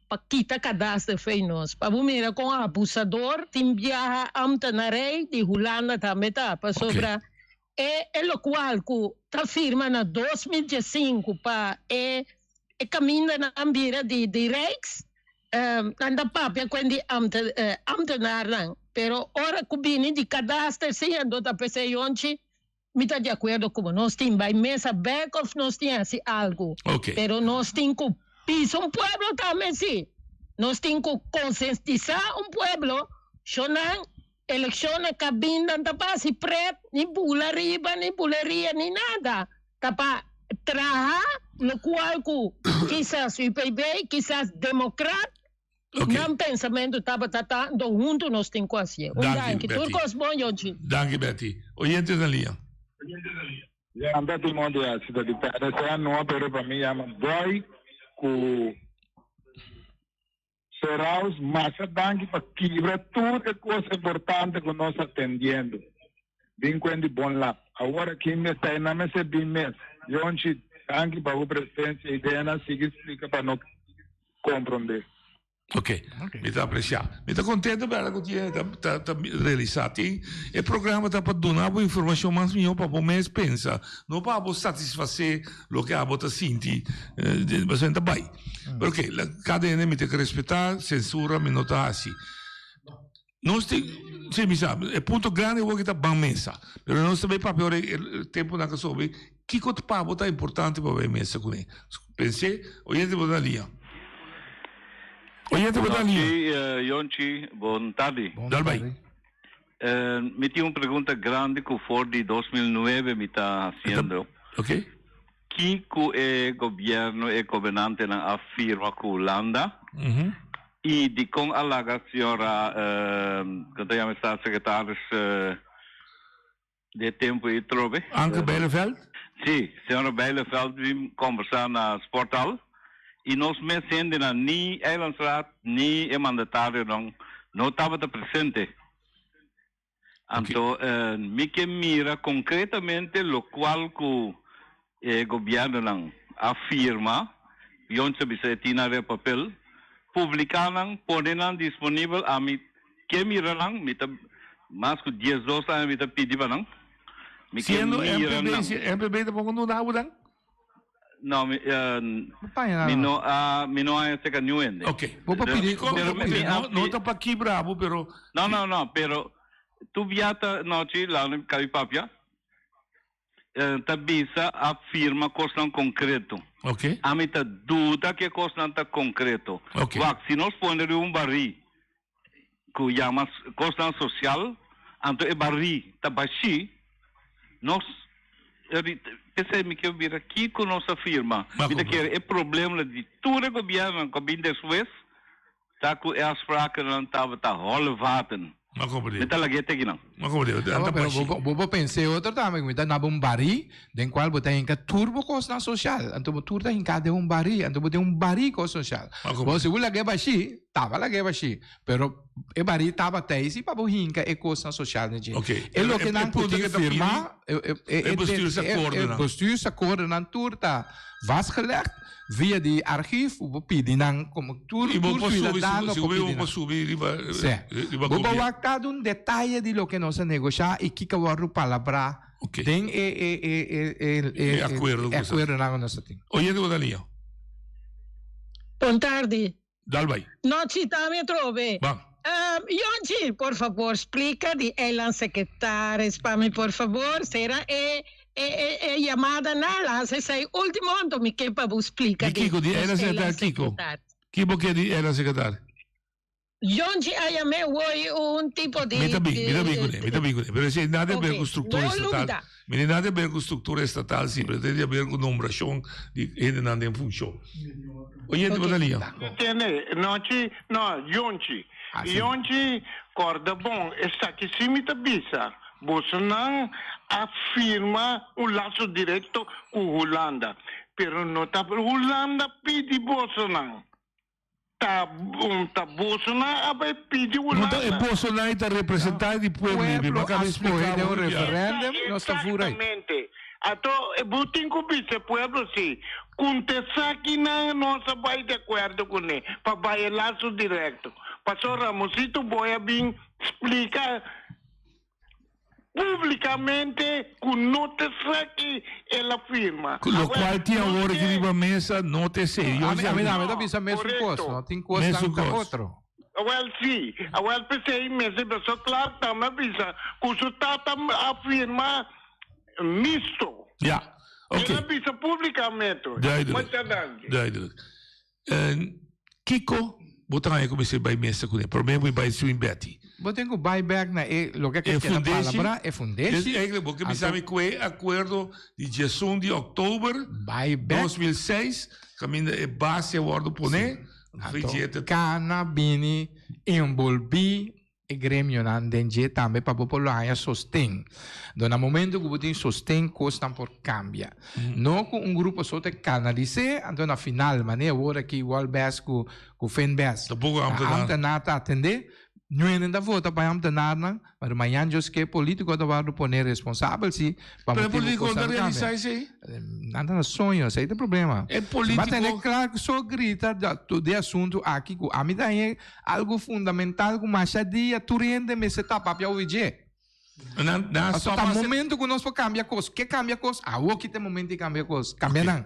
pa kita kadaster fei nos. Pa bo mira kon abusador tin biaha ambtenarei di Hulanda tambe ta, pasobra e e lokual ku ta firma na 2015 pa e e kamindanan bira di di Rijks, nan ta papia kuen di ambtenarnan, pero ora ku bini di kadaster si anto ta pesei yonchi. Mi ta di akuerdo ku bo. Nos tin bai mesa bek of nos tin hasi algu. Ok. Pero nos tin ku pisa un pueblo tambe si. Nos tin ku konsientisá un pueblo. Shonnan, elekshonnan kabindan ta pa hasi pret, ni bula riba, ni buleria, ni nada. Ta pa traha lokual ku kisas UPB, kisas demokrat. Nan pensamentu tabata ta anto huntu nos tin ku hasié. Un Danki, danki. Tur Betty. kos bon, Yochi. Danki, Betty. Oyente na liña. Ya, Betty Mondia, si ta di perde sea no, pero pa mi yama boy ku Seraus masha danki pa kibra tur e kos importante ku nos atendiendo. Bin kuen di bon lap. Awor aki mester nan mester bin mes. Yonchi, danki pa bo presencia i deanan sigui splika pa no komprondé. Ok, mi ta apreciá. Mi ta contento berdad cu tin ta ta ta realisá. Tin e programa ta pa duna bo informacion mas mihó pa bo mes pensa, no pa bo satisfacé loke abo ta sinti pasobra ta bai. Pero ok, cada hende mi tin ke respetá, censura mi no ta haci. Nos tin, si mi sa, e punto grandi awor ki ta ban mesa. Pero nos ta bay papia ora e temponan ka sobe, kiko ta pa bo ta importante pa bay mesa kuné? Pens'é, oyente bo ta na liña. Oyente bo ta na liña. Nochi, Yonchi, bon tardi. Dal bay. Mi tin un pregunta grandi ku for di 2009 mi ta hasiendo. Ok. Kiko e gobierno, e gobernantenan a firma ku Hulanda? I dikon a laga señora, kon ta yama e staatssecretaris de tempu ei trobe? Anke Bijleveld? Si, señora Bijleveld bin kombersá na Sporthal i nos mes hendenan, ni Eilandsraad ni e mandatarionan no tabata presente. Anto mi ke mira konkretamente lokual ku e gobièrnunan a firma, Yonchi a bisa e tin nan riba papel, publiká nan, pone nan disponibel, ami ke mira nan, mi ta mas ku diesdos aña mi ta pidi pa nan, mi ke Siendo mira MPB, nan. si MPB tampoco no duna nan? No, mi, mi no a, mi no a seka niun hende. Ok. Bo pa pidi, bo pa pidi, no, no ta pa kibra bo, pero. No, no, no, pero tu biata nochi, laat kabi papia, ta bisa a firma kosnan konkreto. Ok. Ami ta duda ke kosnan ta konkreto. Ok. Wak, si nos pone riba un barí ku yama kosnan sosial, anto e barí ta bashí, nos p'esei mi ke bira kiko nos a firma. Mi ta kere e problema di tur e gobièrnunan ku a bin despues ta ku e afsprakennan tabata holle vaten. Mi ta lag'é te kinan. Pero bo por pens'é otro tambe, ku mi ta naba un barí den kual bo ta hinka tur bo kosnan sosial. Anto bo tur ta hinká den un barí, anto bo tin un barí kos sosial. Bo si bo lag'é bashí, taba lag'é bashí, pero e barí tabata ei si pa bo hinka e kosnan sosial den dje. E loke nan ku tin firmá, e bestuursakkoordennan tur ta vastgelegd via di archief, bo pidi nan komo tur tur siudadano por pidi nan. Sí. Bo por wak kada un detaye di loke nos a negoshá i kiko a wòrdu palabrá den e e e e e E akuerdo ku akuerdonan ku nos a tin. Oyente bo ta liña. Bon tardi. Dal bai. Nochi ta mi atrobe. Ban. Yonchi, por fabor splika di eilandsecretaris pa mi por fabor. Sera e e e e yamada nan la hasi esei ultimo anto mi ke pa bo splika Di di kiko? Di nos eilandsecretaris kiko? eilandsecretaris. Ki bo ke di eilandsecretaris? Yonchi a yam'é woi un tipo di Mi ta bin, mi ta bin kuné, mi ta bin kuné. Pero esei nada di Ok, ber ku struktura no estatal. lubida. Mi tin nada di ber ku struktura estatal si, pero tin di aber ku nombrashon di hendenan den funshon. Oyente bo ta liña. Tene, nochi, no, Yonchi. Yonchi, kòrda bon, esaki si mi ta bisa, bosonan a firma un laso direkto ku Hulanda, pero no ta Hulanda pidi bosonan. Ta ta bosonan a bai pidi No ta Hulanda. e bosonan ta representá di pueblo y Pueblo mi a scoge den un referendum, nos ta fura ei. Exactamente. Ato e bo tin cu bisa e pueblo si, con t'esakinan nos a bai di acuerdo cune pa bai e lazo directo. Pasobra Ramosito Boy a bin splica Publicamente cu no ta esaki el a firma. Lo cual tin awor aki riba mesa no ta esey. A mi tambe ta bisa mesun cos, no tin cosnan ta otro. Awel si, awel p'esey mester beso Clark tambe a bisa cu su tata a firma misto. Ya, ok. El a bisa publicamente. Duidelijk. Mucha danki. Duidelijk. Kiko bo ta haña ku mester bai mesa kuné? Promé bo bai swing Betty. Bo tin ku bai bèk na e loke a keda palabrá, e fundeshi. Eigenlijk bo ke bisa mi ku e akuerdo di diesun di òktober 2006 kaminda e base a wòrdu poné. Anto, kana bini enbolbí e gremionan den dje tambe pa bo por lo haña sosten. Dor na momento ku bo tin sosten kosnan por kambia. No ku un grupo so ta kanalis'é, anto na final manera awor aki Walbes ku ku Finbes ambtenaar ta atendé, Nuenen ta vota pa e ambtenaarnan, pero mañan Dios ke politico ta wordo pone responsabel si pa Pero e motibo politico no ta realisa esey? Nan ta na soño, esey ta e problema. E politico. Ba tene kla so grita di asunto aki ku ami ta haña algo fundamental ku masha dia tur hende mester ta papia ovi dje. Nan nan Pasobra ta momento ku nos por kambia kos. Ke kambia kos? Awo ki ta e momento di kambia kos. Kambia nan.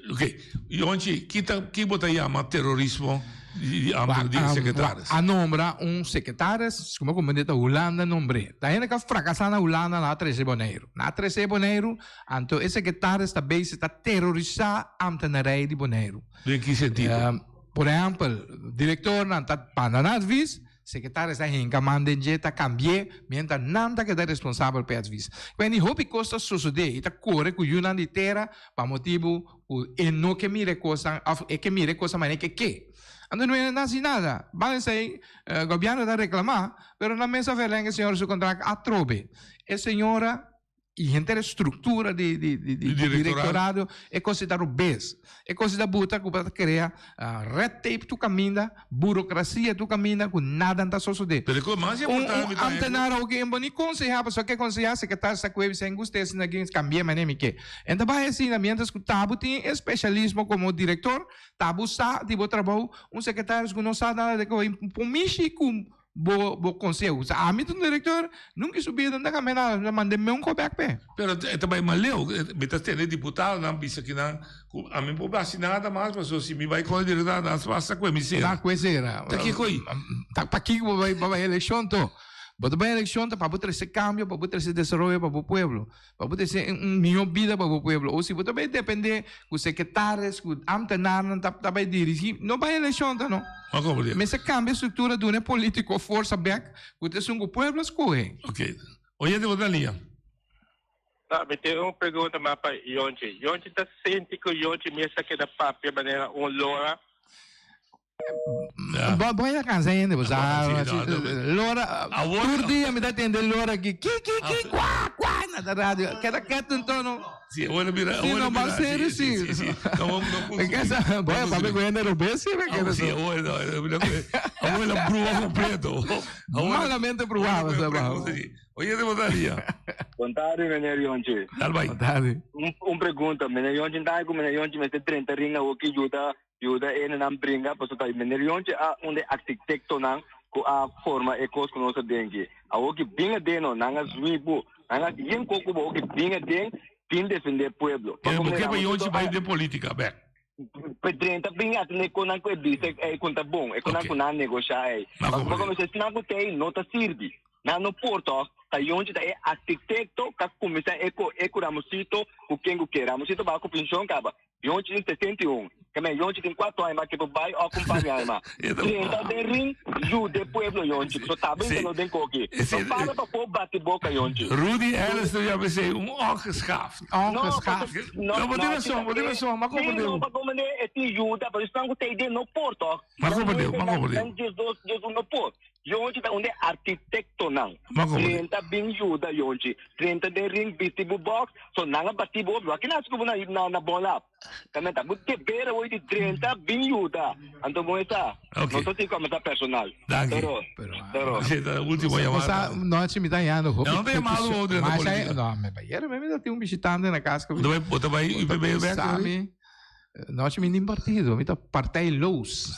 Ok, Yonchi, ki ta ki bo ta yama terorismo di ambto di secretaris? A nombra un secretaris, como como ta Hulanda nombr'é. Ta hende ka fracasa na Hulanda nan a trece Boneiru. Nan a trece Boneiru, anto e secretaris ta bezig ta terorisa ambtenarij di Boneiru. Den ki sentido? Por ehempel, directornan ta manda nan advies, Secretaris a hinca man den dje ta cambi'é mientras nan ta keda responsabel p'e advis. Kwen di hopi cos ta sosodé i ta core cu yunan di tera pa motibu cu e no ke mira e cosnan of e ke mira e cosnan manera ke ke. Anto no hende ta haci nada. Banda esey gobierno ta reclama pero nan mes a verlenga e señora su contract atrobe. E señora I henter e struktura di di di di direktorado e kos ta robes. E kos ta buta ku ta krea red tape tur kaminda, burokrasia tur kaminda ku nada no ta sosodé. Pero e kos mas importante mi ta. Un ambtenaar oke en bo ni konsehá pasobra ke konsehá sekretario sa kue bisa en gusta esina ke kambi'é manera mi ke. En ta bai asina mientras ku tabu tin e spesialismo komo direktor, tabu sa di bo trabou, un sekretaris ku no sa nada de kos por mishi ku Bo bo conseho. Sa ami ta un director, nunca in su bida no ta cambia nada, mi ta manda e meun ko bek p'e. Pero e ta bai maleu, mi ta tende diputadonan bisa kinan ku ami no por hasi nada mas pasobra si mi bai kon e director nan basta ku e mi sera. Ta ku e sera. Ta kiko ei? Ta pakiko bo bai bo bai elekshon to? Bo ta bai elekshon ta pa bo trese kambio, pa bo trese desaroyo pa bo pueblo. Pa bo trese un mihó bida pa bo pueblo. O si bo ta bai dependé ku sekretaris, ku ambtenarnan ta ta bai dirigí, no bai elekshon ta no. Mester kambia struktura duna e polítiko forsa bèk ku ta esun ku pueblo a skohe. Ok. Oyente bo ta lia. Ta, mi tin un pregunta mas pa Yonchi. Yonchi ta sinti ku Yonchi mes ta keda papia manera un lora? Bo bo ya cansa hende bo sa. Lora tur dia mi ta tende lora ki ki ki ki kwa kwa na ta radio. Keda ketu enton no. Si abuelo mira Si no ba serio si. Si si. No no. Bo ya papia ku hende robes si me keda Si abuelo abuelo bruha completo. Malamente bruha bo sa ba. Oye de botaria. Bon tardi meneer Yonchi. Dal bai. Bon tardi. Un pregunta meneer Yonchi nta ku meneer Yonchi mester drenta ring awoki yuda Yuda e hendenan bringa pasobra ta meneer Yontje a un di e arkitektonan ku a forma e kos ku nos ta den aki. Awor ki bin aden no, nan a zwi bo, nan a hasi yen kos ku bo, awor ki bin aden bin defendé pueblo. Pero bo ke pa Yontje bai den politika bek? Pe drenta bin atendé konan ku e bisa ei ku ta bon, e konan ku nan a negoshá ei. Pasobra esnan ku ta ei no ta sirbi. Nan no por tòg, ta Yonchi ta e arkitekto ku a kuminsá e ko e ku Ramosito ku ken ku ke. Ramosito baha ku penshon kaba. Yonchi tin 61. Keme Yonchi tin kuatro aña mas ke por bai òf un par di aña mas. Drenta den ring, yuda e pueblo Yonchi. Pasobra ta brinta no den koki. No para pa por bati boka Yonchi. Rudy Ellis ta yama esei un ongeschaafd. Ongeschaafd. No, bo tin rason, bo tin rason. M'a komprendé bo. No, pa komprendé e tin yuda, pasobra esnan ku ta ei den no por tòg. M'a komprendé bo, m'a komprendé bo. Nan 12, 11 no por. Yonchi ta un de arkitektonan. Drenta bin yuda Yonchi. Drenta den ring bisti bo box. So nan a bati bo. Wak kina hasi ku bo na na bon lap. Tambe ta bo deber awor di drenta bin yuda. Anto bo esa. No ta tin ku amesa personal. Danki. Pero pero. Si ta ultimo yamada. Bo sa nochi mi ta yando hopi. No ta yamado bo drenta politika. No me bayera mi ta tin un bishitante na kas. Bo ta bai UPB bek? Sami. Nochi mi tin partido, mi ta partijloos.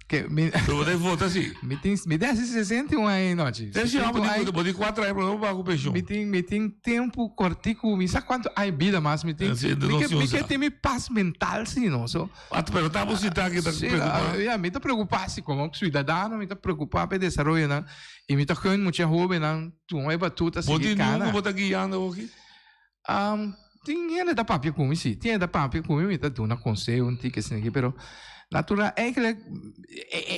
Ke mi Pero bo ta vota si. Mi tin mi tin hasi 61 aña nochi. Te si amo di bo di 4 aña pero bo ku pensioen. Mi tin mi tin tempo kortiku, mi sa kuantu aña bida mas mi tin. Mi ke mi ke tin mi pas mental si no. So Ah, pero ta bo sinta ki ta preocupa. Ja, mi ta preocupa si como ciudadano mi ta preocupa pa e desaroyonan y mi ta gun mucha hobennan tuma e batuta sigui kana. Bo tin nunca bo ta guiando aki? Tin hende ta papia ku mi, si. Tin hende ta papia ku mi, mi ta duna konseho un tiki esaki, pero natural eigenlijk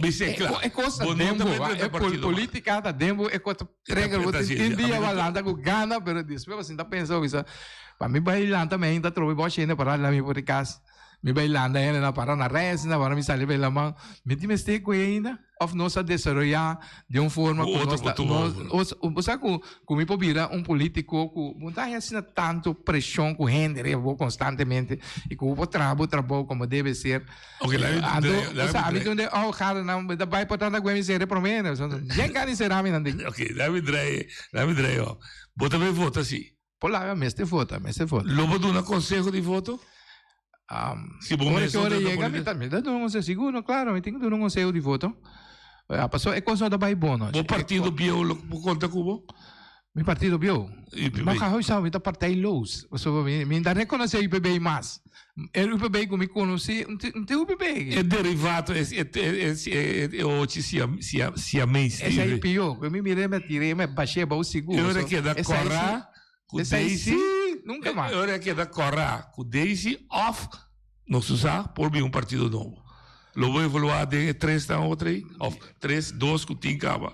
Bisé kla. e kos ta Bo no den ta bo, mete e den partido, politika ta den bo, e kos ta trigger bo. Tin dia bo a lanta ku gana, pero despues bo sinta pensa, bo bisa, pa mi bai lanta mi ainda trobe bo hende para la mi por di kas. Mi bai landa hende na para na reis na para mi sali bai laman. Mi tin mester ku ainda? Of nos a desaroyá di un forma ku nos ta nos bo sa ku ku mi por bira un polítiko ku bo ta haña asina tantu preshon ku hende riba bo konstantemente i ku bo por traha bo trabou komo debe ser. Anto bo sa ami tin un oh gada nan bo ta bai por tanta ku mi sere promé yen gana di sera mi nan tin. Ok, laga mi draai, laga mi draai oh. Bo ta bai vota si? Por laga mester vota, mester vota. Lo bo duna conseho di voto? Si bo mes no ta yega, mi ta mi ta duna un conseho, sigur no, claro, mi tin ku duna un conseho di voto. Pasobra e cos no ta bay bon no. Bo partido bieu lo por conta cu bo? Mi partido bieu? Ma kahoy sa, mi ta partijloos. Pasobra mi mi ta reconoce UPB mas. E UPB ku mi conoci, no tin UPB. E derivato, e e e ochi siamese. Esei pio, ku mi mira mi a tira mi a bash'é abou sigur. E ora keda kòrá ku Daisy. Nunka mas. E ora keda kòrá ku Daisy òf nos no sa por bin un partido nobo. Lo bo evaluá den e tresnan otro ei òf tres, dos ku tin kaba.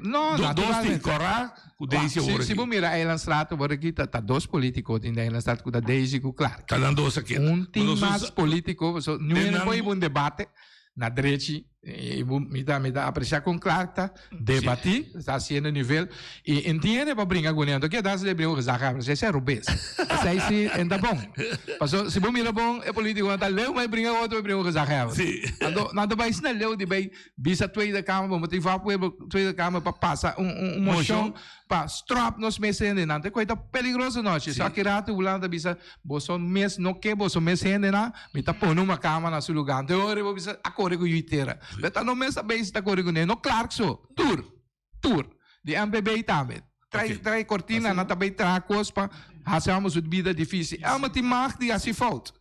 No, Dos tin kòrá ku Daisy awor aki. Si bo mira Eilandstraat awor aki ta dos polítiko tin den Eilandstraat ku ta Daisy ku Clark. Ta nan dos a keda. Un tin mas polítiko pasobra niun hende por hiba un debate na drechi. Mi ta mi ta aprecia con Clark ta debati, ta haciendo nivel y entiende pa bringa cu ne. Anto ke ta haci bringa cu gezaghebber? Esei si robes. Esei si en ta bon. Paso si bo mira bon e politiconan ta leu bay bringa cu otro bay bringa cu gezaghebber. Anto nan ta bay asina leu di bay bisa Tweede Kamer bo motiva pueblo Tweede Kamer pa pasa un un mocion pa strop nos mes hendenan. Te koe ta peligroso nochi. So aki rato Hulanda ta bisa Boso mes no ke boso mes hendenan, mi ta pone un makama na su lugar. Anto e ora bo bisa a kore ku yui tera. Pero ta no mes a bezig ta kore kuné. No Clark so, tur, tur. Di MPB tambe. Trai, trai kortina, nan ta bay traha kos pa hasi amo su bida difícil. Amo tin mag di hasi fout.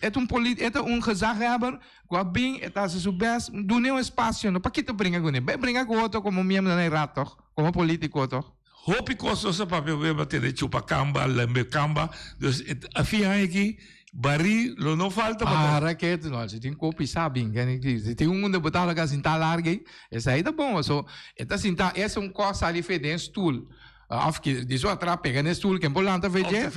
E ta un polit, e ta un gezaghebber ku a bin, e ta hasi su best. Dun'é un espasio, no pa kita bringa kuné. Bay bringa ku otro komo miembro den e raad toch, komo politiko toch. Hopi kos nos a papia ku e tene chupa kamba, lembe kamba. Dus a fin aña aki barí lo no falta pa. Para ke no, si tin kopi sa bin ken si tin un deputado ka sinta larga ei, esei ta bon paso e ta sinta es un kos sali fe den stoel of ki di su atras pega den stoel ken por lanta fe dje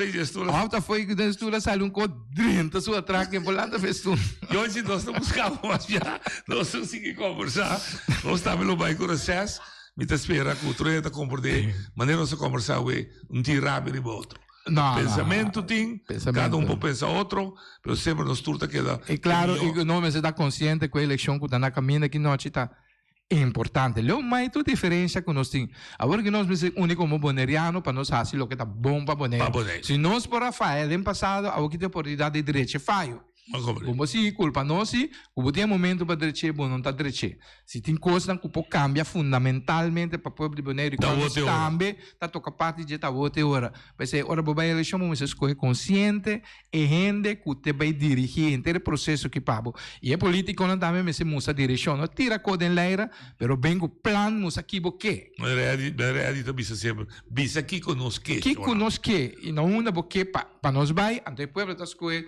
of ta fo'i den stoel a sali un kos drenta su atras ken por lanta fe stoel. Yonchi nos ta buska bo mas bia nos ta sigui kombersá nos tambe lo bai ku reses. Mi ta spera ku otro hende ta komprendé manera nos a kombersá awe, no tin rabia riba otro. No, no. Pensamentu tin, Pensamentu. kada un por pensa otro, pero semper nos tur ta keda E klaro, e mihó. i nos mester ta konsiente ku e elekshon ku ta na kaminda aki nochi ta importante. Leu mai tur diferensha ku nos tin. Awor ku nos mester uni komo boneriano pa nos hasi loke ta bon pa Boneiru. Pa Boneiru. Si nos por a faya den pasado, awor ki tin oportunidat di drecha e fayo. Bo por sigui kulpa nos si ku bo tin e momento pa drech'é, bo no ta drech'é. Si tin kosnan ku por kambia fundamentalmente pa pueblo di Boneiru i ku nos tambe ta toka parti dje ta awor te ora. P'esei ora bo bai elekshon bo mester skohe konsiente e hende ku te bai dirigí henter e proseso ki pa bo. I e politikonan tambe mester mustra direkshon. No tira kos den leira, pero ben ku plan mustra ki bo ke. Manera Eddie ta bisa semper, bisa kiko nos ke. Kiko nos ke i na unda bo ke pa nos bai, anto e pueblo ta skohe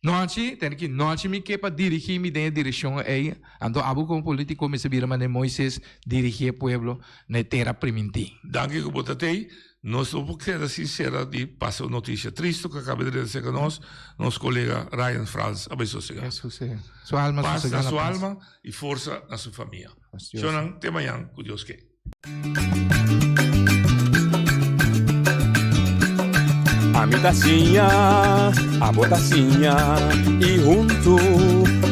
Nochi, tende ki nochi mi ke pa dirigí mi den e direkshon ei, anto abo komo polítiko mester bira manera Moises dirigí e pueblo na e tera primintí. Danki ku bo ta tei. Nos no por keda sin sera di pasa un notisia tristu ku a kaba di reda serka nos, nos kolega Ryan Frans a bai sosegá. Su alma Pas sosegá na na su pas. alma i forsa na su famia. Pas Dios. Shownan, te mañan ku Dios ke. Ami ta siña, abo ta siña y huntu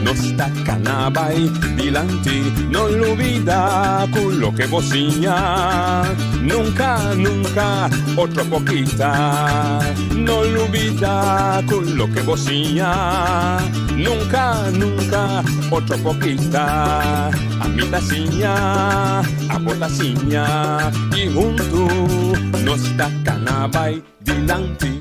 nos ta cana bay dilanti. No lubida cu loke bo siña nunca, nunca otro por kita. No lubida cu loke bo siña nunca, nunca otro por kita. Ami ta siña, abo ta siña y huntu nos ta cana bay dilanti.